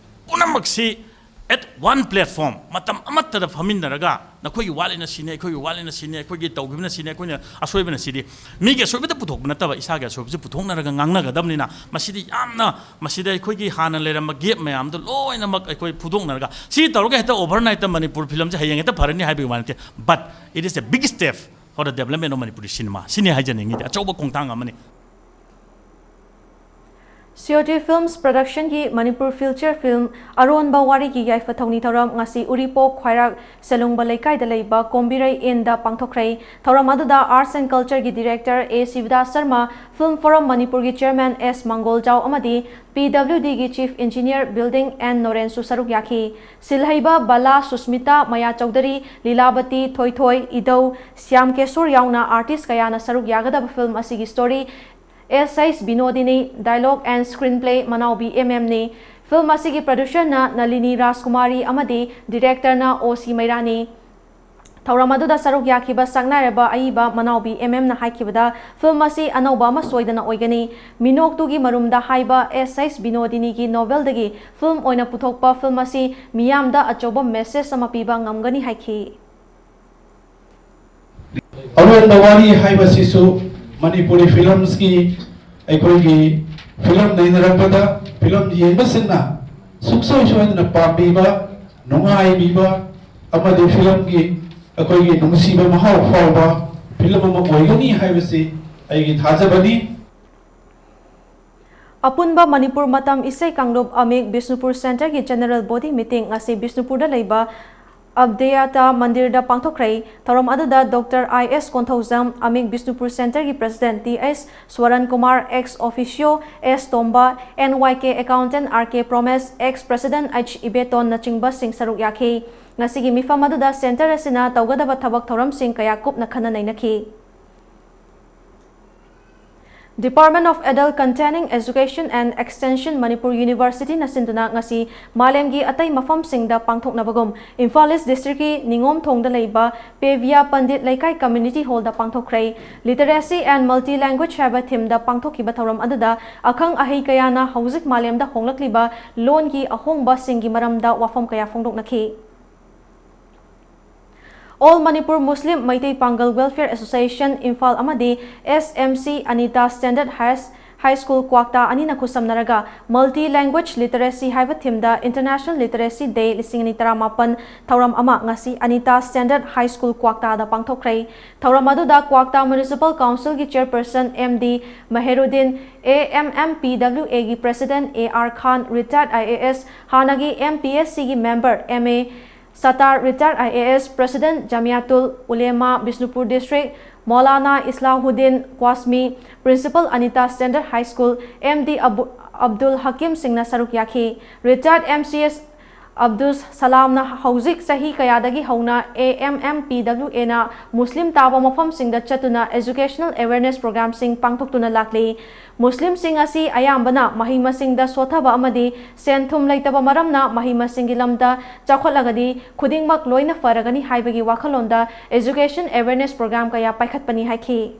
ꯄꯨꯝꯅꯃꯛꯁꯤ at one platform, ꯃꯇꯝ ꯑꯃꯠꯇꯗ ꯐꯝꯃꯤꯟꯅꯔꯒ ꯅꯈꯣꯏꯒꯤ ꯋꯥꯠꯂꯤꯅ ꯁꯤꯅꯤ, ꯑꯩꯈꯣꯏꯒꯤ ꯋꯥꯠꯂꯤꯅ ꯁꯤꯅꯤ, ꯑꯩꯈꯣꯏꯒꯤ ꯇꯧꯈꯤꯕꯅ ꯁꯤꯅꯤ, ꯑꯩꯈꯣꯏꯅ ꯑꯁꯣꯏꯕꯅ ꯁꯤꯗꯤ, ꯃꯤꯒꯤ ꯑꯁꯣꯏꯕꯗ ꯄꯨꯊꯣꯛꯄ ꯅꯠꯇꯕ, ꯏꯁꯥꯒꯤ ꯑꯁꯣꯏꯕꯁꯤ ꯄꯨꯊꯣꯛꯅꯔꯒ ꯉꯥꯡꯅꯒꯗꯕꯅꯤꯅ, ꯃꯁꯤꯗꯤ ꯌꯥꯝꯅ, ꯃꯁꯤꯗ ꯑꯩꯈꯣꯏꯒꯤ ꯍꯥꯟꯅ ꯂꯩꯔꯝꯕ gap ꯃꯌꯥꯝꯗꯣ ꯂꯣꯏꯅꯃꯛ ꯑꯩꯈꯣꯏ ꯐꯨꯗꯣꯛꯅꯔꯒ, ꯁꯤ ꯇꯧꯔꯒ ꯍꯦꯛꯇ overnight ꯇ ꯃꯅꯤꯄꯨꯔ ꯐꯤꯂꯝꯁꯦ ꯍꯌꯦꯡ ꯍꯦꯛꯇ ꯐꯔꯅꯤ ꯍꯥꯏꯕꯒꯤ ꯋꯥ ꯅꯠꯇꯦ, but it is a big step for the development of Manipuri cinema. ꯁꯤꯅꯤ ꯍꯥꯏꯖꯅꯤꯡꯉꯤꯗꯤ, ꯑꯆꯧꯕ ꯈꯣꯡꯊꯥꯡ ꯑꯃꯅꯤ꯫ ꯁꯤꯑꯣꯇꯤ ꯐꯤꯜꯝꯁ ꯄ꯭ꯔꯗꯛꯁꯟꯒꯤ ꯃꯅꯤꯄꯨꯔ ꯐꯤꯜꯆꯔ ꯐꯤꯜꯝ ꯑꯔꯣꯟꯕ ꯋꯥꯔꯤꯒꯤ ꯌꯥꯏꯐ ꯊꯧꯅꯤ ꯊꯧꯔꯝ ꯉꯁꯤ ꯎꯔꯤꯄꯣꯛ ꯈ꯭ꯋꯥꯏꯔꯥꯛ ꯁꯦꯂꯨꯡꯕ ꯂꯩꯀꯥꯏꯗ ꯂꯩꯕ ꯀꯣꯝꯕꯤꯔꯩ ꯏꯟꯗ ꯄꯥꯡꯊꯣꯛꯈ꯭ꯔꯦ꯫ ꯊꯧꯔꯝ ꯑꯗꯨꯗ Arts and Cultureꯒꯤ Director A ꯁꯤꯕꯗꯥꯁ Sharma, Film Forum ꯃꯅꯤꯄꯨꯔꯒꯤ Chairman S ꯃꯪꯒꯣꯜꯖꯥꯎ ꯑꯃꯗꯤ P W Dꯒꯤ Chief Engineer Building N ꯅꯣꯔꯦꯟꯁꯨ ꯁꯔꯨꯛ ꯌꯥꯈꯤ꯫ ꯁꯤꯜꯍꯩꯕ ꯕꯂꯥ, ꯁꯨꯁꯃꯤꯇꯥ, ꯃꯌꯥ ꯆꯧꯙꯔꯤ, ꯂꯤꯂꯥꯕꯇꯤ, ꯊꯣꯏꯊꯣꯏ, ꯏꯙꯧ, ꯁ꯭ꯌꯥꯝ ꯀꯦꯁꯣꯔ ꯌꯥꯎꯅ artist ꯀꯌꯥꯅ ꯁꯔꯨꯛ ꯌꯥꯒꯗꯕ ꯐꯤꯜꯝ ꯑꯁꯤꯒꯤ story, S H Binodini, dialogue and screenplay ꯃꯅꯥꯎꯕꯤ M M ꯅꯤ꯫ ꯐꯤꯜꯝ ꯑꯁꯤꯒꯤ producerꯅ ꯅꯂꯤꯅꯤ ꯔꯥꯖꯀꯨꯃꯥꯔꯤ ꯑꯃꯗꯤ directorꯅ O C ꯃꯩꯔꯥꯅꯤ꯫ ꯊꯧꯔꯝ ꯑꯗꯨꯗ ꯁꯔꯨꯛ ꯌꯥꯈꯤꯕ ꯁꯛꯅꯥꯏꯔꯕ ꯑꯏꯕ ꯃꯅꯥꯎꯕꯤ M M ꯅ ꯍꯥꯏꯈꯤꯕꯗ, ꯐꯤꯜꯝ ꯑꯁꯤ ꯑꯅꯧꯕ ꯑꯃ ꯁꯣꯏꯗꯅ ꯑꯣꯏꯒꯅꯤ꯫ ꯃꯤꯅꯣꯛꯇꯨꯒꯤ ꯃꯔꯨꯝꯗ ꯍꯥꯏꯕ S H ꯕꯤꯅꯣꯗꯤꯅꯤꯒꯤ novelꯗꯒꯤ ꯐꯤꯜꯝ ꯑꯣꯏꯅ ꯄꯨꯊꯣꯛꯄ ꯐꯤꯜꯝ ꯑꯁꯤ ꯃꯤꯌꯥꯝꯗ ꯑꯆꯧꯕ message ꯑꯃ ꯄꯤꯕ ꯉꯝꯒꯅꯤ ꯍꯥꯏꯈꯤ꯫ ꯑꯔꯣꯟꯕ ꯋꯥꯔꯤ ꯍꯥꯏꯕꯁꯤꯁꯨ ꯃꯅꯤꯄꯨꯔꯤ ꯐꯤꯂꯝꯁꯀꯤ, ꯑꯩꯈꯣꯏꯒꯤ ꯐꯤꯂꯝ ꯅꯩꯅꯔꯛꯄꯗ ꯐꯤꯂꯝ ꯌꯦꯡꯕꯁꯤꯡꯅ ꯁꯨꯡꯁꯣꯏ ꯁꯣꯏꯗꯅ ꯄꯥꯝꯕꯤꯕ, ꯅꯨꯡꯉꯥꯏꯕꯤꯕ ꯑꯃꯗꯤ ꯐꯤꯂꯝꯒꯤ ꯑꯩꯈꯣꯏꯒꯤ ꯅꯨꯡꯁꯤꯕ ꯃꯍꯥꯎ ꯐꯥꯎꯕ ꯐꯤꯂꯝ ꯑꯃ ꯑꯣꯏꯒꯅꯤ ꯍꯥꯏꯕꯁꯤ ꯑꯩꯒꯤ ꯊꯥꯖꯕꯅꯤ꯫ ꯑꯄꯨꯟꯕ ꯃꯅꯤꯄꯨꯔ ꯃꯇꯝ ꯏꯁꯩ ꯀꯥꯡꯂꯨꯞ ꯑꯃꯤꯛ ꯕꯤꯁꯅꯨꯄꯨꯔ Centreꯒꯤ General Body Meeting ꯉꯁꯤ ꯕꯤꯁꯅꯨꯄꯨꯔꯗ ꯂꯩꯕ ꯑꯕꯗꯦꯌꯇꯥ ꯃꯟꯗꯤꯔꯗ ꯄꯥꯡꯊꯣꯛꯈ꯭ꯔꯦ꯫ ꯊꯧꯔꯝ ꯑꯗꯨꯗ Doctor I S Konthoujam, ꯑꯃꯤꯛ Bishnupur Centreꯒꯤ President T H Swaran Kumar, ex officio S Tomba, N Y K accountant R K ꯄ꯭ꯔꯣꯃꯦꯁ, ex president H ꯏꯕꯦꯇꯣꯟꯅꯆꯤꯡꯕꯁꯤꯡ ꯁꯔꯨꯛ ꯌꯥꯈꯤ꯫ ꯉꯁꯤꯒꯤ ꯃꯤꯐꯝ ꯑꯗꯨꯗ Centre ꯑꯁꯤꯅ ꯇꯧꯒꯗꯕ ꯊꯕꯛ ꯊꯧꯔꯝꯁꯤꯡ ꯀꯌꯥ ꯀꯨꯞꯅ ꯈꯟꯅ ꯅꯩꯅꯈꯤ꯫ Department of Adult Continuing Education and Extension, Manipur Universityꯅ ꯁꯤꯟꯗꯨꯅ ꯉꯁꯤ ꯃꯥꯂꯦꯝꯒꯤ ꯑꯇꯩ ꯃꯐꯝꯁꯤꯡꯗ ꯄꯥꯡꯊꯣꯛꯅꯕꯒꯨꯝ Imphal East Districtꯀꯤ ꯅꯤꯉꯣꯝꯊꯣꯡꯗ ꯂꯩꯕ ꯄꯦꯕꯤꯌꯥ ꯄꯟꯗꯤꯠ ꯂꯩꯀꯥꯏ community hallꯗ ꯄꯥꯡꯊꯣꯛꯈ꯭ꯔꯦ꯫ Literacy and Multilanguage ꯍꯥꯏꯕ themeꯗ ꯄꯥꯡꯊꯣꯛꯈꯤꯕ ꯊꯧꯔꯝ ꯑꯗꯨꯗ ꯑꯈꯪ ꯑꯍꯩ ꯀꯌꯥꯅ ꯍꯧꯖꯤꯛ ꯃꯥꯂꯦꯝꯗ ꯍꯣꯡꯂꯛꯂꯤꯕ ꯂꯣꯟꯒꯤ ꯑꯍꯣꯡꯕꯁꯤꯡꯒꯤ ꯃꯔꯝꯗ ꯋꯥꯐꯝ ꯀꯌꯥ ꯐꯣꯡꯗꯣꯛꯅꯈꯤ꯫ All Manipur Muslim Meitei Pangal Welfare Association, Imphal ꯑꯃꯗꯤ S M C Anita Standard Higher, High School ꯀ꯭ꯋꯥꯛꯇꯥ ꯑꯅꯤꯅ ꯈꯨꯠꯁꯝꯅꯔꯒ Multi Language Literacy ꯍꯥꯏꯕ themeꯗ International Literacy Day ꯂꯤꯁꯤꯡ ꯑꯅꯤ ꯇꯔꯥꯃꯥꯄꯟ ꯊꯧꯔꯝ ꯑꯃ ꯉꯁꯤ ꯑꯅꯤꯇꯥ Standard High School ꯀ꯭ꯋꯥꯛꯇꯥꯗ ꯄꯥꯡꯊꯣꯛꯈ꯭ꯔꯦ꯫ ꯊꯧꯔꯝ ꯑꯗꯨꯗ ꯀ꯭ꯋꯥꯛꯇꯥ Municipal Councilꯒꯤ Chairperson M D ꯃꯍꯦꯔꯨꯗꯤꯟ, A M M P W Aꯒꯤ President A R Khan, Retired I A S, ꯍꯥꯟꯅꯒꯤ M P S Cꯒꯤ member M A Sattar, Retired I A S, President Jamiatul Ulema Bishnupur District, Maulana Islahuddin Qasmi, Principal Anita Standard High School, M D Abu-, Abdul ꯍꯀꯤꯝꯁꯤꯡꯅ ꯁꯔꯨꯛ ꯌꯥꯈꯤ꯫ Retired M C S Abdul ꯁꯂꯥꯝꯅ ꯍꯧꯖꯤꯛ ꯆꯍꯤ ꯀꯌꯥꯗꯒꯤ ꯍꯧꯅ A M M P W Aꯅ ꯃꯨꯁꯂꯤꯝ ꯇꯥꯕ ꯃꯐꯝꯁꯤꯡꯗ ꯆꯠꯇꯨꯅ educational awareness programꯁꯤꯡ ꯄꯥꯡꯊꯣꯛꯇꯨꯅ ꯂꯥꯛꯂꯤ꯫ ꯃꯨꯁꯂꯤꯝꯁꯤꯡ ꯑꯁꯤ ꯑꯌꯥꯝꯕꯅ ꯃꯍꯩ ꯃꯁꯤꯡꯗ ꯁꯣꯊꯕ ꯑꯃꯗꯤ ꯁꯦꯟ ꯊꯨꯝ ꯂꯩꯇꯕ ꯃꯔꯝꯅ ꯃꯍꯩ ꯃꯁꯤꯡꯒꯤ ꯂꯝꯗ ꯆꯥꯎꯈꯠꯂꯒꯗꯤ ꯈꯨꯗꯤꯡꯃꯛ ꯂꯣꯏꯅ ꯐꯔꯒꯅꯤ ꯍꯥꯏꯕꯒꯤ ꯋꯥꯈꯜꯂꯣꯟꯗ education awareness program ꯀꯌꯥ ꯄꯥꯏꯈꯠꯄꯅꯤ ꯍꯥꯏꯈꯤ꯫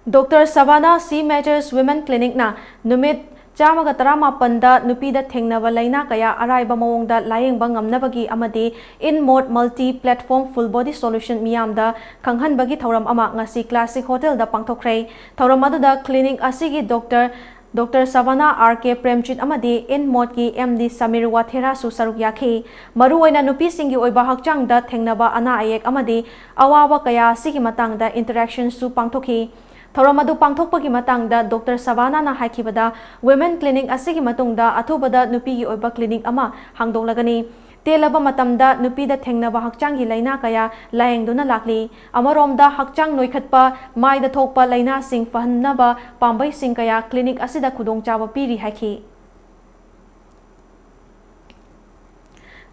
Doctor Savannah C Majors Women Clinicꯅ ꯅꯨꯃꯤꯠ ꯆꯥꯝꯃꯒ ꯇꯔꯥꯃꯥꯄꯟꯗ ꯅꯨꯄꯤꯗ ꯊꯦꯡꯅꯕ ꯂꯥꯏꯅꯥ ꯀꯌꯥ ꯑꯔꯥꯏꯕ ꯃꯑꯣꯡꯗ ꯂꯥꯌꯦꯡꯕ ꯉꯝꯅꯕꯒꯤ ꯑꯃꯗꯤ InMode Multi Platform Full Body Solution ꯃꯤꯌꯥꯝꯗ ꯈꯪꯍꯟꯕꯒꯤ ꯊꯧꯔꯝ ꯑꯃ ꯉꯁꯤ Classic Hotelꯗ ꯄꯥꯡꯊꯣꯛꯈ꯭ꯔꯦ꯫ ꯊꯧꯔꯝ ꯑꯗꯨꯗ clinic ꯑꯁꯤꯒꯤ doctor, Doctor Savannah R K Premjit ꯑꯃꯗꯤ InModeꯀꯤ M D Samir Watheraꯁꯨ ꯁꯔꯨꯛ ꯌꯥꯈꯤ꯫ ꯃꯔꯨꯑꯣꯏꯅ ꯅꯨꯄꯤꯁꯤꯡꯒꯤ ꯑꯣꯏꯕ ꯍꯛꯆꯥꯡꯗ ꯊꯦꯡꯅꯕ ꯑꯅꯥ ꯑꯌꯦꯛ ꯑꯃꯗꯤ ꯑꯋꯥꯕ ꯀꯌꯥ ꯑꯁꯤꯒꯤ ꯃꯇꯥꯡꯗ interactionꯁꯨ ꯄꯥꯡꯊꯣꯛꯈꯤ꯫ ꯊꯧꯔꯝ ꯑꯗꯨ ꯄꯥꯡꯊꯣꯛꯄꯒꯤ ꯃꯇꯥꯡꯗ Doctor Savannahꯅ ꯍꯥꯏꯈꯤꯕꯗ, Women Clinic ꯑꯁꯤꯒꯤ ꯃꯇꯨꯡꯗ ꯑꯊꯨꯕꯗ ꯅꯨꯄꯤꯒꯤ ꯑꯣꯏꯕ clinic ꯑꯃ ꯍꯥꯡꯗꯣꯛꯂꯒꯅꯤ꯫ ꯇꯦꯜꯂꯕ ꯃꯇꯝꯗ ꯅꯨꯄꯤꯗ ꯊꯦꯡꯅꯕ ꯍꯛꯆꯥꯡꯒꯤ ꯂꯥꯏꯅꯥ ꯀꯌꯥ ꯂꯥꯌꯦꯡꯗꯨꯅ ꯂꯥꯛꯂꯤ꯫ ꯑꯃꯔꯣꯝꯗ ꯍꯛꯆꯥꯡ ꯅꯣꯏꯈꯠꯄ, ꯃꯥꯏꯗ ꯊꯣꯛꯄ ꯂꯥꯏꯅꯥꯁꯤꯡ ꯐꯍꯟꯅꯕ ꯄꯥꯝꯕꯩꯁꯤꯡ ꯀꯌꯥ clinic ꯑꯁꯤꯗ ꯈꯨꯗꯣꯡꯆꯥꯕ ꯄꯤꯔꯤ ꯍꯥꯏꯈꯤ꯫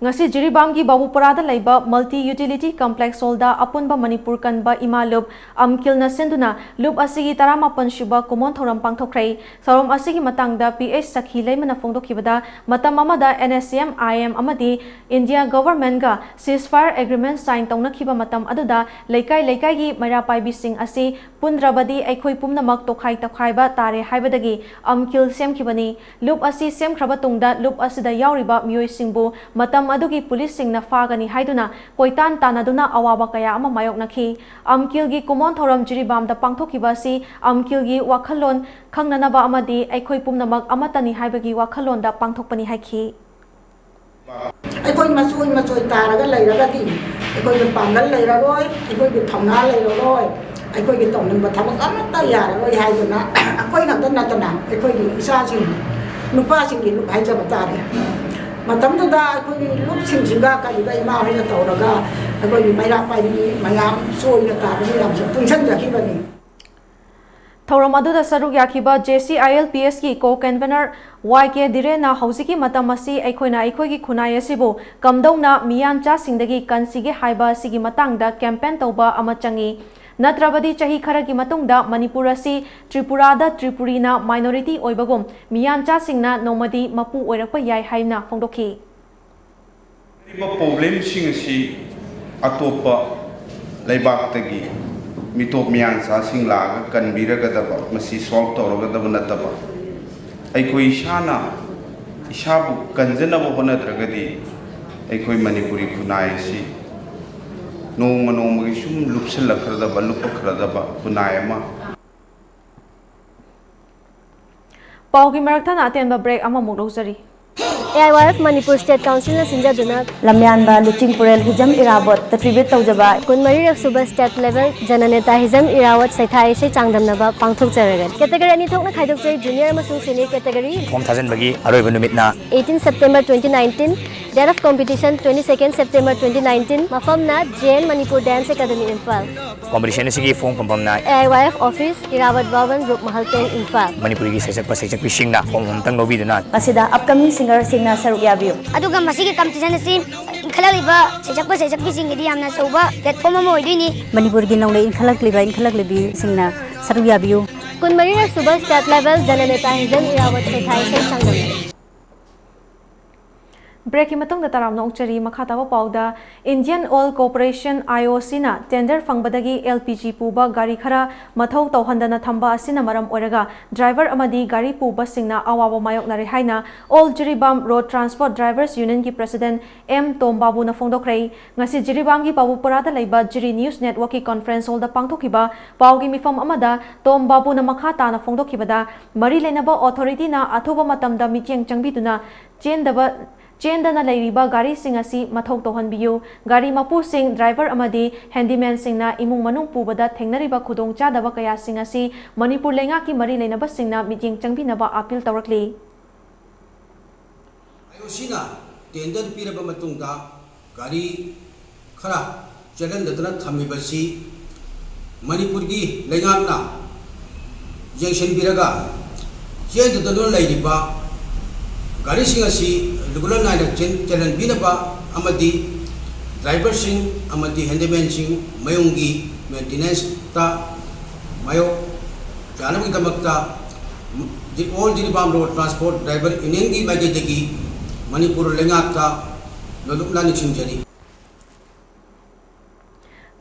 ꯉꯁꯤ ꯖꯤꯔꯤꯕꯥꯝꯒꯤ ꯕꯥꯕꯨꯄꯨꯔꯥꯗ ꯂꯩꯕ Multi Utility Complex Hallꯗ ꯑꯄꯨꯟꯕ ꯃꯅꯤꯄꯨꯔ ꯀꯟꯕ ꯏꯃꯥ ꯂꯨꯞ ꯑꯝꯀꯤꯜꯅ ꯁꯤꯟꯗꯨꯅ ꯂꯨꯞ ꯑꯁꯤꯒꯤ ꯇꯔꯥꯃꯥꯄꯟ ꯁꯨꯕ ꯀꯨꯃꯣꯟ ꯊꯧꯔꯝ ꯄꯥꯡꯊꯣꯛꯈ꯭ꯔꯦ꯫ ꯊꯧꯔꯝ ꯑꯁꯤꯒꯤ ꯃꯇꯥꯡꯗ P H ꯁꯈꯤ ꯂꯩꯃꯅ ꯐꯣꯡꯗꯣꯛꯈꯤꯕꯗ, ꯃꯇꯝ ꯑꯃꯗ N S C M I M ꯑꯃꯗꯤ India Governmentꯒ ceasefire agreement sign ꯇꯧꯅꯈꯤꯕ ꯃꯇꯝ ꯑꯗꯨꯗ ꯂꯩꯀꯥꯏ ꯂꯩꯀꯥꯏꯒꯤ ꯃꯩꯔꯥ ꯄꯥꯏꯕꯤꯁꯤꯡ ꯑꯁꯤ ꯄꯨꯟꯗ꯭ꯔꯕꯗꯤ ꯑꯩꯈꯣꯏ ꯄꯨꯝꯅꯃꯛ ꯇꯣꯈꯥꯏ ꯇꯣꯈꯥꯏꯕ ꯇꯥꯔꯦ ꯍꯥꯏꯕꯗꯒꯤ ꯑꯝꯀꯤꯜ ꯁꯦꯝꯈꯤꯕꯅꯤ꯫ ꯂꯨꯞ ꯑꯁꯤ ꯁꯦꯝꯈ꯭ꯔꯕ ꯇꯨꯡꯗ ꯂꯨꯞ ꯑꯁꯤꯗ ꯌꯥꯎꯔꯤꯕ ꯃꯤꯑꯣꯏꯁꯤꯡꯕꯨ ꯃꯇꯝ ꯑꯗꯨꯒꯤ ꯄꯨꯂꯤꯁꯁꯤꯡꯅ ꯐꯥꯒꯅꯤ ꯍꯥꯏꯗꯨꯅ ꯀꯣꯏꯇꯥꯟ ꯇꯥꯟꯅꯗꯨꯅ ꯑꯋꯥꯕ ꯀꯌꯥ ꯑꯃ ꯃꯥꯌꯣꯛꯅꯈꯤ꯫ ꯑꯝꯀꯤꯜꯒꯤ ꯀꯨꯃꯣꯟ ꯊꯧꯔꯝ ꯖꯤꯔꯤꯕꯥꯝꯗ ꯄꯥꯡꯊꯣꯛꯈꯤꯕ ꯑꯁꯤ ꯑꯝꯀꯤꯜꯒꯤ ꯋꯥꯈꯜꯂꯣꯟ ꯈꯪꯅꯅꯕ ꯑꯃꯗꯤ ꯑꯩꯈꯣꯏ ꯄꯨꯝꯅꯃꯛ ꯑꯃꯠꯇꯅꯤ ꯍꯥꯏꯕꯒꯤ ꯋꯥꯈꯜꯂꯣꯟꯗ ꯄꯥꯡꯊꯣꯛꯄꯅꯤ ꯍꯥꯏꯈꯤ꯫ ꯑꯩꯈꯣꯏ ꯃꯆꯣꯏ ꯃꯆꯣꯏ ꯇꯥꯔꯒ ꯂꯩꯔꯒꯗꯤ ꯑꯩꯈꯣꯏꯒꯤ ꯄꯥꯡꯒꯜ ꯂꯩꯔꯔꯣꯏ, ꯑꯩꯈꯣꯏꯒꯤ ꯊꯧꯅꯥ ꯂꯩꯔꯔꯣꯏ, ꯑꯩꯈꯣꯏꯒꯤ ꯇꯧꯅꯤꯡꯕ ꯊꯕꯛ ꯑꯃꯠꯇ ꯌꯥꯔꯔꯣꯏ ꯍꯥꯏꯗꯨꯅ ꯑꯩꯈꯣꯏ ꯈꯛꯇ ꯅꯠꯇꯅ ꯑꯩꯈꯣꯏꯒꯤ ꯏꯆꯥꯁꯤꯡ, ꯅꯨꯄꯥꯁꯤꯡꯒꯤ ꯂꯨꯞ ꯍꯥꯏꯖꯕ ꯇꯥꯔꯦ꯫ ꯃꯇꯝꯗꯨꯗ ꯑꯩꯈꯣꯏꯒꯤ ꯂꯨꯞꯁꯤꯡꯁꯤꯒ ꯀꯔꯤꯒ ꯏꯃꯥ ꯍꯣꯏꯅ ꯇꯧꯔꯒ ꯑꯩꯈꯣꯏꯒꯤ ꯃꯩꯔꯥ ꯄꯥꯏꯕꯤ ꯃꯌꯥꯝ ꯆꯣꯏꯅ ꯇꯥꯕ ꯃꯌꯥꯝꯁꯦ ꯄꯨꯟꯁꯤꯟꯖꯈꯤꯕꯅꯤ꯫ ꯊꯧꯔꯝ ꯑꯗꯨꯗ ꯁꯔꯨꯛ ꯌꯥꯈꯤꯕ JCILPS ꯀꯤ co convenor Y K ꯙꯤꯔꯦꯟꯅ ꯍꯧꯖꯤꯛꯀꯤ ꯃꯇꯝ ꯑꯁꯤ ꯑꯩꯈꯣꯏꯅ ꯑꯩꯈꯣꯏꯒꯤ ꯈꯨꯟꯅꯥꯏ ꯑꯁꯤꯕꯨ ꯀꯝꯗꯧꯅ ꯃꯤꯌꯥꯟꯆꯥꯁꯤꯡꯗꯒꯤ ꯀꯟꯁꯤꯒꯦ ꯍꯥꯏꯕ ꯑꯁꯤꯒꯤ ꯃꯇꯥꯡꯗ campaign ꯇꯧꯕ ꯑꯃ ꯆꯪꯏ꯫ ꯅꯠꯇ꯭ꯔꯕꯗꯤ ꯆꯍꯤ ꯈꯔꯒꯤ ꯃꯇꯨꯡꯗ ꯃꯅꯤꯄꯨꯔ ꯑꯁꯤ ꯇ꯭ꯔꯤꯄꯨꯔꯥꯗ ꯇ꯭ꯔꯤꯄꯨꯔꯤꯅ minority ꯑꯣꯏꯕꯒꯨꯝ ꯃꯤꯌꯥꯟꯆꯥꯁꯤꯡꯅ ꯅꯣꯡꯃꯗꯤ ꯃꯄꯨ ꯑꯣꯏꯔꯛꯄ ꯌꯥꯏ ꯍꯥꯏꯅ ꯐꯣꯡꯗꯣꯛꯈꯤ꯫ ꯂꯩꯔꯤꯕ problemꯁꯤꯡ ꯑꯁꯤ ꯑꯇꯣꯞꯄ ꯂꯩꯕꯥꯛꯇꯒꯤ ꯃꯤꯇꯣꯞ ꯃꯤꯌꯥꯟꯆꯥꯁꯤꯡ ꯂꯥꯛꯑꯒ ꯀꯟꯕꯤꯔꯒꯗꯕ, ꯃꯁꯤ solve ꯇꯧꯔꯒꯗꯕ ꯅꯠꯇꯕ, ꯑꯩꯈꯣꯏ ꯏꯁꯥꯅ ꯏꯁꯥꯕꯨ ꯀꯟꯖꯅꯕ ꯍꯣꯠꯅꯗ꯭ꯔꯒꯗꯤ ꯑꯩꯈꯣꯏ ꯃꯅꯤꯄꯨꯔꯤ ꯈꯨꯟꯅꯥꯏ ꯑꯁꯤ ꯅꯣꯡꯃ ꯅꯣꯡꯃꯒꯤ ꯁꯨꯝ ꯂꯨꯞꯁꯤꯜꯂꯛꯈ꯭ꯔꯗꯕ, ꯂꯨꯞꯄꯛꯈ꯭ꯔꯗꯕ ꯈꯨꯟꯅꯥꯏ ꯑꯃ ꯄꯥꯎꯒꯤ ꯃꯔꯛ ꯊꯠꯅ ꯑꯇꯦꯟꯕ break ꯑꯃꯃꯨꯛ ꯂꯧꯖꯔꯤ꯫ AIYF ꯃꯅꯤꯄꯨꯔ State Councilꯅ ꯁꯤꯟꯖꯗꯨꯅ ꯂꯝꯌꯥꯟꯕ ꯂꯨꯆꯤꯡ ꯄꯨꯔꯦꯜ ꯍꯤꯖꯝ ꯏꯔꯥꯕꯣꯠ ꯇ tribute ꯇꯧꯖꯕ ꯀꯨꯟꯃꯔꯤꯔꯛ ꯁꯨꯕ State Level ꯖꯅꯅꯦꯇꯥ ꯍꯤꯖꯝ ꯏꯔꯥꯋꯠ ꯁꯩꯊꯥ ꯏꯁꯩ ꯆꯥꯡꯗꯝꯅꯕ ꯄꯥꯡꯊꯣꯛꯆꯔꯒꯅꯤ꯫ Category ꯑꯅꯤ ꯊꯣꯛꯅ ꯈꯥꯏꯗꯣꯛꯆꯩ, Junior ꯑꯃꯁꯨꯡ Senior category꯫ Form ꯊꯥꯖꯤꯟꯕꯒꯤ ꯑꯔꯣꯏꯕ ꯅꯨꯃꯤꯠꯅ eighteen September twenty nineteen, date of competition twenty second September twenty nineteen, ꯃꯐꯝꯅ J N Manipur Dance Academy Imphal. Competition ꯑꯁꯤꯒꯤ form ꯐꯪꯐꯝꯅ AIYF office, Irawat Bhavan, Rup Mahal ten Imphal. ꯃꯅꯤꯄꯨꯔꯤꯒꯤ ꯁꯩꯁꯛꯄ ꯁꯩꯁꯛꯄꯤꯁꯤꯡꯅ form ꯑꯃꯇꯪ ꯂꯧꯕꯤꯗꯨꯅ ꯃꯁꯤꯗ upcoming singerꯁꯤꯡꯅ ꯁꯔꯨꯛ ꯌꯥꯕꯤꯌꯨ꯫ ꯑꯗꯨꯒ ꯃꯁꯤꯒꯤ competition ꯑꯁꯤ ꯏꯟꯈꯠꯂꯛꯂꯤꯕ ꯁꯩꯁꯛꯄ ꯁꯩꯁꯛꯄꯤꯁꯤꯡꯒꯤꯗꯤ ꯌꯥꯝꯅ ꯑꯆꯧꯕ platform ꯑꯃ ꯑꯣꯏꯗꯣꯏꯅꯤ꯫ ꯃꯅꯤꯄꯨꯔꯒꯤ ꯅꯣꯡꯂꯩ ꯏꯟꯈꯠꯂꯛꯂꯤꯕ ꯏꯟꯈꯠꯂꯛꯂꯤꯕꯤꯁꯤꯡꯅ ꯁꯔꯨꯛ ꯌꯥꯕꯤꯌꯨ꯫ ꯀꯨꯟꯃꯔꯤꯔꯛ ꯁꯨꯕ State Level ꯖꯅꯅꯦꯇꯥ ꯍꯤꯖꯝ ꯏꯔꯥꯋꯠ ꯁꯩꯊꯥ ꯏꯁꯩ ꯆꯥꯡꯗꯝꯅꯕ꯫ ꯕ꯭ꯔꯦꯛꯀꯤ ꯃꯇꯨꯡꯗ ꯇꯔꯥꯝꯅ ꯑꯣꯛꯆꯔꯤ꯫ ꯃꯈꯥ ꯇꯥꯕ ꯄꯥꯎꯗ, Indian Oil Corporation, I O C ꯅ tender ꯐꯪꯕꯗꯒꯤ L P G ꯄꯨꯕ ꯒꯥꯔꯤ ꯈꯔ ꯃꯊꯧ ꯇꯧꯍꯟꯗꯅ ꯊꯝꯕ ꯑꯁꯤꯅ ꯃꯔꯝ ꯑꯣꯏꯔꯒ driver ꯑꯃꯗꯤ ꯒꯥꯔꯤ ꯄꯨꯕꯁꯤꯡꯅ ꯑꯋꯥꯕ ꯃꯥꯌꯣꯛꯅꯔꯦ ꯍꯥꯏꯅ All Jiribam Road Transport Drivers Union ꯒꯤ President M ꯇꯣꯝ ꯕꯥꯕꯨꯅ ꯐꯣꯡꯗꯣꯛꯈ꯭ꯔꯦ꯫ ꯉꯁꯤ ꯖꯤꯔꯤꯕꯥꯝꯒꯤ ꯄꯥꯕꯨꯄꯨꯔꯥꯗ ꯂꯩꯕ ꯖꯤꯔꯤ News Network ꯀꯤ conference hall ꯗ ꯄꯥꯡꯊꯣꯛꯈꯤꯕ ꯄꯥꯎꯒꯤ ꯃꯤꯐꯝ ꯑꯃꯗ ꯇꯣꯝ ꯕꯥꯕꯨꯅ ꯃꯈꯥ ꯇꯥꯅ ꯐꯣꯡꯗꯣꯛꯈꯤꯕꯗ, ꯃꯔꯤ ꯂꯩꯅꯕ authority ꯅ ꯑꯊꯨꯕ ꯃꯇꯝꯗ ꯃꯤꯠꯌꯦꯡ ꯆꯪꯕꯤꯗꯨꯅ ꯆꯦꯟꯗꯕ, ꯆꯦꯟꯗꯅ ꯂꯩꯔꯤꯕ ꯒꯥꯔꯤꯁꯤꯡ ꯑꯁꯤ ꯃꯊꯧ ꯇꯧꯍꯟꯕꯤꯌꯨ꯫ ꯒꯥꯔꯤ ꯃꯄꯨꯁꯤꯡ, driver ꯑꯃꯗꯤ handyman ꯁꯤꯡꯅ ꯏꯃꯨꯡ ꯃꯅꯨꯡ ꯄꯨꯕꯗ ꯊꯦꯡꯅꯔꯤꯕ ꯈꯨꯗꯣꯡꯆꯥꯗꯕ ꯀꯌꯥꯁꯤꯡ ꯑꯁꯤ ꯃꯅꯤꯄꯨꯔ ꯂꯩꯉꯥꯛꯀꯤ ꯃꯔꯤ ꯂꯩꯅꯕꯁꯤꯡꯅ ꯃꯤꯠꯌꯦꯡ ꯆꯪꯕꯤꯅꯕ appeal ꯇꯧꯔꯛꯂꯤ꯫ I O C ꯅ tender ꯄꯤꯔꯕ ꯃꯇꯨꯡꯗ ꯒꯥꯔꯤ ꯈꯔ ꯆꯦꯜꯍꯟꯗꯗꯅ ꯊꯝꯃꯤꯕꯁꯤ ꯃꯅꯤꯄꯨꯔꯒꯤ ꯂꯩꯉꯥꯛꯅ ꯌꯦꯡꯁꯤꯟꯕꯤꯔꯒ ꯆꯦꯟꯗꯗꯨꯅ ꯂꯩꯔꯤꯕ ꯒꯥꯔꯤꯁꯤꯡ ꯑꯁꯤ regular ꯅꯥꯏꯅ ꯆꯦꯟ-, ꯆꯦꯜꯍꯟꯕꯤꯅꯕ ꯑꯃꯗꯤ driver ꯁꯤꯡ ꯑꯃꯗꯤ handyman ꯁꯤꯡ ꯃꯌꯨꯝꯒꯤ maintenance ꯇ ꯃꯥꯌꯣꯛ ꯌꯥꯅꯕꯒꯤꯗꯃꯛꯇ All Jiribam Road Transport Driver Union ꯒꯤ ꯃꯥꯏꯀꯩꯗꯒꯤ ꯃꯅꯤꯄꯨꯔ ꯂꯩꯉꯥꯛꯇ ꯅꯣꯂꯨꯛꯅ ꯅꯤꯡꯁꯤꯡꯖꯔꯤ꯫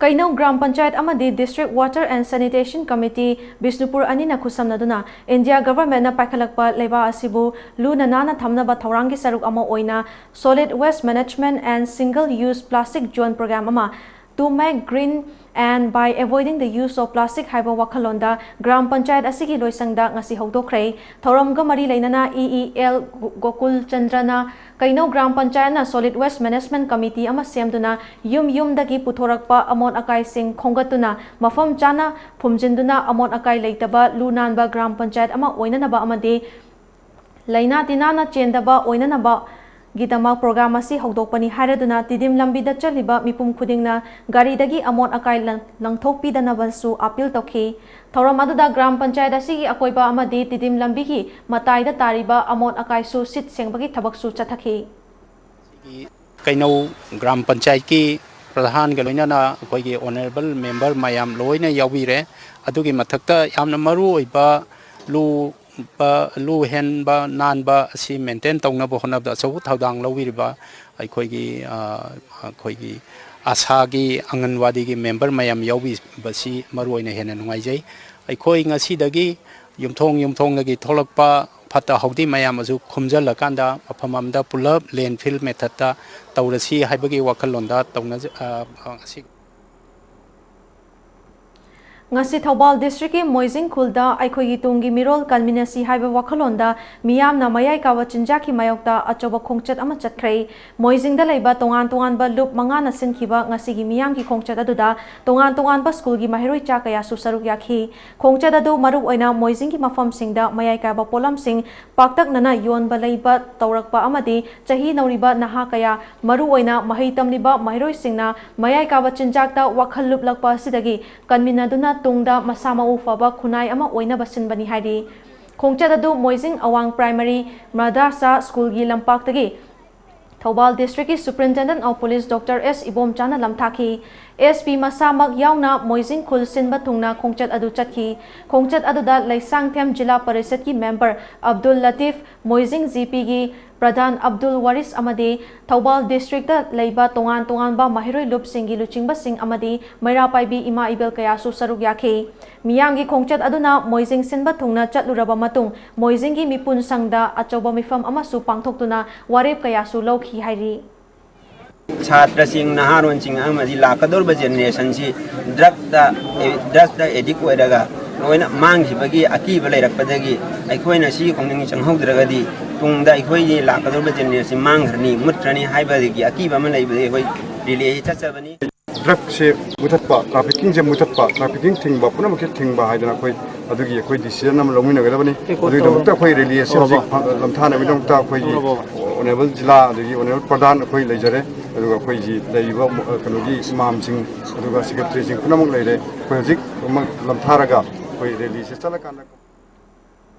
ꯀꯩꯅꯧ ꯒ꯭ꯔꯥꯝ ꯄꯟꯆꯥꯌꯠ ꯑꯃꯗꯤ District Water and Sanitation Committee Bishnupur ꯑꯅꯤꯅ ꯈꯨꯠꯁꯝꯅꯗꯨꯅ India Government ꯅ ꯄꯥꯏꯈꯠꯂꯛꯄ ꯂꯩꯕꯥꯛ ꯑꯁꯤꯕꯨ ꯂꯨꯅ ꯅꯥꯟꯅ ꯊꯝꯅꯕ ꯊꯧꯔꯥꯡꯒꯤ ꯁꯔꯨꯛ ꯑꯃ ꯑꯣꯏꯅ Solid Waste Management and Single Use Plastic Zone Program ꯑꯃ To Make Green and by Avoiding the Use of Plastic ꯍꯥꯏꯕ ꯋꯥꯈꯜꯂꯣꯟꯗ ꯒ꯭ꯔꯥꯝ ꯄꯟꯆꯥꯌꯠ ꯑꯁꯤꯒꯤ ꯂꯣꯏꯁꯪꯗ ꯉꯁꯤ ꯍꯧꯗꯣꯛꯈ꯭ꯔꯦ꯫ ꯊꯧꯔꯝꯒ ꯃꯔꯤ ꯂꯩꯅꯅ E E L ꯒꯣꯀꯨꯜ ꯆꯟꯗ꯭ꯔꯅ ꯀꯩꯅꯧ ꯒ꯭ꯔꯥꯝ ꯄꯟꯆꯥꯌꯠꯅ Solid Waste Management Committee ꯑꯃ ꯁꯦꯝꯗꯨꯅ ꯌꯨꯝ ꯌꯨꯝꯗꯒꯤ ꯄꯨꯊꯣꯔꯛꯄ ꯑꯃꯣꯠ ꯑꯀꯥꯏꯁꯤꯡ ꯈꯣꯝꯒꯠꯇꯨꯅ ꯃꯐꯝ ꯆꯥꯅ ꯐꯨꯝꯖꯤꯟꯗꯨꯅ ꯑꯃꯣꯠ ꯑꯀꯥꯏ ꯂꯩꯇꯕ ꯂꯨ ꯅꯥꯟꯕ ꯒ꯭ꯔꯥꯝ ꯄꯟꯆꯥꯌꯠ ꯑꯃ ꯑꯣꯏꯅꯅꯕ ꯑꯃꯗꯤ ꯂꯥꯏꯅꯥ ꯇꯤꯟꯅꯥꯅ ꯆꯦꯟꯗꯕ ꯑꯣꯏꯅꯅꯕꯒꯤꯗꯃꯛ program ꯑꯁꯤ ꯍꯧꯗꯣꯛꯄꯅꯤ ꯍꯥꯏꯔꯗꯨꯅ ꯇꯤꯗꯤꯝ ꯂꯝꯕꯤꯗ ꯆꯠꯂꯤꯕ ꯃꯤꯄꯨꯝ ꯈꯨꯗꯤꯡꯅ ꯒꯥꯔꯤꯗꯒꯤ ꯑꯃꯣꯠ ꯑꯀꯥꯏ ꯂꯪ-, ꯂꯪꯊꯣꯛꯄꯤꯗꯅꯕꯁꯨ appeal ꯇꯧꯈꯤ꯫ ꯊꯧꯔꯝ ꯑꯗꯨꯗ ꯒ꯭ꯔꯥꯝ ꯄꯟꯆꯥꯌꯠ ꯑꯁꯤꯒꯤ ꯑꯀꯣꯏꯕ ꯑꯃꯗꯤ ꯇꯤꯗꯤꯝ ꯂꯝꯕꯤꯒꯤ ꯃꯇꯥꯏꯗ ꯇꯥꯔꯤꯕ ꯑꯃꯣꯠ ꯑꯀꯥꯏꯁꯨ ꯁꯤꯠ ꯁꯦꯡꯕꯒꯤ ꯊꯕꯛꯁꯨ ꯆꯠꯊꯈꯤ꯫ ꯀꯩꯅꯧ ꯒ꯭ꯔꯥꯝ ꯄꯟꯆꯥꯌꯠꯀꯤ ꯄ꯭ꯔꯙꯥꯟꯒ ꯂꯣꯏꯅꯅ ꯑꯩꯈꯣꯏꯒꯤ honourable member ꯃꯌꯥꯝ ꯂꯣꯏꯅ ꯌꯥꯎꯕꯤꯔꯦ꯫ ꯑꯗꯨꯒꯤ ꯃꯊꯛꯇ ꯌꯥꯝꯅ ꯃꯔꯨ ꯑꯣꯏꯕ ꯂꯨ ꯂꯨ ꯍꯦꯟꯕ ꯅꯥꯟꯕ ꯑꯁꯤ ꯃꯦꯟꯇꯦꯟ ꯇꯧꯅꯕ ꯍꯣꯠꯅꯕꯗ ꯑꯆꯧꯕ ꯊꯧꯗꯥꯡ ꯂꯧꯕꯤꯔꯤꯕ ꯑꯩꯈꯣꯏꯒꯤ, ꯑ, ꯑꯩꯈꯣꯏꯒꯤ ꯑꯥꯁꯥꯒꯤ, ꯑꯪꯒꯟꯋꯥꯗꯤꯒꯤ ꯃꯦꯝꯕꯔ ꯃꯌꯥꯝ ꯌꯥꯎꯕꯤꯕꯁꯤ ꯃꯔꯨ ꯑꯣꯏꯅ ꯍꯦꯟꯅ ꯅꯨꯡꯉꯥꯏꯖꯩ꯫ ꯑꯩꯈꯣꯏ ꯉꯁꯤꯗꯒꯤ ꯌꯨꯝꯊꯣꯡ ꯌꯨꯝꯊꯣꯡꯗꯒꯤ ꯊꯣꯛꯂꯛꯄ ꯐꯠꯇ ꯍꯥꯎꯗꯤ ꯃꯌꯥꯝ ꯑꯁꯨ ꯈꯣꯝꯖꯤꯜꯂꯀꯥꯟꯗ ꯃꯐꯝ ꯑꯃꯗ ꯄꯨꯂꯞ ꯂꯦꯟꯐꯤꯜ ꯃꯦꯊꯠꯇ ꯇꯧꯔꯁꯤ ꯍꯥꯏꯕꯒꯤ ꯋꯥꯈꯜꯂꯣꯟꯗ ꯇꯧꯅꯖ-, ꯑ, ꯑ, ꯉꯁꯤ ꯉꯁꯤ ꯊꯧꯕꯥꯜ ꯗꯤꯁꯇ꯭ꯔꯤꯛꯀꯤ ꯃꯣꯏꯖꯤꯡ ꯈꯨꯜꯗ ꯑꯩꯈꯣꯏꯒꯤ ꯇꯨꯡꯒꯤ ꯃꯤꯔꯣꯜ ꯀꯟꯃꯤꯟꯅꯁꯤ ꯍꯥꯏꯕ ꯋꯥꯈꯜꯂꯣꯟꯗ ꯃꯤꯌꯥꯝꯅ ꯃꯌꯥꯏ ꯀꯥꯕ ꯆꯤꯟꯖꯥꯛꯀꯤ ꯃꯥꯌꯣꯛꯇ ꯑꯆꯧꯕ ꯈꯣꯡꯆꯠ ꯑꯃ ꯆꯠꯈ꯭ꯔꯦ꯫ ꯃꯣꯏꯖꯤꯡꯗ ꯂꯩꯕ ꯇꯣꯉꯥꯟ ꯇꯣꯉꯥꯟꯕ ꯂꯨꯞ ꯃꯉꯥꯅ ꯁꯤꯟꯈꯤꯕ ꯉꯁꯤꯒꯤ ꯃꯤꯌꯥꯝꯒꯤ ꯈꯣꯡꯆꯠ ꯑꯗꯨꯗ ꯇꯣꯉꯥꯟ ꯇꯣꯉꯥꯟꯕ ꯁ꯭ꯀꯨꯜꯒꯤ ꯃꯍꯩꯔꯣꯏ ꯆꯥ ꯀꯌꯥꯁꯨ ꯁꯔꯨꯛ ꯌꯥꯈꯤ꯫ ꯈꯣꯡꯆꯠ ꯑꯗꯨ ꯃꯔꯨꯑꯣꯏꯅ ꯃꯣꯏꯖꯤꯡꯒꯤ ꯃꯐꯝꯁꯤꯡꯗ ꯃꯌꯥꯏ ꯀꯥꯕ ꯄꯣꯠꯂꯝꯁꯤꯡ ꯄꯥꯛꯇꯛꯅꯅ ꯌꯣꯟꯕ ꯂꯩꯕ ꯇꯧꯔꯛꯄ ꯑꯃꯗꯤ ꯆꯍꯤ ꯅꯧꯔꯤꯕ ꯅꯍꯥ ꯀꯌꯥ, ꯃꯔꯨꯑꯣꯏꯅ ꯃꯍꯩ ꯇꯝꯂꯤꯕ ꯃꯍꯩꯔꯣꯏꯁꯤꯡꯅ ꯃꯌꯥꯏ ꯀꯥꯕ ꯆꯤꯟꯖꯥꯛꯇ ꯋꯥꯈꯜ ꯂꯨꯞꯂꯛꯄ ꯑꯁꯤꯗꯒꯤ ꯀꯟꯃꯤꯟꯅꯗꯨꯅ ꯇꯨꯡꯗ ꯃꯁꯥ ꯃꯎ ꯐꯕ ꯈꯨꯟꯅꯥꯏ ꯑꯃ ꯑꯣꯏꯅꯕ ꯁꯤꯟꯕꯅꯤ ꯍꯥꯏꯔꯤ꯫ ꯈꯣꯡꯆꯠ ꯑꯗꯨ ꯃꯣꯏꯖꯤꯡ ꯑꯋꯥꯡ ꯄ꯭ꯔꯥꯏꯃꯔꯤ ꯃꯗ꯭ꯔꯁꯥ ꯁ꯭ꯀꯨꯜꯒꯤ ꯂꯝꯄꯥꯛꯇꯒꯤ ꯊꯧꯕꯥꯜ ꯗꯤꯁꯇ꯭ꯔꯤꯛꯀꯤ superintendent of police doctor S ꯏꯕꯣꯝꯆꯥꯅ ꯂꯝꯊꯥꯈꯤ꯫ ꯑꯦꯁ ꯄꯤ ꯃꯁꯥꯃꯛ ꯌꯥꯎꯅ ꯃꯣꯏꯖꯤꯡ ꯈꯨꯜ ꯁꯤꯟꯕ ꯊꯨꯡꯅ ꯈꯣꯡꯆꯠ ꯑꯗꯨ ꯆꯠꯈꯤ꯫ ꯈꯣꯡꯆꯠ ꯑꯗꯨꯗ ꯂꯩꯁꯥꯡꯊꯦꯝ ꯖꯤꯂꯥ ꯄꯔꯤꯁꯠꯀꯤ ꯃꯦꯝꯕꯔ ꯑꯕꯗꯨꯜ ꯂꯇꯤꯐ, ꯃꯣꯏꯖꯤꯡ ꯖꯤ ꯄꯤꯒꯤ ꯄ꯭ꯔꯙꯥꯟ ꯑꯕꯗꯨꯜ ꯋꯥꯔꯤꯁ ꯑꯃꯗꯤ ꯊꯧꯕꯥꯜ ꯗꯤꯁꯇ꯭ꯔꯤꯛꯇ ꯂꯩꯕ ꯇꯣꯉꯥꯟ ꯇꯣꯉꯥꯟꯕ ꯃꯍꯩꯔꯣꯏ ꯂꯨꯞꯁꯤꯡꯒꯤ ꯂꯨꯆꯤꯡꯕꯁꯤꯡ ꯑꯃꯗꯤ ꯃꯩꯔꯥ ꯄꯥꯏꯕꯤ ꯏꯃꯥ ꯏꯕꯦꯜ ꯀꯌꯥꯁꯨ ꯁꯔꯨꯛ ꯌꯥꯈꯤ꯫ ꯃꯤꯌꯥꯝꯒꯤ ꯈꯣꯡꯆꯠ ꯑꯗꯨꯅ ꯃꯣꯏꯖꯤꯡ ꯁꯤꯟꯕ ꯊꯨꯡꯅ ꯆꯠꯂꯨꯔꯕ ꯃꯇꯨꯡ ꯃꯣꯏꯖꯤꯡꯒꯤ ꯃꯤꯄꯨꯟ ꯁꯪꯗ ꯑꯆꯧꯕ ꯃꯤꯐꯝ ꯑꯃꯁꯨ ꯄꯥꯡꯊꯣꯛꯇꯨꯅ ꯋꯥꯔꯦꯞ ꯀꯌꯥꯁꯨ ꯂꯧꯈꯤ ꯍꯥꯏꯔꯤ꯫ ꯁꯥꯇ꯭ꯔꯁꯤꯡ, ꯅꯍꯥꯔꯣꯟꯁꯤꯡ ꯑꯃꯗꯤ ꯂꯥꯛꯀꯗꯧꯔꯤꯕ ꯖꯦꯅꯦꯔꯦꯁꯟꯁꯤ ꯗ꯭ꯔꯒꯇ, ꯑꯦ, ꯗ꯭ꯔꯒꯇ ꯑꯦꯗꯤꯛ ꯑꯣꯏꯔꯒ ꯂꯣꯏꯅ ꯃꯥꯡꯈꯤꯕꯒꯤ ꯑꯀꯤꯕ ꯂꯩꯔꯛꯄꯗꯒꯤ ꯑꯩꯈꯣꯏꯅ ꯁꯤ ꯈꯣꯡꯖꯪ ꯆꯪꯍꯧꯗ꯭ꯔꯒꯗꯤ ꯇꯨꯡꯗ ꯑꯩꯈꯣꯏꯒꯤ ꯂꯥꯛꯀꯗꯧꯔꯤꯕ ꯖꯦꯅꯦꯔꯦꯁꯟꯁꯤ ꯃꯥꯡꯈ꯭ꯔꯅꯤ, ꯃꯨꯠꯈ꯭ꯔꯅꯤ ꯍꯥꯏꯕꯒꯤ ꯑꯀꯤꯕ ꯑꯃ ꯂꯩꯕꯗꯒꯤ ꯑꯩꯈꯣꯏ ꯔꯤꯂꯦꯁꯤ ꯆꯠꯆꯕꯅꯤ꯫ ꯗ꯭ꯔꯒꯁꯦ ꯃꯨꯊꯠꯄ, ꯇ꯭ꯔꯥꯐꯤꯀꯤꯡꯁꯦ ꯃꯨꯊꯠꯄ, ꯇ꯭ꯔꯥꯐꯤꯀꯤꯡ ꯊꯤꯡꯕ, ꯄꯨꯝꯅꯃꯛꯁꯦ ꯊꯤꯡꯕ ꯍꯥꯏꯗꯅ ꯑꯩꯈꯣꯏ ꯑꯗꯨꯒꯤ ꯑꯩꯈꯣꯏ ꯗꯤꯁꯤꯖꯟ ꯑꯃ ꯂꯧꯃꯤꯟꯅꯒꯗꯕꯅꯤ꯫ ꯑꯗꯨꯒꯤꯗꯃꯛꯇ ꯑꯩꯈꯣꯏ ꯔꯦꯂꯤ ꯑꯁꯤ ꯍꯧꯖꯤꯛ ꯂꯝꯊꯥꯅꯕꯒꯤꯗꯃꯛꯇ ꯑꯩꯈꯣꯏꯒꯤ ꯑꯣꯅꯔꯦꯕꯜ ꯖꯤꯂꯥ ꯑꯗꯒꯤ ꯑꯣꯅꯔꯦꯕꯜ ꯄ꯭ꯔꯙꯥꯟ ꯑꯩꯈꯣꯏ ꯂꯩꯖꯔꯦ꯫ ꯑꯗꯨꯒ ꯑꯩꯈꯣꯏꯒꯤ ꯂꯩꯔꯤꯕ, ꯑ, ꯀꯩꯅꯣꯒꯤ ꯏꯃꯥꯝꯁꯤꯡ, ꯑꯗꯨꯒ ꯁꯦꯀ꯭ꯔꯦꯇꯔꯤꯁꯤꯡ ꯄꯨꯝꯅꯃꯛ ꯂꯩꯔꯦ꯫ ꯑꯩꯈꯣꯏ ꯍꯧꯖꯤꯛ ꯑꯃ ꯂꯝꯊꯥꯔꯒ ꯑꯩꯈꯣꯏ ꯔꯦꯂꯤꯁꯦ ꯆꯠꯂꯀꯥꯟꯗ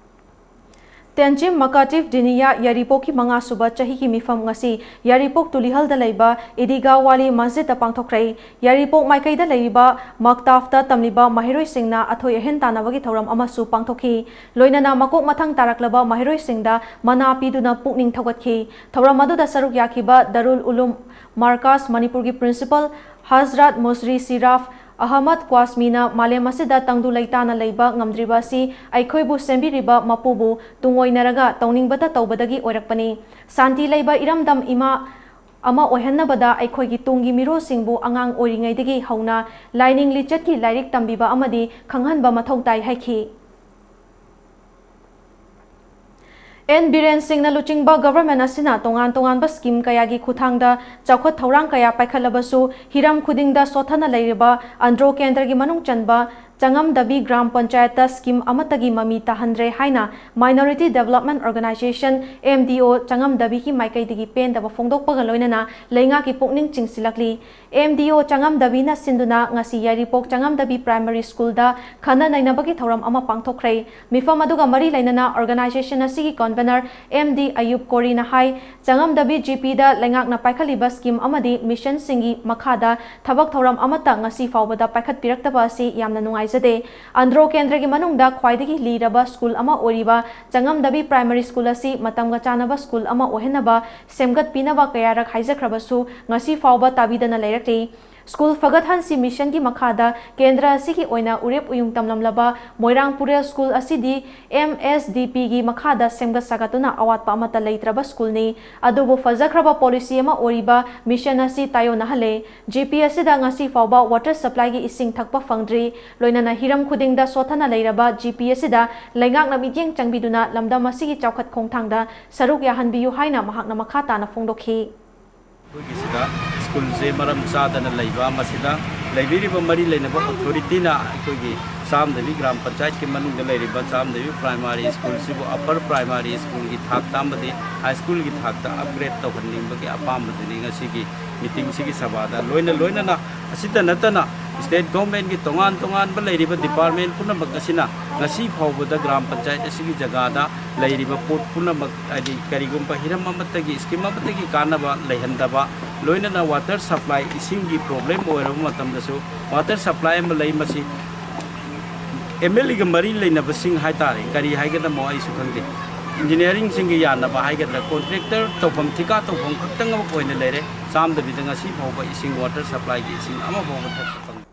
ꯇꯦꯟꯖꯤꯝ ꯃꯀꯥꯇꯤꯐ ꯗꯤꯅꯤꯌꯥ ꯌꯥꯏꯔꯤꯄꯣꯛꯀꯤ ꯃꯉꯥꯁꯨꯕ ꯆꯍꯤꯒꯤ ꯃꯤꯐꯝ ꯉꯁꯤ ꯌꯥꯏꯔꯤꯄꯣꯛ ꯇꯨꯂꯤꯍꯜꯗ ꯂꯩꯕ ꯏꯗꯤꯒꯥ ꯋꯥꯂꯤ ꯃꯁꯖꯤꯗꯇ ꯄꯥꯡꯊꯣꯛꯈ꯭ꯔꯦ꯫ ꯌꯥꯏꯔꯤꯄꯣꯛ ꯃꯥꯏꯀꯩꯗ ꯂꯩꯔꯤꯕ ꯃꯛꯇꯥꯐꯇ ꯇꯝꯂꯤꯕ ꯃꯍꯩꯔꯣꯏꯁꯤꯡꯅ ꯑꯊꯣꯏ ꯑꯍꯦꯟ ꯇꯥꯟꯅꯕꯒꯤ ꯊꯧꯔꯝ ꯑꯃꯁꯨ ꯄꯥꯡꯊꯣꯛꯈꯤ꯫ ꯂꯣꯏꯅꯅ ꯃꯀꯣꯛ ꯃꯊꯪ ꯇꯥꯔꯛꯂꯕ ꯃꯍꯩꯔꯣꯏꯁꯤꯡꯗ ꯃꯅꯥ ꯄꯤꯗꯨꯅ ꯄꯨꯛꯅꯤꯡ ꯊꯧꯒꯠꯈꯤ꯫ ꯊꯧꯔꯝ ꯑꯗꯨꯗ ꯁꯔꯨꯛ ꯌꯥꯈꯤꯕ ꯗꯔꯨꯜ ꯎꯂꯨꯝ ꯃꯥꯔꯀꯥꯁ ꯃꯅꯤꯄꯨꯔꯒꯤ ꯄ꯭ꯔꯤꯟꯁꯤꯄꯜ ꯍꯖꯔꯥꯠ ꯃꯨꯁꯔꯤ ꯁꯤꯔꯥꯐ ꯑꯍꯃꯗ ꯀ꯭ꯋꯥꯁꯃꯤꯅ ꯃꯥꯂꯦꯝ ꯑꯁꯤꯗ ꯇꯪꯗꯨ ꯂꯩꯇꯥꯅ ꯂꯩꯕ ꯉꯝꯗ꯭ꯔꯤꯕ ꯑꯁꯤ ꯑꯩꯈꯣꯏꯕꯨ ꯁꯦꯝꯕꯤꯔꯤꯕ ꯃꯄꯨꯕꯨ ꯇꯨꯡꯑꯣꯏꯅꯔꯒ ꯇꯧꯅꯤꯡꯕꯇ ꯇꯧꯕꯗꯒꯤ ꯑꯣꯏꯔꯛꯄꯅꯤ꯫ ꯁꯥꯟꯇꯤ ꯂꯩꯕ ꯏꯔꯝꯗꯝ ꯏꯃꯥ ꯑꯃ ꯑꯣꯏꯍꯟꯅꯕꯗ ꯑꯩꯈꯣꯏꯒꯤ ꯇꯨꯡꯒꯤ ꯃꯤꯔꯣꯜꯁꯤꯡꯕꯨ ꯑꯉꯥꯡ ꯑꯣꯏꯔꯤꯉꯩꯗꯒꯤ ꯍꯧꯅ ꯂꯥꯏꯅꯤꯡ ꯂꯤꯆꯠꯀꯤ ꯂꯥꯏꯔꯤꯛ ꯇꯝꯕꯤꯕ ꯑꯃꯗꯤ ꯈꯪꯍꯟꯕ ꯃꯊꯧ ꯇꯥꯏ ꯍꯥꯏꯈꯤ꯫ ꯑꯦꯟ ꯕꯤꯔꯦꯟ ꯁꯤꯡꯅ ꯂꯨꯆꯤꯡꯕ ꯒꯚꯔꯟꯃꯦꯟꯠ ꯑꯁꯤꯅ ꯇꯣꯉꯥꯟ ꯇꯣꯉꯥꯟꯕ ꯁ꯭ꯀꯤꯝ ꯀꯌꯥꯒꯤ ꯈꯨꯠꯊꯥꯡꯗ ꯆꯥꯎꯈꯠ ꯊꯧꯔꯥꯡ ꯀꯌꯥ ꯄꯥꯏꯈꯠꯂꯕꯁꯨ ꯍꯤꯔꯝ ꯈꯨꯗꯤꯡꯗ ꯁꯣꯠꯊꯅ ꯂꯩꯔꯤꯕ ꯑꯟꯗ꯭ꯔꯣ ꯀꯦꯟꯗ꯭ꯔꯒꯤ ꯃꯅꯨꯡ ꯆꯟꯕ ꯆꯉꯝꯗꯕꯤ ꯒ꯭ꯔꯥꯝ ꯄꯟꯆꯥꯌꯠꯇ ꯁ꯭ꯀꯤꯝ ꯑꯃꯠꯇꯒꯤ ꯃꯃꯤ ꯇꯥꯍꯟꯗ꯭ꯔꯦ ꯍꯥꯏꯅ Minority Development Organisation, M D O, ꯆꯉꯝꯗꯕꯤꯒꯤ ꯃꯥꯏꯀꯩꯗꯒꯤ ꯄꯦꯟꯗꯕ ꯐꯣꯡꯗꯣꯛꯄꯒ ꯂꯣꯏꯅꯅ ꯂꯩꯉꯥꯛꯀꯤ ꯄꯨꯛꯅꯤꯡ ꯆꯤꯡꯁꯤꯜꯂꯛꯂꯤ꯫ M D O ꯆꯉꯝꯗꯕꯤꯅ ꯁꯤꯟꯗꯨꯅ ꯉꯁꯤ ꯌꯥꯏꯔꯤꯄꯣꯛ ꯆꯉꯝꯗꯕꯤ ꯄ꯭ꯔꯥꯏꯃꯔꯤ ꯁ꯭ꯀꯨꯜꯗ ꯈꯟꯅ ꯅꯩꯅꯕꯒꯤ ꯊꯧꯔꯝ ꯑꯃ ꯄꯥꯡꯊꯣꯛꯈ꯭ꯔꯦ꯫ ꯃꯤꯐꯝ ꯑꯗꯨꯒ ꯃꯔꯤ ꯂꯩꯅꯅ ꯑꯣꯔꯒꯅꯥꯏꯖꯦꯁꯟ ꯑꯁꯤꯒꯤ ꯀꯟꯚꯦꯅꯔ ꯑꯦꯝ ꯗꯤ ꯑꯌꯨꯕ ꯀꯣꯔꯤꯅ ꯍꯥꯏ, ꯆꯉꯝꯗꯕꯤ ꯖꯤ ꯄꯤꯗ ꯂꯩꯉꯥꯛꯅ ꯄꯥꯏꯈꯠꯂꯤꯕ ꯁ꯭ꯀꯤꯝ ꯑꯃꯗꯤ ꯃꯤꯁꯟꯁꯤꯡꯒꯤ ꯃꯈꯥꯗ ꯊꯕꯛ ꯊꯧꯔꯝ ꯑꯃꯠꯇ ꯉꯁꯤ ꯐꯥꯎꯕꯗ ꯄꯥꯏꯈꯠꯄꯤꯔꯛꯇꯕ ꯑꯁꯤ ꯌꯥꯝꯅ ꯅꯨꯡꯉꯥꯏꯖꯗꯦ꯫ ꯑꯟꯗ꯭ꯔꯣ ꯀꯦꯟꯗ꯭ꯔꯒꯤ ꯃꯅꯨꯡꯗ ꯈ꯭ꯋꯥꯏꯗꯒꯤ ꯂꯤꯔꯕ ꯁ꯭ꯀꯨꯜ ꯑꯃ ꯑꯣꯏꯔꯤꯕ ꯆꯉꯝꯗꯕꯤ ꯄ꯭ꯔꯥꯏꯃꯔꯤ ꯁ꯭ꯀꯨꯜ ꯑꯁꯤ ꯃꯇꯝꯒ ꯆꯥꯟꯅꯕ ꯁ꯭ꯀꯨꯜ ꯑꯃ ꯑꯣꯏꯍꯟꯅꯕ ꯁꯦꯝꯒꯠꯄꯤꯅꯕ ꯀꯌꯥꯔꯛ ꯍꯥꯏꯖꯈ꯭ꯔꯕꯁꯨ ꯉꯁꯤ ꯐꯥꯎꯕ ꯇꯥꯕꯤꯗꯅ ꯂꯩꯔꯛꯂꯤ꯫ ꯁ꯭ꯀꯨꯜ ꯐꯒꯠꯍꯟꯁꯤ ꯃꯤꯁꯟꯒꯤ ꯃꯈꯥꯗ ꯀꯦꯟꯗ꯭ꯔ ꯑꯁꯤꯒꯤ ꯑꯣꯏꯅ ꯎꯔꯦꯞ ꯎꯌꯨꯡ ꯇꯝꯂꯝꯂꯕ ꯃꯣꯏꯔꯥꯡ ꯄꯨꯔꯦꯜ ꯁ꯭ꯀꯨꯜ ꯑꯁꯤꯗꯤ ꯑꯦꯝ ꯑꯦꯁ ꯗꯤ ꯄꯤꯒꯤ ꯃꯈꯥꯗ ꯁꯦꯝꯒꯠ ꯁꯥꯒꯠꯇꯨꯅ ꯑꯋꯥꯠꯄ ꯑꯃꯠꯇ ꯂꯩꯇ꯭ꯔꯕ ꯁ꯭ꯀꯨꯜꯅꯤ꯫ ꯑꯗꯨꯕꯨ ꯐꯖꯈ꯭ꯔꯕ ꯄꯣꯂꯤꯁꯤ ꯑꯃ ꯑꯣꯏꯔꯤꯕ ꯃꯤꯁꯟ ꯑꯁꯤ ꯇꯥꯏꯑꯣꯟꯅꯍꯜꯂꯦ꯫ ꯖꯤ ꯄꯤ ꯑꯁꯤꯗ ꯉꯁꯤ ꯐꯥꯎꯕ ꯋꯥꯇꯔ ꯁꯄ꯭ꯂꯥꯏꯒꯤ ꯏꯁꯤꯡ ꯊꯛꯄ ꯐꯪꯗ꯭ꯔꯤ꯫ ꯂꯣꯏꯅꯅ ꯍꯤꯔꯝ ꯈꯨꯗꯤꯡꯗ ꯁꯣꯠꯊꯅ ꯂꯩꯔꯕ ꯖꯤ ꯄꯤ ꯑꯁꯤꯗ ꯂꯩꯉꯥꯛꯅ ꯃꯤꯠꯌꯦꯡ ꯆꯪꯕꯤꯗꯨꯅ ꯂꯝꯗꯝ ꯑꯁꯤꯒꯤ ꯆꯥꯎꯈꯠ ꯈꯣꯡꯊꯥꯡꯗ ꯁꯔꯨꯛ ꯌꯥꯍꯟꯕꯤꯌꯨ ꯍꯥꯏꯅ ꯃꯍꯥꯛꯅ ꯃꯈꯥ ꯇꯥꯅ ꯐꯣꯡꯗꯣꯛꯈꯤ꯫ ꯑꯩꯈꯣꯏꯒꯤꯁꯤꯗ ꯁ꯭ꯀꯨꯜꯁꯦ ꯃꯔꯝ ꯆꯥꯗꯅ ꯂꯩꯕ, ꯃꯁꯤꯗ ꯂꯩꯕꯤꯔꯤꯕ ꯃꯔꯤ ꯂꯩꯅꯕ ꯑꯣꯊꯣꯔꯤꯇꯤꯅ ꯑꯩꯈꯣꯏꯒꯤ ꯆꯥꯝꯗꯕꯤ ꯒ꯭ꯔꯥꯝ ꯄꯟꯆꯥꯌꯠꯀꯤ ꯃꯅꯨꯡꯗ ꯂꯩꯔꯤꯕ ꯆꯥꯝꯗꯕꯤ ꯄ꯭ꯔꯥꯏꯃꯥꯔꯤ ꯁ꯭ꯀꯨꯜꯁꯤꯕꯨ ꯑꯞꯄꯔ ꯄ꯭ꯔꯥꯏꯃꯥꯔꯤ ꯁ꯭ꯀꯨꯜꯒꯤ ꯊꯥꯛꯇ ꯑꯃꯗꯤ ꯍꯥꯏ ꯁ꯭ꯀꯨꯜꯒꯤ ꯊꯥꯛꯇ ꯑꯞꯒ꯭ꯔꯦꯗ ꯇꯧꯍꯟꯅꯤꯡꯕꯒꯤ ꯑꯄꯥꯝꯕꯗꯨꯅꯤ ꯉꯁꯤꯒꯤ ꯃꯤꯇꯤꯡꯁꯤꯒꯤ ꯁꯚꯥꯗ꯫ ꯂꯣꯏꯅ ꯂꯣꯏꯅꯅ ꯑꯁꯤꯇ ꯅꯠꯇꯅ ꯁ꯭ꯇꯦꯠ ꯒꯣꯚꯔꯟꯃꯦꯟꯠꯀꯤ ꯇꯣꯉꯥꯟ ꯇꯣꯉꯥꯟꯕ ꯂꯩꯔꯤꯕ ꯗꯤꯄꯥꯔꯠꯃꯦꯟꯠ ꯄꯨꯝꯅꯃꯛ ꯑꯁꯤꯅ ꯉꯁꯤ ꯐꯥꯎꯕꯗ ꯒ꯭ꯔꯥꯝ ꯄꯟꯆꯥꯌꯠ ꯑꯁꯤꯒꯤ ꯖꯒꯥꯗ ꯂꯩꯔꯤꯕ ꯄꯣꯠ ꯄꯨꯝꯅꯃꯛ, ꯍꯥꯏꯗꯤ ꯀꯔꯤꯒꯨꯝꯕ ꯍꯤꯔꯝ ꯑꯃꯠꯇꯒꯤ, ꯁ꯭ꯀꯤꯝ ꯑꯃꯠꯇꯒꯤ ꯀꯥꯟꯅꯕ ꯂꯩꯍꯟꯗꯕ, ꯂꯣꯏꯅꯅ ꯋꯥꯇꯔ ꯁꯄ꯭ꯂꯥꯏ, ꯏꯁꯤꯡꯒꯤ ꯄ꯭ꯔꯣꯕ꯭ꯂꯦꯝ ꯑꯣꯏꯔꯕ ꯃꯇꯝꯗꯁꯨ ꯋꯥꯇꯔ ꯁꯄ꯭ꯂꯥꯏ ꯑꯃ ꯂꯩ꯫ ꯃꯁꯤ ꯑꯦꯝ ꯑꯦꯜ ꯑꯦꯒ ꯃꯔꯤ ꯂꯩꯅꯕꯁꯤꯡ ꯍꯥꯏꯇꯥꯔꯦ, ꯀꯔꯤ ꯍꯥꯏꯒꯗꯃꯣ ꯑꯩꯁꯨ ꯈꯪꯗꯦ, ꯏꯟꯖꯤꯅꯤꯌꯥꯔꯤꯡꯁꯤꯡꯒ ꯌꯥꯅꯕ ꯍꯥꯏꯒꯗ꯭ꯔꯥ, ꯀꯣꯟꯇ꯭ꯔꯦꯛꯇꯔ ꯇꯧꯐꯝ, ꯊꯤꯀꯥ ꯇꯧꯐꯝ ꯈꯛꯇꯪ ꯑꯃ ꯑꯣꯏꯅ ꯂꯩꯔꯦ꯫ ꯆꯥꯝꯗꯕꯤꯗ ꯉꯁꯤ ꯐꯥꯎꯕ ꯏꯁꯤꯡ, ꯋꯥꯇꯔ ꯁꯄ꯭ꯂꯥꯏꯒꯤ ꯏꯁꯤꯡ ꯑꯃ ꯐꯥꯎꯕ ꯊꯛꯄ ꯐꯪꯗꯦ꯫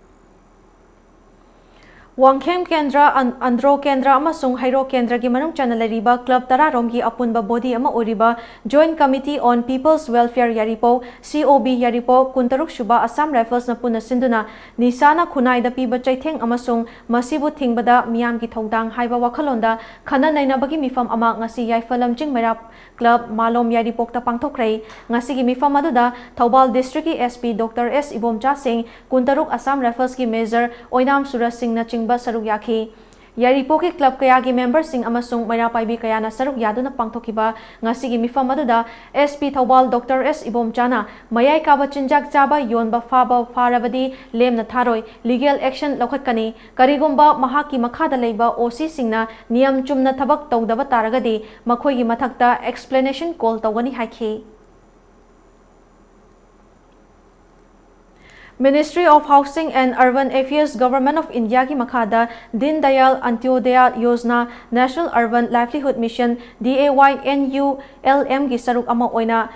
ꯋꯥꯡꯈꯦꯝ ꯀꯦꯟꯗ꯭ꯔ ꯑꯟ-, ꯑꯟꯗ꯭ꯔꯣ ꯀꯦꯟꯗ꯭ꯔ ꯑꯃꯁꯨꯡ ꯍꯩꯔꯣꯛ ꯀꯦꯟꯗ꯭ꯔꯒꯤ ꯃꯅꯨꯡ ꯆꯟꯅ ꯂꯩꯔꯤꯕ ꯀ꯭ꯂꯕ ꯇꯔꯥꯔꯣꯝꯒꯤ ꯑꯄꯨꯟꯕ ꯕꯣꯗꯤ ꯑꯃ ꯑꯣꯏꯔꯤꯕ Joint Committee on People's Welfare Yairipok, C O B ꯌꯥꯏꯔꯤꯄꯣꯛ, ꯀꯨꯟꯇꯔꯨꯛ ꯁꯨꯕ ꯑꯁꯥꯝ ꯔꯥꯏꯐꯜꯁꯅ ꯄꯨꯟꯅ ꯁꯤꯟꯗꯨꯅ ꯅꯤꯁꯥꯅ ꯈꯨꯟꯅꯥꯏꯗ ꯄꯤꯕ ꯆꯩꯊꯦꯡ ꯑꯃꯁꯨꯡ ꯃꯁꯤꯕꯨ ꯊꯤꯡꯕꯗ ꯃꯤꯌꯥꯝꯒꯤ ꯊꯧꯗꯥꯡ ꯍꯥꯏꯕ ꯋꯥꯈꯜꯂꯣꯟꯗ ꯈꯟꯅ ꯅꯩꯅꯕꯒꯤ ꯃꯤꯐꯝ ꯑꯃ ꯉꯁꯤ ꯌꯥꯏꯐ ꯂꯝꯖꯤꯡ ꯃꯩꯔꯥ ꯀ꯭ꯂꯕ ꯃꯥꯂꯣꯝ ꯌꯥꯏꯔꯤꯄꯣꯛꯇ ꯄꯥꯡꯊꯣꯛꯈ꯭ꯔꯦ꯫ ꯉꯁꯤꯒꯤ ꯃꯤꯐꯝ ꯑꯗꯨꯗ ꯊꯧꯕꯥꯜ ꯗꯤꯁꯇ꯭ꯔꯤꯛꯀꯤ S P Doctor S Ibomcha ꯁꯤꯡ, ꯀꯨꯟꯇꯔꯨꯛ ꯑꯁꯥꯝ ꯔꯥꯏꯐꯜꯁꯀꯤ ꯃꯦꯖꯔ ꯑꯣꯏꯅꯥꯝ ꯁꯨꯔꯖ ꯁꯤꯡꯅꯆꯤꯡꯕ ꯁꯔꯨꯛ ꯌꯥꯈꯤ꯫ ꯌꯥꯏꯔꯤꯄꯣꯛꯀꯤ ꯀ꯭ꯂꯕ ꯀꯌꯥꯒꯤ ꯃꯦꯝꯕꯔꯁꯤꯡ ꯑꯃꯁꯨꯡ ꯃꯩꯔꯥ ꯄꯥꯏꯕꯤ ꯀꯌꯥꯅ ꯁꯔꯨꯛ ꯌꯥꯗꯨꯅ ꯄꯥꯡꯊꯣꯛꯈꯤꯕ ꯉꯁꯤꯒꯤ ꯃꯤꯐꯝ ꯑꯗꯨꯗ S P Thoubal Doctor S ꯏꯕꯣꯝꯆꯥꯅ ꯃꯌꯥꯏ ꯀꯥꯕ ꯆꯤꯟꯖꯥꯛ ꯆꯥꯕ, ꯌꯣꯟꯕ, ꯐꯥꯕ ꯐꯥꯔꯕꯗꯤ ꯂꯦꯝꯅ ꯊꯥꯔꯣꯏ, legal action ꯂꯧꯈꯠꯀꯅꯤ꯫ ꯀꯔꯤꯒꯨꯝꯕ ꯃꯍꯥꯛꯀꯤ ꯃꯈꯥꯗ ꯂꯩꯕ O C ꯁꯤꯡꯅ ꯅꯤꯌꯝ ꯆꯨꯝꯅ ꯊꯕꯛ ꯇꯧꯗꯕ ꯇꯥꯔꯒꯗꯤ ꯃꯈꯣꯏꯒꯤ ꯃꯊꯛꯇ explanation call ꯇꯧꯒꯅꯤ ꯍꯥꯏꯈꯤ꯫ Ministry of Housing and Urban Affairs, Government of India ꯒꯤ ꯃꯈꯥꯗ ꯗꯤꯟ Dayal Antyodaya Yojana, National Urban Livelihood Mission, D A Y N U L M ꯒꯤ ꯁꯔꯨꯛ ꯑꯃ ꯑꯣꯏꯅ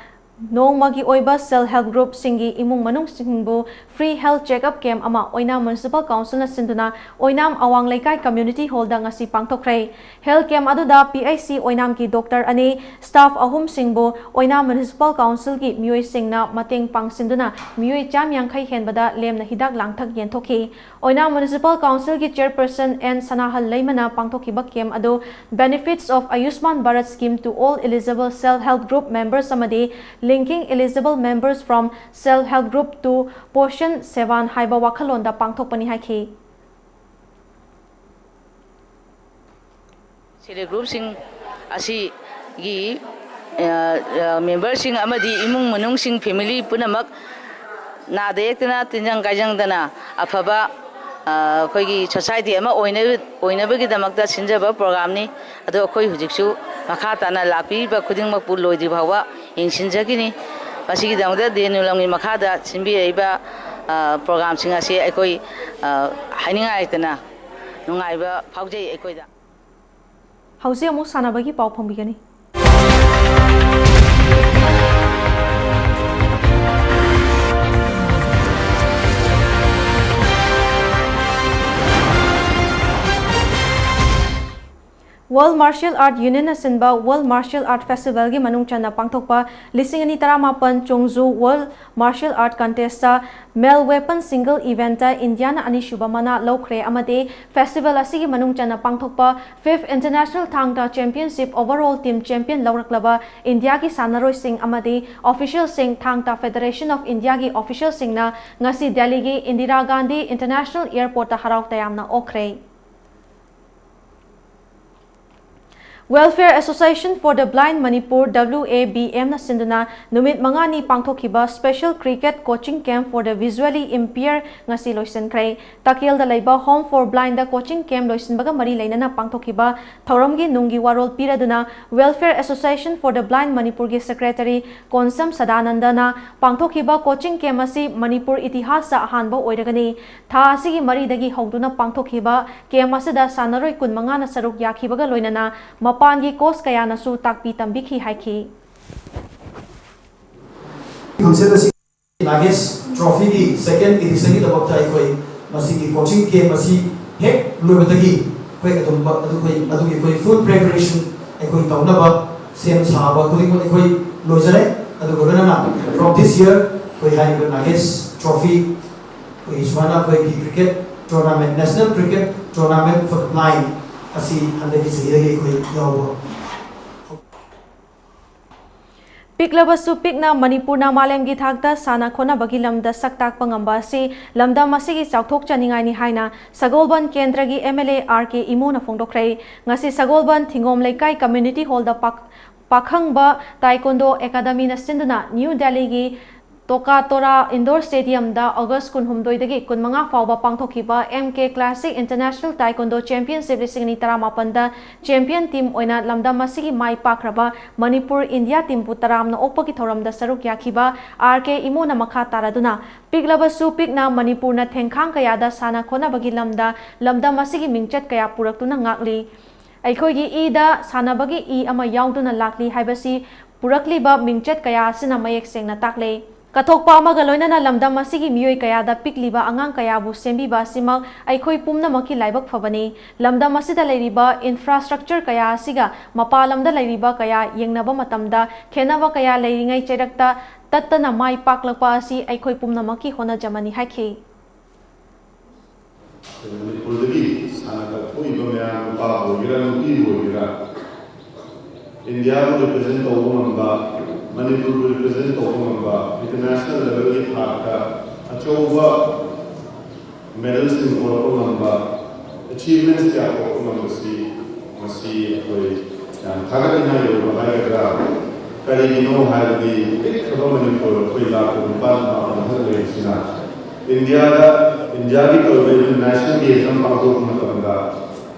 ꯅꯣꯡꯃꯒꯤ ꯑꯣꯏꯕ self help group ꯁꯤꯡꯒꯤ ꯏꯃꯨꯡ ꯃꯅꯨꯡꯁꯤꯡꯕꯨ free health checkup camp ꯑꯃ ꯑꯣꯏꯅꯥꯝ Municipal Council ꯅ ꯁꯤꯟꯗꯨꯅ ꯑꯣꯏꯅꯥꯝ ꯑꯋꯥꯡ ꯂꯩꯀꯥꯏ community hall ꯗ ꯉꯁꯤ ꯄꯥꯡꯊꯣꯛꯈ꯭ꯔꯦ꯫ Health camp ꯑꯗꯨꯗ P H C ꯑꯣꯏꯅꯥꯝꯒꯤ doctor ꯑꯅꯤ, staff ꯑꯍꯨꯝꯁꯤꯡꯕꯨ ꯑꯣꯏꯅꯥꯝ Municipal Council ꯒꯤ ꯃꯤꯑꯣꯏꯁꯤꯡꯅ ꯃꯇꯦꯡ ꯄꯥꯡꯁꯤꯟꯗꯨꯅ ꯃꯤꯑꯣꯏ ꯆꯥꯝ ꯌꯥꯡꯈꯩ ꯍꯦꯟꯕꯗ ꯂꯦꯝꯅ ꯍꯤꯗꯥꯛ ꯂꯥꯡꯊꯛ ꯌꯦꯟꯊꯣꯛꯈꯤ꯫ ꯑꯣꯏꯅꯥꯝ Municipal Council ꯒꯤ chairperson N ꯁꯅꯥꯍꯜ ꯂꯩꯃꯅ ꯄꯥꯡꯊꯣꯛꯈꯤꯕ camp ꯑꯗꯨ Benefits of Ayushman Bharat Scheme to all eligible self help group members ꯑꯃꯗꯤ Linking eligible members from self help group to Poshan Savan ꯍꯥꯏꯕ ꯋꯥꯈꯜꯂꯣꯟꯗ ꯄꯥꯡꯊꯣꯛꯄꯅꯤ ꯍꯥꯏꯈꯤ꯫ Self help group ꯁꯤꯡ ꯑꯁꯤꯒꯤ, ꯑ, ꯑ, member ꯁꯤꯡ ꯑꯃꯗꯤ ꯏꯃꯨꯡ ꯃꯅꯨꯡꯁꯤꯡ, family ꯄꯨꯝꯅꯃꯛ ꯅꯥꯗ ꯌꯦꯛꯇꯅ, ꯇꯤꯟꯖꯪ ꯀꯥꯏꯖꯪꯗꯅ ꯑꯐꯕ ꯑꯩꯈꯣꯏꯒꯤ ꯁꯣꯁꯥꯏꯇꯤ ꯑꯃ ꯑꯣꯏꯅꯕꯒꯤꯗꯃꯛꯇ ꯁꯤꯟꯖꯕ ꯄ꯭ꯔꯣꯒ꯭ꯔꯥꯝꯅꯤ꯫ ꯑꯗꯣ ꯑꯩꯈꯣꯏ ꯍꯧꯖꯤꯛꯁꯨ ꯃꯈꯥ ꯇꯥꯅ ꯂꯥꯛꯄꯤꯔꯤꯕ ꯈꯨꯗꯤꯡꯃꯛꯄꯨ ꯂꯣꯏꯗ꯭ꯔꯤ ꯐꯥꯎꯕ ꯌꯦꯡꯁꯤꯟꯖꯈꯤꯅꯤ꯫ ꯃꯁꯤꯒꯤꯗꯃꯛꯇ ꯗꯦ ꯅꯨꯂꯝꯒꯤ ꯃꯈꯥꯗ ꯁꯤꯟꯕꯤꯔꯛꯏꯕ ꯄ꯭ꯔꯣꯒ꯭ꯔꯥꯝꯁꯤꯡ ꯑꯁꯤ ꯑꯩꯈꯣꯏ ꯍꯥꯏꯅꯤꯡꯉꯥꯏ ꯂꯩꯇꯅ ꯅꯨꯡꯉꯥꯏꯕ ꯐꯥꯎꯖꯩ ꯑꯩꯈꯣꯏꯗ꯫ ꯍꯧꯖꯤꯛ ꯑꯃꯨꯛ ꯁꯥꯟꯅꯕꯒꯤ ꯄꯥꯎ ꯐꯪꯕꯤꯒꯅꯤ꯫ World Martial Art Unionꯅ ꯁꯤꯟꯕ World Martial Art Festivalꯒꯤ ꯃꯅꯨꯡ ꯆꯟꯅ ꯄꯥꯡꯊꯣꯛꯄ ꯂꯤꯁꯤꯡ ꯑꯅꯤ ꯇꯔꯥꯃꯥꯄꯟ ꯆꯣꯡꯖꯨ World Martial Art Contestꯇ Male Weapon Single Eventꯇ ꯏꯟꯗꯤꯌꯥꯅ ꯑꯅꯤꯁꯨꯕ ꯃꯅꯥ ꯂꯧꯈ꯭ꯔꯦ ꯑꯃꯗꯤ festival ꯑꯁꯤꯒꯤ ꯃꯅꯨꯡ ꯆꯟꯅ ꯄꯥꯡꯊꯣꯛꯄ Fifth International ꯊꯥꯡ ꯇꯥ Championship Overall Team Champion ꯂꯧꯔꯛꯂꯕ ꯏꯟꯗꯤꯌꯥꯒꯤ ꯁꯥꯟꯅꯔꯣꯏꯁꯤꯡ ꯑꯃꯗꯤ officialꯁꯤꯡ ꯊꯥꯡ ꯇꯥ Federation of Indiaꯒꯤ officialꯁꯤꯡꯅ ꯉꯁꯤ ꯗꯦꯜꯂꯤꯒꯤ ꯏꯟꯗꯤꯔꯥ ꯒꯥꯟꯙꯤ International Airportꯇ ꯍꯔꯥꯎ ꯇꯌꯥꯝꯅ ꯑꯣꯛꯈ꯭ꯔꯦ꯫ Welfare Association for the Blind Manipur, WABMꯅ ꯁꯤꯟꯗꯨꯅ ꯅꯨꯃꯤꯠ ꯃꯉꯥꯅꯤ ꯄꯥꯡꯊꯣꯛꯈꯤꯕ Special Cricket Coaching Camp for the Visually Impaired ꯉꯁꯤ ꯂꯣꯏꯁꯤꯟꯈ꯭ꯔꯦ꯫ ꯇꯥꯀꯦꯜꯗ ꯂꯩꯕ Home for Blindꯗ coaching camp ꯂꯣꯏꯁꯤꯟꯕꯒ ꯃꯔꯤ ꯂꯩꯅꯅ ꯄꯥꯡꯊꯣꯛꯈꯤꯕ ꯊꯧꯔꯝꯒꯤ ꯅꯨꯡꯒꯤ ꯋꯥꯔꯣꯜ ꯄꯤꯔꯗꯨꯅ Welfare Association for the Blind Manipurꯒꯤ secretary Konsam ꯁꯗꯥꯅꯟꯗꯅ ꯄꯥꯡꯊꯣꯛꯈꯤꯕ coaching camp ꯑꯁꯤ ꯃꯅꯤꯄꯨꯔ ꯏꯇꯤꯍꯥꯁꯇ ꯑꯍꯥꯟꯕ ꯑꯣꯏꯔꯒꯅꯤ꯫ ꯊꯥ ꯑꯁꯤꯒꯤ ꯃꯔꯤꯗꯒꯤ ꯍꯧꯗꯨꯅ ꯄꯥꯡꯊꯣꯛꯈꯤꯕ camp ꯑꯁꯤꯗ ꯁꯥꯟꯅꯔꯣꯏ ꯀꯨꯟꯃꯉꯥꯅ ꯁꯔꯨꯛ ꯌꯥꯈꯤꯕꯒ ꯂꯣꯏꯅꯅ ꯃꯄꯥꯟꯒꯤ coach ꯀꯌꯥꯅꯁꯨ ꯇꯥꯛꯄꯤ ꯇꯝꯕꯤꯈꯤ ꯍꯥꯏꯈꯤ꯫ ꯈꯣꯡꯆꯠ ꯑꯁꯤ ꯅꯥꯒꯦꯁ ꯇ꯭ꯔꯣꯐꯤꯒꯤ second editionꯒꯤꯗꯃꯛꯇ ꯑꯩꯈꯣꯏ ꯃꯁꯤꯒꯤ coaching camp ꯑꯁꯤ ꯍꯦꯛ ꯂꯣꯏꯕꯗꯒꯤ ꯑꯩꯈꯣꯏ ꯑꯗꯨꯝ ꯑꯗꯨꯒꯤ ꯑꯩꯈꯣꯏ full preparation ꯑꯩꯈꯣꯏ ꯇꯧꯅꯕ ꯁꯦꯝ ꯁꯥꯕ ꯈꯨꯗꯤꯡꯃꯛ ꯑꯩꯈꯣꯏ ꯂꯣꯏꯖꯔꯦ꯫ ꯑꯗꯨꯒ ꯂꯣꯏꯅꯅ from this year ꯑꯩꯈꯣꯏ ꯍꯥꯏꯔꯤꯕ ꯅꯥꯒꯦꯁ ꯇ꯭ꯔꯣꯐꯤ ꯑꯩꯈꯣꯏꯒꯤ ꯁꯨꯃꯥꯏꯅ ꯑꯩꯈꯣꯏꯒꯤ cricket tournament, National Cricket Tournament for the Blind ꯑꯁꯤ ꯍꯟꯗꯛꯀꯤ ꯆꯍꯤꯗꯒꯤ ꯑꯩꯈꯣꯏ ꯌꯥꯎꯕ ꯄꯤꯛꯂꯕꯁꯨ ꯄꯤꯛꯅ ꯃꯅꯤꯄꯨꯔꯅ ꯃꯥꯂꯦꯝꯒꯤ ꯊꯥꯛꯇ ꯁꯥꯟꯅ ꯈꯣꯠꯅꯕꯒꯤ ꯂꯝꯗ ꯁꯛ ꯇꯥꯛꯄ ꯉꯝꯕ ꯑꯁꯤ ꯂꯝꯗꯝ ꯑꯁꯤꯒꯤ ꯆꯥꯎꯊꯣꯛꯆꯅꯤꯡꯉꯥꯏꯅꯤ ꯍꯥꯏꯅ ꯁꯒꯣꯜꯕꯟ ꯀꯦꯟꯗ꯭ꯔꯒꯤ MLA R K ꯏꯃꯣꯅ ꯐꯣꯡꯗꯣꯛꯈ꯭ꯔꯦ꯫ ꯉꯁꯤ ꯁꯒꯣꯜꯕꯟ ꯊꯤꯡꯒꯣꯝ ꯂꯩꯀꯥꯏ community hallꯗ ꯄꯥꯈꯪꯕ Taekwondo Academyꯅ ꯁꯤꯟꯗꯨꯅ New Delhiꯒꯤ ꯇꯣꯀꯥꯇꯣꯔꯥ ꯏꯟꯗꯣꯔ ꯁ꯭ꯇꯦꯗꯤꯌꯝꯗ ꯑꯣꯒꯁ ꯀꯨꯟꯍꯨꯝꯗꯣꯏꯗꯒꯤ ꯀꯨꯟꯃꯉꯥ ꯐꯥꯎꯕ ꯄꯥꯡꯊꯣꯛꯈꯤꯕ ꯑꯦꯝ ꯀꯦ ꯀ꯭ꯂꯥꯁꯤꯛ ꯏꯟꯇꯔꯅꯦꯁꯅꯦꯜ ꯇꯥꯏꯀꯣꯟꯗꯣ ꯆꯦꯝꯄꯤꯌꯟꯁꯤꯞ ꯂꯤꯁꯤꯡ ꯑꯅꯤ ꯇꯔꯥꯃꯥꯄꯟꯗ ꯆꯦꯝꯄꯤꯌꯟ ꯇꯤꯝ ꯑꯣꯏꯅ ꯂꯝꯗꯝ ꯑꯁꯤꯒꯤ ꯃꯥꯏ ꯄꯥꯛꯈ꯭ꯔꯕ ꯃꯅꯤꯄꯨꯔ ꯏꯟꯗꯤꯌꯥ ꯇꯤꯝꯕꯨ ꯇꯔꯥꯝꯅ ꯑꯣꯛꯄꯒꯤ ꯊꯧꯔꯝꯗ ꯁꯔꯨꯛ ꯌꯥꯈꯤꯕ ꯑꯥꯔ ꯀꯦ ꯏꯃꯣꯅ ꯃꯈꯥ ꯇꯥꯔꯗꯨꯅ, ꯄꯤꯛꯂꯕꯁꯨ ꯄꯤꯛꯅ ꯃꯅꯤꯄꯨꯔꯅ ꯊꯦꯡꯈꯥꯡ ꯀꯌꯥꯗ ꯁꯥꯟꯅ ꯈꯣꯠꯅꯕꯒꯤ ꯂꯝꯗ ꯂꯝꯗꯝ ꯑꯁꯤꯒꯤ ꯃꯤꯡꯆꯠ ꯀꯌꯥ ꯄꯨꯔꯛꯇꯨꯅ ꯉꯥꯛꯂꯤ꯫ ꯑꯩꯈꯣꯏꯒꯤ ꯏꯗ ꯁꯥꯟꯅꯕꯒꯤ ꯏ ꯑꯃ ꯌꯥꯎꯗꯨꯅ ꯂꯥꯛꯂꯤ ꯍꯥꯏꯕꯁꯤ ꯄꯨꯔꯛꯂꯤꯕ ꯃꯤꯡꯆꯠ ꯀꯌꯥ ꯑꯁꯤꯅ ꯃꯌꯦꯛ ꯁꯦꯡꯅ ꯇꯥꯛꯂꯦ꯫ ꯀꯠꯊꯣꯛꯄ ꯑꯃꯒ ꯂꯣꯏꯅꯅ ꯂꯝꯗꯝ ꯑꯁꯤꯒꯤ ꯃꯤꯑꯣꯏ ꯀꯌꯥꯗ ꯄꯤꯛꯂꯤꯕ ꯑꯉꯥꯡ ꯀꯌꯥꯕꯨ ꯁꯦꯝꯕꯤꯕ ꯑꯁꯤꯃꯛ ꯑꯩꯈꯣꯏ ꯄꯨꯝꯅꯃꯛꯀꯤ ꯂꯥꯏꯕꯛ ꯐꯕꯅꯤ꯫ ꯂꯝꯗꯝ ꯑꯁꯤꯗ ꯂꯩꯔꯤꯕ ꯏꯟꯐ꯭ꯔꯥꯁ꯭ꯇ꯭ꯔꯛꯆꯔ ꯀꯌꯥ ꯑꯁꯤꯒ ꯃꯄꯥꯟ ꯂꯝꯗ ꯂꯩꯔꯤꯕ ꯀꯌꯥ ꯌꯦꯡꯅꯕ ꯃꯇꯝꯗ ꯈꯦꯠꯅꯕ ꯀꯌꯥ ꯂꯩꯔꯤꯉꯩ ꯆꯩꯔꯛꯇ ꯇꯠꯇꯅ ꯃꯥꯏ ꯄꯥꯛꯂꯛꯄ ꯑꯁꯤ ꯑꯩꯈꯣꯏ ꯄꯨꯝꯅꯃꯛꯀꯤ ꯍꯣꯠꯅꯖꯃꯅꯤ ꯍꯥꯏꯈꯤ꯫ ꯑꯩꯈꯣꯏ ꯃꯅꯤꯄꯨꯔꯗꯒꯤ ꯁꯥꯟꯅ ꯈꯣꯠꯊꯣꯛꯏꯕ ꯃꯌꯥꯝ, ꯅꯨꯄꯥꯕꯨ ꯑꯣꯏꯒꯦꯔꯥ, ꯅꯨꯄꯤꯕꯨ ꯑꯣꯏꯒꯦꯔꯥ, ꯏꯟꯗꯤꯌꯥꯕꯨ ꯔꯤꯄ꯭ꯔꯖꯦꯟ ꯇꯧꯕ ꯉꯝꯕ, ꯃꯅꯤꯄꯨꯔꯕꯨ ꯔꯤꯄ꯭ꯔꯖꯦꯟ ꯇꯧꯕ ꯉꯝꯕ, ꯏꯟꯇꯔꯅꯦꯁꯅꯦꯜ ꯂꯦꯚꯦꯜꯒꯤ ꯊꯥꯛꯇ ꯑꯆꯧꯕ ꯃꯦꯗꯜꯁꯤꯡ ꯄꯨꯔꯛꯄ ꯉꯝꯕ, ꯑꯦꯆꯤꯚꯃꯦꯟꯠꯁ ꯀꯌꯥ ꯄꯨꯔꯛꯄ ꯉꯝꯕꯁꯤ ꯃꯁꯤ ꯑꯩꯈꯣꯏ ꯌꯥꯝ ꯊꯥꯒꯠꯅꯤꯡꯉꯥꯏ ꯑꯣꯏꯕ ꯍꯥꯏꯒꯗ꯭ꯔꯥ? ꯀꯔꯤꯒꯤꯅꯣ ꯍꯥꯏꯔꯗꯤ, ꯄꯤꯛꯈ꯭ꯔꯕ ꯃꯅꯤꯄꯨꯔ ꯑꯩꯈꯣꯏ ꯂꯥꯈ ꯅꯤꯄꯥꯟ ꯃꯥꯄꯟ ꯈꯛ ꯂꯩꯔꯤꯁꯤꯅ ꯏꯟꯗꯤꯌꯥꯗ, ꯏꯟꯗꯤꯌꯥꯒꯤ ꯇꯧꯔꯤꯕ ꯅꯦꯁꯅꯦꯜ ꯒꯦꯝꯁ ꯑꯃ ꯄꯥꯡꯊꯣꯛꯄ ꯃꯇꯝꯗ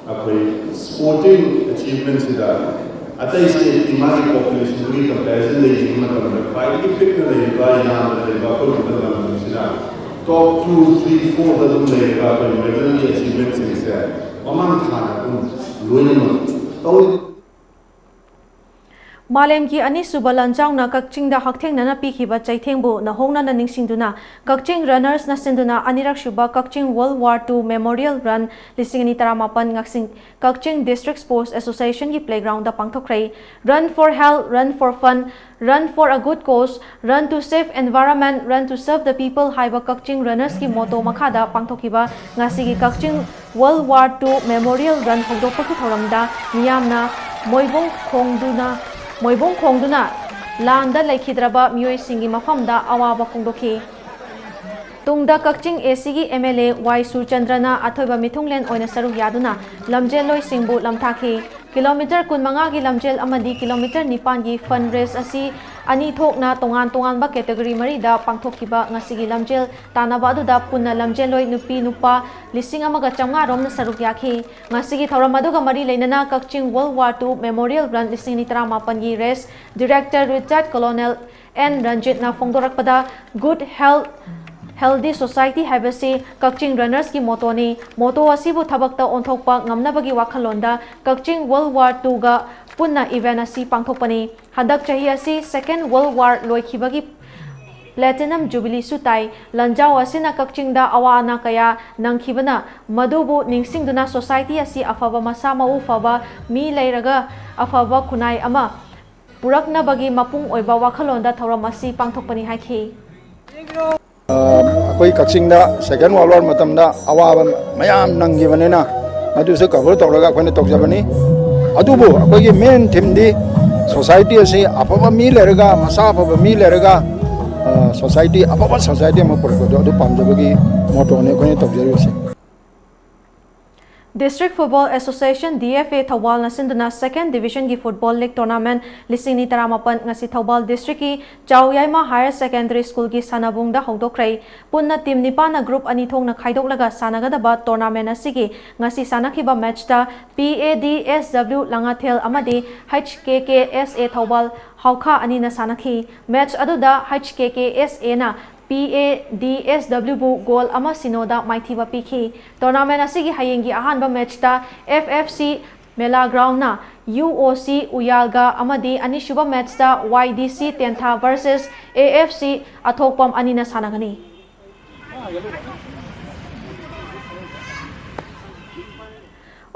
ꯑꯩꯈꯣꯏ ꯁ꯭ꯄꯣꯔꯇꯤꯡ ꯑꯦꯆꯤꯚꯃꯦꯟꯠꯁꯤꯗ ꯑꯇꯩ ꯁ꯭ꯇꯦꯠꯀꯤ ꯃꯥꯒꯤ ꯄꯣꯄꯨꯂꯦꯁꯟꯗꯨꯒꯤ ꯀꯝꯄꯦꯔꯤꯖꯟꯗ ꯌꯦꯡꯕ ꯃꯇꯝꯗ ꯈ꯭ꯋꯥꯏꯗꯒꯤ ꯄꯤꯛꯅ ꯂꯩꯔꯤꯕ, ꯌꯥꯝꯅ ꯂꯩꯔꯤꯕ ꯑꯩꯈꯣꯏꯒꯨꯝꯕ ꯂꯝꯗꯝꯁꯤꯅ ꯇꯣꯞ ꯇꯨ, ꯊ꯭ꯔꯤ, ꯐꯣꯔꯗ ꯑꯗꯨꯝ ꯂꯩꯔꯤꯕ ꯑꯩꯈꯣꯏ ꯃꯦꯗꯜꯒꯤ ꯑꯦꯆꯤꯚꯃꯦꯟꯠꯁꯤꯡꯁꯦ ꯃꯃꯥꯡ ꯊꯥꯅ ꯑꯗꯨꯝ ꯂꯣꯏꯅꯃꯛ ꯇꯧꯔꯤ꯫ ꯃꯥꯂꯦꯝꯒꯤ ꯑꯅꯤꯁꯨꯕ ꯂꯥꯟꯖꯥꯎꯅ ꯀꯛꯆꯤꯡꯗ ꯍꯛꯊꯦꯡꯅꯅ ꯄꯤꯈꯤꯕ ꯆꯩꯊꯦꯡꯕꯨ ꯅꯧꯍꯧꯅꯅ ꯅꯤꯡꯁꯤꯡꯗꯨꯅ ꯀꯛꯆꯤꯡ ꯔꯟꯅꯔꯁꯅ ꯁꯤꯟꯗꯨꯅ ꯑꯅꯤꯔꯛꯁꯨꯕ Kakching world war two memorial run ꯂꯤꯁꯤꯡ ꯑꯅꯤ ꯇꯔꯥꯃꯥꯄꯟ ꯉꯛꯁꯤꯡ ꯀꯛꯆꯤꯡ ꯗꯤꯁꯇ꯭ꯔꯤꯛ ꯁ꯭ꯄꯣꯔꯠꯁ ꯑꯦꯁꯣꯁꯤꯌꯦꯁꯟꯒꯤ ꯄ꯭ꯂꯦꯒ꯭ꯔꯥꯎꯟꯗ ꯄꯥꯡꯊꯣꯛꯈ꯭ꯔꯦ꯫ Run for health, run for fun, run for a good cause, run to save environment, run to serve the people ꯍꯥꯏꯕ ꯀꯛꯆꯤꯡ ꯔꯟꯅꯔꯁꯀꯤ ꯃꯣꯇꯣ ꯃꯈꯥꯗ ꯄꯥꯡꯊꯣꯛꯈꯤꯕ ꯉꯁꯤꯒꯤ Kakching world war two memorial run ꯍꯧꯗꯣꯛꯄꯒꯤ ꯊꯧꯔꯝꯗ ꯃꯤꯌꯥꯝꯅ ꯃꯣꯏꯕꯨꯡ ꯈꯣꯡꯗꯨꯅ, ꯃꯣꯏꯕꯨꯡ ꯈꯣꯡꯗꯨꯅ ꯂꯥꯟꯗ ꯂꯩꯈꯤꯗ꯭ꯔꯕ ꯃꯤꯑꯣꯏꯁꯤꯡꯒꯤ ꯃꯐꯝꯗ ꯑꯋꯥꯕ ꯐꯣꯡꯗꯣꯛꯈꯤ꯫ ꯇꯨꯡꯗ ꯀꯛꯆꯤꯡ ꯑꯦ ꯁꯤꯒꯤ ꯑꯦꯝ ꯑꯦꯜ ꯑꯦ ꯋꯥꯏ ꯁꯨꯔꯆꯟꯗ꯭ꯔꯅ ꯑꯊꯣꯏꯕ ꯃꯤꯊꯨꯡꯂꯦꯟ ꯑꯣꯏꯅ ꯁꯔꯨꯛ ꯌꯥꯗꯨꯅ ꯂꯝꯖꯦꯜꯂꯣꯏꯁꯤꯡꯕꯨ ꯂꯝꯊꯥꯈꯤ꯫ ꯀꯤꯂꯣꯃꯤꯇꯔ ꯀꯨꯟꯃꯉꯥꯒꯤ ꯂꯝꯖꯦꯜ ꯑꯃꯗꯤ ꯀꯤꯂꯣꯃꯤꯇꯔ ꯅꯤꯄꯥꯟꯒꯤ ꯐꯟ ꯔꯦꯁ ꯑꯁꯤ ꯑꯅꯤ ꯊꯣꯛꯅ ꯇꯣꯉꯥꯟ ꯇꯣꯉꯥꯟꯕ category ꯃꯔꯤꯗ ꯄꯥꯡꯊꯣꯛꯈꯤꯕ ꯉꯁꯤꯒꯤ ꯂꯝꯖꯦꯜ ꯇꯥꯟꯅꯕ ꯑꯗꯨꯗ ꯄꯨꯟꯅ ꯂꯝꯖꯦꯜꯂꯣꯏ ꯅꯨꯄꯤ ꯅꯨꯄꯥ ꯂꯤꯁꯤꯡ ꯑꯃꯒ ꯆꯥꯝꯃꯉꯥ ꯔꯣꯝꯅ ꯁꯔꯨꯛ ꯌꯥꯈꯤ꯫ ꯉꯁꯤꯒꯤ ꯊꯧꯔꯝ ꯑꯗꯨꯒ ꯃꯔꯤ ꯂꯩꯅꯅ ꯀꯛꯆꯤꯡ World War Two Memorial Run ꯂꯤꯁꯤꯡ ꯑꯅꯤ ꯇꯔꯥꯃꯥꯄꯟꯒꯤ race director retired Colonel N ꯔꯟꯖꯤꯠꯅ ꯐꯣꯡꯗꯣꯔꯛꯄꯗ, Good Health, Healthy Society ꯍꯥꯏꯕꯁꯤ ꯀꯛꯆꯤꯡ runnersꯀꯤ mottoꯅꯤ꯫ Motto ꯑꯁꯤꯕꯨ ꯊꯕꯛꯇ ꯑꯣꯟꯊꯣꯛꯄ ꯉꯝꯅꯕꯒꯤ ꯋꯥꯈꯜꯂꯣꯟꯗ ꯀꯛꯆꯤꯡ World War Twoꯒ ꯄꯨꯟꯅ event ꯑꯁꯤ ꯄꯥꯡꯊꯣꯛꯄꯅꯤ꯫ ꯍꯟꯗꯛ ꯆꯍꯤ ꯑꯁꯤ Second World War ꯂꯣꯏꯈꯤꯕꯒꯤ Platinum Jubileeꯁꯨ ꯇꯥꯏ꯫ ꯂꯥꯟꯖꯥꯎ ꯑꯁꯤꯅ ꯀꯛꯆꯤꯡꯗ ꯑꯋꯥ ꯑꯅꯥ ꯀꯌꯥ ꯅꯪꯈꯤꯕꯅ, ꯃꯗꯨꯕꯨ ꯅꯤꯡꯁꯤꯡꯗꯨꯅ society ꯑꯁꯤ ꯑꯐꯕ ꯃꯁꯥ ꯃꯎ ꯐꯕ ꯃꯤ ꯂꯩꯔꯒ ꯑꯐꯕ ꯈꯨꯟꯅꯥꯏ ꯑꯃ ꯄꯨꯔꯛꯅꯕꯒꯤ ꯃꯄꯨꯡ ꯑꯣꯏꯕ ꯋꯥꯈꯜꯂꯣꯟꯗ ꯊꯧꯔꯝ ꯑꯁꯤ ꯄꯥꯡꯊꯣꯛꯄꯅꯤ ꯍꯥꯏꯈꯤ꯫ ꯑꯩꯈꯣꯏ ꯀꯛꯆꯤꯡꯗ Second World War ꯃꯇꯝꯗ ꯑꯋꯥꯕ ꯃꯌꯥꯝ ꯅꯪꯈꯤꯕꯅꯤꯅ, ꯃꯗꯨꯁꯨ cover ꯇꯧꯔꯒ ꯑꯩꯈꯣꯏꯅ ꯇꯧꯖꯕꯅꯤ꯫ ꯑꯗꯨꯕꯨ ꯑꯩꯈꯣꯏꯒꯤ main themeꯗꯤ society ꯑꯁꯤ ꯑꯐꯕ ꯃꯤ ꯂꯩꯔꯒ, ꯃꯁꯥ ꯑꯐꯕ ꯃꯤ ꯂꯩꯔꯒ, society, ꯑꯐꯕ society ꯑꯃ ꯄꯨꯔꯛꯄꯗꯣ, ꯑꯗꯨ ꯄꯥꯝꯖꯕꯒꯤ mottoꯅꯤ ꯑꯩꯈꯣꯏꯅ ꯇꯧꯖꯔꯤꯕꯁꯦ꯫ District Football Association, D F A, ꯊꯧꯕꯥꯜꯅ ꯁꯤꯟꯗꯨꯅ Second Divisionꯒꯤ Football League Tournament ꯂꯤꯁꯤꯡ ꯑꯅꯤ ꯇꯔꯥꯃꯥꯄꯟ ꯉꯁꯤ ꯊꯧꯕꯥꯜ districtꯀꯤ ꯆꯥꯎꯌꯥꯏꯃ Higher Secondary Schoolꯒꯤ ꯁꯥꯟꯅꯕꯨꯡꯗ ꯍꯧꯗꯣꯛꯈ꯭ꯔꯦ꯫ ꯄꯨꯟꯅ team ꯅꯤꯄꯥꯟꯅ group ꯑꯅꯤ ꯊꯣꯛꯅ ꯈꯥꯏꯗꯣꯛꯂꯒ ꯁꯥꯟꯅꯒꯗꯕ tournament ꯑꯁꯤꯒꯤ ꯉꯁꯤ ꯁꯥꯟꯅꯈꯤꯕ matchꯇ P A D S W ꯂꯥꯡꯉꯥꯊꯦꯜ ꯑꯃꯗꯤ H K K S A Thoubal ꯍꯥꯎꯈꯥ ꯑꯅꯤꯅ ꯁꯥꯟꯅꯈꯤ꯫ Match ꯑꯗꯨꯗ H K K S Aꯅ P A D S Wꯕꯨ goal ꯑꯃ ꯁꯤꯅꯣꯗ ꯃꯥꯏꯊꯤꯕ ꯄꯤꯈꯤ꯫ Tournament ꯑꯁꯤꯒꯤ ꯍꯌꯦꯡꯒꯤ ꯑꯍꯥꯟꯕ matchꯇ F F C ꯃꯦꯂꯥ groundꯅ U O C ꯎꯌꯥꯜꯒ ꯑꯃꯗꯤ ꯑꯅꯤꯁꯨꯕ matchꯇ Y D C Tentha versus A F C ꯑꯊꯣꯛꯄꯝ ꯑꯅꯤꯅ ꯁꯥꯟꯅꯒꯅꯤ꯫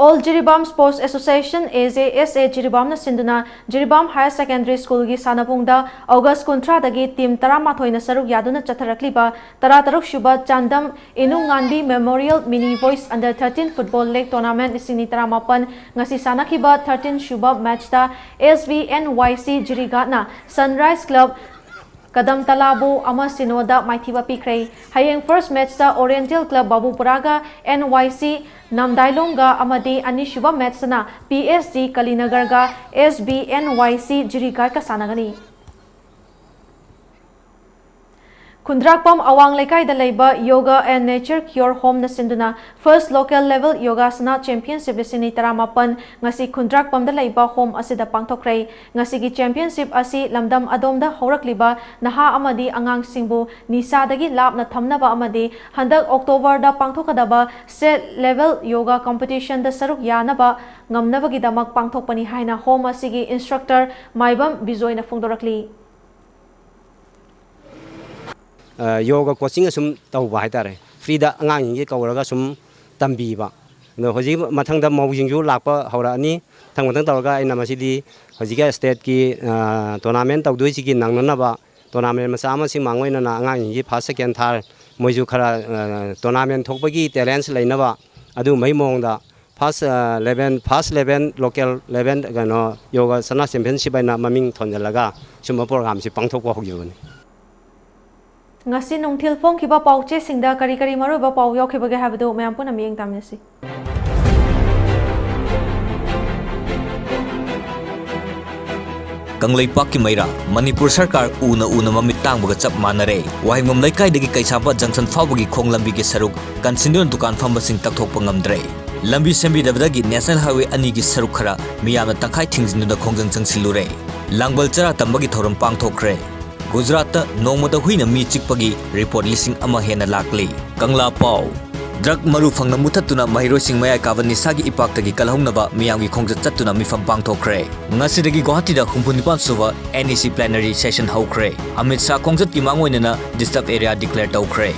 All Jiribam Sports Association, A J S A, ꯖꯤꯔꯤꯕꯥꯝꯅ ꯁꯤꯟꯗꯨꯅ Jiribam Higher Secondary Schoolꯒꯤ ꯁꯥꯟꯅꯕꯨꯡꯗ August ꯀꯨꯟꯊ꯭ꯔꯥꯗꯒꯤ team ꯇꯔꯥꯃꯥꯊꯣꯏꯅ ꯁꯔꯨꯛ ꯌꯥꯗꯨꯅ ꯆꯠꯊꯔꯛꯂꯤꯕ ꯇꯔꯥꯇꯔꯨꯛ ꯁꯨꯕ Chandam ꯏꯅꯨꯡꯉꯥꯟꯕꯤ Memorial Mini Boys Under Thirteen Football League Tournament ꯂꯤꯁꯤꯡ ꯑꯅꯤ ꯇꯔꯥꯃꯥꯄꯟ ꯉꯁꯤ ꯁꯥꯟꯅꯈꯤꯕ thirteen ꯁꯨꯕ matchꯇ S V N Y C ꯖꯤꯔꯤꯒꯥꯠꯅ Sunrise Club ꯀꯗꯝ ꯇꯂꯥꯕꯨ ꯑꯃ ꯁꯤꯅꯣꯗ ꯃꯥꯏꯊꯤꯕ ꯄꯤꯈ꯭ꯔꯦ꯫ ꯍꯌꯦꯡ first matchꯇ Oriental Club ꯕꯥꯕꯨꯄꯨꯔꯥꯒ N Y C ꯅꯝꯗꯥꯏꯂꯣꯡꯒ ꯑꯃꯗꯤ ꯑꯅꯤꯁꯨꯕ matchꯇꯅ P S G ꯀꯂꯤꯅꯒꯔꯒ S B N Y C ꯖꯤꯔꯤꯒꯥꯠꯀ ꯁꯥꯟꯅꯒꯅꯤ꯫ ꯈꯨꯟꯗ꯭ꯔꯥꯛꯄꯝ ꯑꯋꯥꯡ ꯂꯩꯀꯥꯏꯗ ꯂꯩꯕ Yoga and Nature Cure Homeꯅ ꯁꯤꯟꯗꯨꯅ First Local Level Yogasana Championship ꯂꯤꯁꯤꯡ ꯑꯅꯤ ꯇꯔꯥꯃꯥꯄꯟ ꯉꯁꯤ ꯈꯨꯟꯗ꯭ꯔꯥꯛꯄꯝꯗ ꯂꯩꯕ home ꯑꯁꯤꯗ ꯄꯥꯡꯊꯣꯛꯈ꯭ꯔꯦ꯫ ꯉꯁꯤꯒꯤ championship ꯑꯁꯤ ꯂꯝꯗꯝ ꯑꯗꯣꯝꯗ ꯍꯧꯔꯛꯂꯤꯕ ꯅꯍꯥ ꯑꯃꯗꯤ ꯑꯉꯥꯡꯁꯤꯡꯕꯨ ꯅꯤꯁꯥꯗꯒꯤ ꯂꯥꯞꯅ ꯊꯝꯅꯕ ꯑꯃꯗꯤ ꯍꯟꯗꯛ Octoberꯗ ꯄꯥꯡꯊꯣꯛꯀꯗꯕ State Level Yoga Competitionꯗ ꯁꯔꯨꯛ ꯌꯥꯅꯕ ꯉꯝꯅꯕꯒꯤꯗꯃꯛ ꯄꯥꯡꯊꯣꯛꯄꯅꯤ ꯍꯥꯏꯅ home ꯑꯁꯤꯒꯤ instructor ꯃꯥꯏꯕꯝ ꯕꯤꯖꯣꯏꯅ ꯐꯣꯡꯗꯣꯔꯛꯂꯤ꯫ ꯌꯣꯒ ꯀꯣꯆꯤꯡ ꯑꯁꯨꯝ ꯇꯧꯕ ꯍꯥꯏꯇꯥꯔꯦ꯫ ꯐ꯭ꯔꯤꯗ ꯑꯉꯥꯡꯁꯤꯡꯁꯦ ꯀꯧꯔꯒ ꯁꯨꯝ ꯇꯝꯕꯤꯕ꯫ ꯑꯗꯣ ꯍꯧꯖꯤꯛ ꯃꯊꯪꯗ ꯃꯧꯁꯤꯡꯁꯨ ꯂꯥꯛꯄ ꯍꯧꯔꯛꯑꯅꯤ꯫ ꯃꯊꯪ ꯃꯊꯪ ꯇꯧꯔꯒ ꯑꯩꯅ ꯃꯁꯤꯗꯤ ꯍꯧꯖꯤꯛꯀꯤ ꯁ꯭ꯇꯦꯠꯀꯤ ꯇꯣꯔꯅꯥꯃꯦꯟ ꯇꯧꯗꯣꯏꯁꯤꯒꯤ ꯅꯪꯅꯅꯕ ꯇꯣꯔꯅꯥꯃꯦꯟ ꯃꯆꯥ ꯑꯃ ꯁꯤ ꯃꯥꯡ ꯑꯣꯏꯅꯅ ꯑꯉꯥꯡꯁꯤꯡꯁꯤ ꯐꯥꯔꯁ, ꯁꯦꯀꯦꯟ, ꯊꯥꯔꯠ ꯃꯣꯏꯁꯨ ꯈꯔ ꯇꯣꯔꯅꯥꯃꯦꯟ ꯊꯣꯛꯄꯒꯤ ꯇꯦꯂꯦꯟꯁ ꯂꯩꯅꯕ ꯑꯗꯨꯒꯨꯝꯕꯒꯤ ꯃꯑꯣꯡꯗ first eleven first eleven local eleven ꯀꯩꯅꯣ ꯌꯣꯒꯥꯁꯅꯥ ꯆꯦꯝꯄꯤꯌꯟꯁꯤꯞ ꯍꯥꯏꯅ ꯃꯃꯤꯡ ꯊꯣꯟꯖꯜꯂꯒ ꯁꯨꯝꯕ ꯄ꯭ꯔꯣꯒ꯭ꯔꯥꯝꯁꯤ ꯄꯥꯡꯊꯣꯛꯄ ꯍꯧꯈꯤꯕꯅꯤ꯫ ꯉꯁꯤ ꯅꯨꯡꯊꯤꯜ ꯐꯣꯡꯈꯤꯕ ꯄꯥꯎꯆꯦꯁꯤꯡꯗ ꯀꯔꯤ ꯀꯔꯤ ꯃꯔꯨꯑꯣꯏꯕ ꯄꯥꯎ ꯌꯥꯎꯈꯤꯕꯒꯦ ꯍꯥꯏꯕꯗꯨ ꯃꯌꯥꯝ ꯄꯨꯟꯅ ꯃꯤꯠꯌꯦꯡ ꯇꯥꯃꯤꯟꯅꯁꯤ꯫ ꯀꯪꯂꯩꯄꯥꯛꯀꯤ ꯃꯩꯔꯥ, ꯃꯅꯤꯄꯨꯔ ꯁꯔꯀꯥꯔ ꯎꯅ ꯎꯅ ꯃꯃꯤꯠ ꯇꯥꯡꯕꯒ ꯆꯞ ꯃꯥꯟꯅꯔꯦ꯫ ꯋꯥꯍꯦꯡꯕꯝ ꯂꯩꯀꯥꯏꯗꯒꯤ ꯀꯩꯁꯥꯝꯄꯥꯠ ꯖꯪꯁꯟ ꯐꯥꯎꯕꯒꯤ ꯈꯣꯡ ꯂꯝꯕꯤꯒꯤ ꯁꯔꯨꯛ ꯀꯟꯁꯤꯟꯗꯨꯅ ꯗꯨꯀꯥꯟ ꯐꯝꯕꯁꯤꯡ ꯇꯛꯊꯣꯛꯄ ꯉꯝꯗ꯭ꯔꯦ꯫ ꯂꯝꯕꯤ ꯁꯦꯝꯕꯤꯗꯕꯗꯒꯤ ꯅꯦꯁꯅꯦꯜ ꯍꯥꯏꯋꯦ ꯑꯅꯤꯒꯤ ꯁꯔꯨꯛ ꯈꯔ ꯃꯤꯌꯥꯝꯅ ꯇꯪꯈꯥꯏ ꯊꯤꯡꯖꯤꯟꯗꯨꯅ ꯈꯣꯡꯖꯪ ꯆꯪꯁꯤꯜꯂꯨꯔꯦ꯫ ꯂꯥꯡꯕꯜ ꯆꯔꯥ ꯇꯝꯕꯒꯤ ꯊꯧꯔꯝ ꯄꯥꯡꯊꯣꯛꯈ꯭ꯔꯦ꯫ ꯒꯨꯖꯔꯥꯠꯇ ꯅꯣꯡꯃꯗ ꯍꯨꯏꯅ ꯃꯤ ꯆꯤꯛꯄꯒꯤ ꯔꯤꯄꯣꯔꯠ ꯂꯤꯁꯤꯡ ꯑꯃ ꯍꯦꯟꯅ ꯂꯥꯛꯂꯤ꯫ ꯀꯪꯂꯥ ꯄꯥꯎ꯫ ꯗ꯭ꯔꯒ ꯃꯔꯨ ꯐꯪꯅ ꯃꯨꯊꯠꯇꯨꯅ ꯃꯍꯩꯔꯣꯏꯁꯤꯡ ꯃꯌꯥꯏ ꯀꯥꯕ ꯅꯤꯁꯥꯒꯤ ꯏꯄꯥꯛꯇꯒꯤ ꯀꯜꯍꯧꯅꯕ ꯃꯤꯌꯥꯝꯒꯤ ꯈꯣꯡꯆꯠ ꯆꯠꯇꯨꯅ ꯃꯤꯐꯝ ꯄꯥꯡꯊꯣꯛꯈ꯭ꯔꯦ꯫ ꯉꯁꯤꯗꯒꯤ ꯒꯨꯋꯥꯍꯥꯇꯤꯗ ꯍꯨꯝꯐꯨ ꯅꯤꯄꯥꯟ ꯁꯨꯕ NEC plenary session ꯍꯧꯈ꯭ꯔꯦ꯫ ꯑꯃꯤꯠ ꯁꯥꯍ ꯈꯣꯡꯆꯠꯀꯤ ꯃꯥꯡꯑꯣꯏꯅꯅ disturb area declare ꯇꯧꯈ꯭ꯔꯦ꯫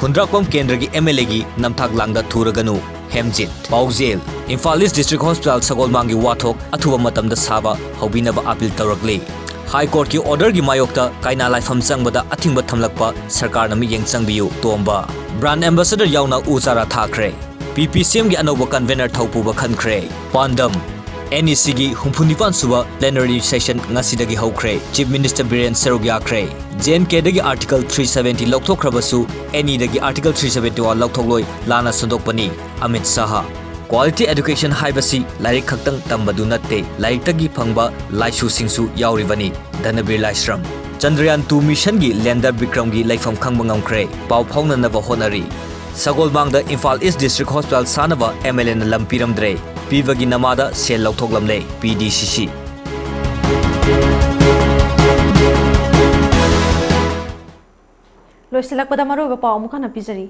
ꯈꯨꯟꯗ꯭ꯔꯥꯛꯄꯝ ꯀꯦꯟꯗ꯭ꯔꯒꯤ MLAꯒꯤ ꯅꯝꯊꯥꯛ ꯂꯥꯡꯗ ꯊꯨꯔꯒꯅꯨ꯫ ꯍꯦꯝꯖꯤꯠ꯫ ꯄꯥꯎꯖꯦꯜ꯫ ꯏꯝꯐꯥꯜ ꯏꯁ ꯗꯤꯁꯇ꯭ꯔꯤꯛ ꯍꯣꯁꯄꯤꯇꯥꯜ ꯁꯒꯣꯜꯃꯥꯡꯒꯤ ꯋꯥꯊꯣꯛ ꯑꯊꯨꯕ ꯃꯇꯝꯗ ꯁꯥꯕ ꯍꯧꯕꯤꯅꯕ ꯑꯥꯄꯤꯜ ꯇꯧꯔꯛꯂꯤ꯫ ꯍꯥꯏ ꯀꯣꯔꯠꯀꯤ ꯑꯣꯔꯗꯔꯒꯤ ꯃꯥꯌꯣꯛꯇ ꯀꯩꯅꯥ ꯂꯥꯏꯐꯝ ꯆꯪꯕꯗ ꯑꯊꯤꯡꯕ ꯊꯝꯂꯛꯄ ꯁꯔꯀꯥꯔꯅ ꯃꯤꯠꯌꯦꯡ ꯆꯪꯕꯤꯌꯨ, ꯇꯣꯝꯕ꯫ ꯕ꯭ꯔꯥꯟꯗ ꯑꯦꯝꯕꯦꯁꯦꯗꯔ ꯌꯥꯎꯅ ꯎ ꯆꯥꯔꯥ ꯊꯥꯈ꯭ꯔꯦ꯫ PPCMꯒꯤ ꯑꯅꯧꯕ ꯀꯟꯚꯦꯅꯔ ꯊꯧꯄꯨꯕ ꯈꯟꯈ꯭ꯔꯦ꯫ ꯄꯥꯟꯗꯝ꯫ NECꯒꯤ ꯍꯨꯝꯐꯨ ꯅꯤꯄꯥꯟ ꯁꯨꯕ plenary session ꯉꯁꯤꯗꯒꯤ ꯍꯧꯈ꯭ꯔꯦ꯫ Chief Minister ꯕꯤꯔꯦꯟ ꯁꯔꯨꯛ ꯌꯥꯈ꯭ꯔꯦ꯫ JNKꯗꯒꯤ Article three seventy ꯂꯧꯊꯣꯛꯈ꯭ꯔꯕꯁꯨ NEꯗꯒꯤ Article three seventy one ꯂꯧꯊꯣꯛꯂꯣꯏ, ꯂꯥꯟꯅ ꯁꯟꯗꯣꯛꯄꯅꯤ꯫ ꯑꯃꯤꯠ ꯁꯥꯍ꯫ Quality education ꯍꯥꯏꯕꯁꯤ ꯂꯥꯏꯔꯤꯛ ꯈꯛꯇꯪ ꯇꯝꯕꯗꯨ ꯅꯠꯇꯦ, ꯂꯥꯏꯔꯤꯛꯇꯒꯤ ꯐꯪꯕ ꯂꯥꯏꯁꯨꯁꯤꯡꯁꯨ ꯌꯥꯎꯔꯤꯕꯅꯤ꯫ ꯙꯅꯕꯤꯔ ꯂꯥꯏꯁ꯭ꯔꯝ꯫ ꯆꯟꯗ꯭ꯔꯌꯥꯟ ꯇꯨ ꯃꯤꯁꯟꯒꯤ ꯂꯦꯟꯗꯔ ꯕꯤꯀ꯭ꯔꯝꯒꯤ ꯂꯩꯐꯝ ꯈꯪꯕ ꯉꯝꯈ꯭ꯔꯦ꯫ ꯄꯥꯎ ꯐꯥꯎꯅꯅꯕ ꯍꯣꯠꯅꯔꯤ꯫ ꯁꯒꯣꯜꯕꯥꯡꯗ ꯏꯝꯐꯥꯜ ꯏꯁ ꯗꯤꯁꯇ꯭ꯔꯤꯛ ꯍꯣꯁꯄꯤꯇꯥꯜ ꯁꯥꯅꯕ ꯑꯦꯝ ꯑꯦꯜ ꯑꯦꯅ ꯂꯝ ꯄꯤꯔꯝꯗ꯭ꯔꯦ꯫ ꯄꯤꯕꯒꯤ ꯅꯃꯥꯗ ꯁꯦꯜ ꯂꯧꯊꯣꯛꯂꯝꯂꯦ, ꯄꯤ ꯗꯤ ꯁꯤ ꯁꯤ꯫ ꯂꯣꯏꯁꯤꯜꯂꯛꯄꯗ ꯃꯔꯨꯑꯣꯏꯕ ꯄꯥꯎ ꯑꯃꯨꯛ ꯍꯟꯅ ꯄꯤꯖꯔꯤ꯫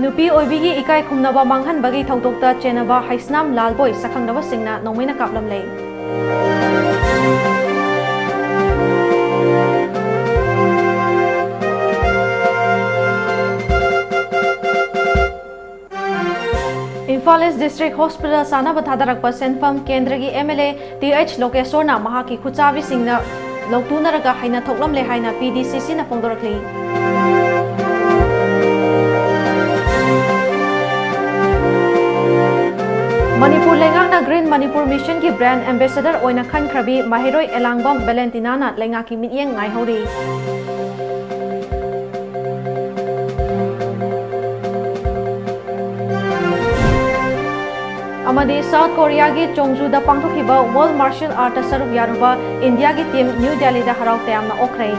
ꯅꯨꯄꯤ ꯑꯣꯏꯕꯤꯒꯤ ꯏꯀꯥꯏ ꯈꯨꯝꯅꯕ ꯃꯥꯡꯍꯟꯕꯒꯤ ꯊꯧꯗꯣꯛꯇ ꯆꯦꯟꯅꯕ ꯍꯩꯁꯅꯥꯝ ꯂꯥꯜꯕꯣꯏ ꯁꯛꯈꯪꯅꯕꯁꯤꯡꯅ ꯅꯣꯡꯃꯩꯅ ꯀꯥꯞꯂꯝꯂꯦ꯫ ꯏꯝꯐꯥꯜ ꯏꯁ ꯗꯤꯁꯇ꯭ꯔꯤꯛ ꯍꯣꯁꯄꯤꯇꯥꯜ ꯁꯥꯅꯕ ꯊꯥꯗꯔꯛꯄ ꯁꯦꯟꯐꯝ ꯀꯦꯟꯗ꯭ꯔꯒꯤ M L A T H ꯂꯣꯀꯦꯁꯣꯔꯅ ꯃꯍꯥꯛꯀꯤ ꯈꯨꯠꯆꯥꯕꯤꯁꯤꯡꯅ ꯂꯧꯇꯨꯅꯔꯒ ꯍꯩꯅ ꯊꯣꯛꯂꯝꯂꯦ ꯍꯥꯏꯅ ꯄꯤ ꯗꯤ ꯁꯤ ꯁꯤꯅ ꯐꯣꯡꯗꯣꯔꯛꯂꯤ꯫ ꯃꯅꯤꯄꯨꯔ ꯂꯩꯉꯥꯛꯅ ꯒ꯭ꯔꯤꯟ ꯃꯅꯤꯄꯨꯔ ꯃꯤꯁꯟꯒꯤ ꯕ꯭ꯔꯥꯟꯗ ꯑꯦꯝꯕꯦꯁꯦꯗꯔ ꯑꯣꯏꯅ ꯈꯟꯈ꯭ꯔꯕꯤ ꯃꯍꯩꯔꯣꯏ ꯑꯦꯂꯥꯡꯕꯝ ꯚꯦꯂꯦꯟꯇꯤꯅꯥꯅ ꯂꯩꯉꯥꯛꯀꯤ ꯃꯤꯠꯌꯦꯡ ꯉꯥꯏꯍꯧꯔꯤ꯫ ꯑꯃꯗꯤ ꯁꯥꯎꯠ ꯀꯣꯔꯤꯌꯥꯒꯤ ꯆꯣꯡꯖꯨꯗ ꯄꯥꯡꯊꯣꯛꯈꯤꯕ ꯋꯥꯔꯜꯗ ꯃꯥꯔꯁꯤꯌꯦꯜ ꯑꯥꯔꯠꯇ ꯁꯔꯨꯛ ꯌꯥꯔꯨꯕ ꯏꯟꯗꯤꯌꯥꯒꯤ ꯇꯤꯝ ꯅ꯭ꯌꯨ ꯗꯦꯜꯂꯤꯗ ꯍꯔꯥꯎ ꯇꯌꯥꯝꯅ ꯑꯣꯛꯈ꯭ꯔꯦ꯫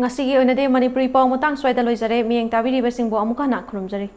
ꯉꯁꯤꯒꯤ ꯑꯣꯏꯅꯗꯤ ꯃꯅꯤꯄꯨꯔꯤ ꯄꯥꯎ ꯃꯇꯥꯡ ꯁ꯭ꯋꯥꯏꯗ ꯂꯣꯏꯖꯔꯦ꯫ ꯃꯤꯠꯌꯦꯡ ꯇꯥꯕꯤꯔꯤꯕꯁꯤꯡꯕꯨ ꯑꯃꯨꯛ ꯍꯟꯅ ꯈꯨꯔꯨꯝꯖꯔꯤ꯫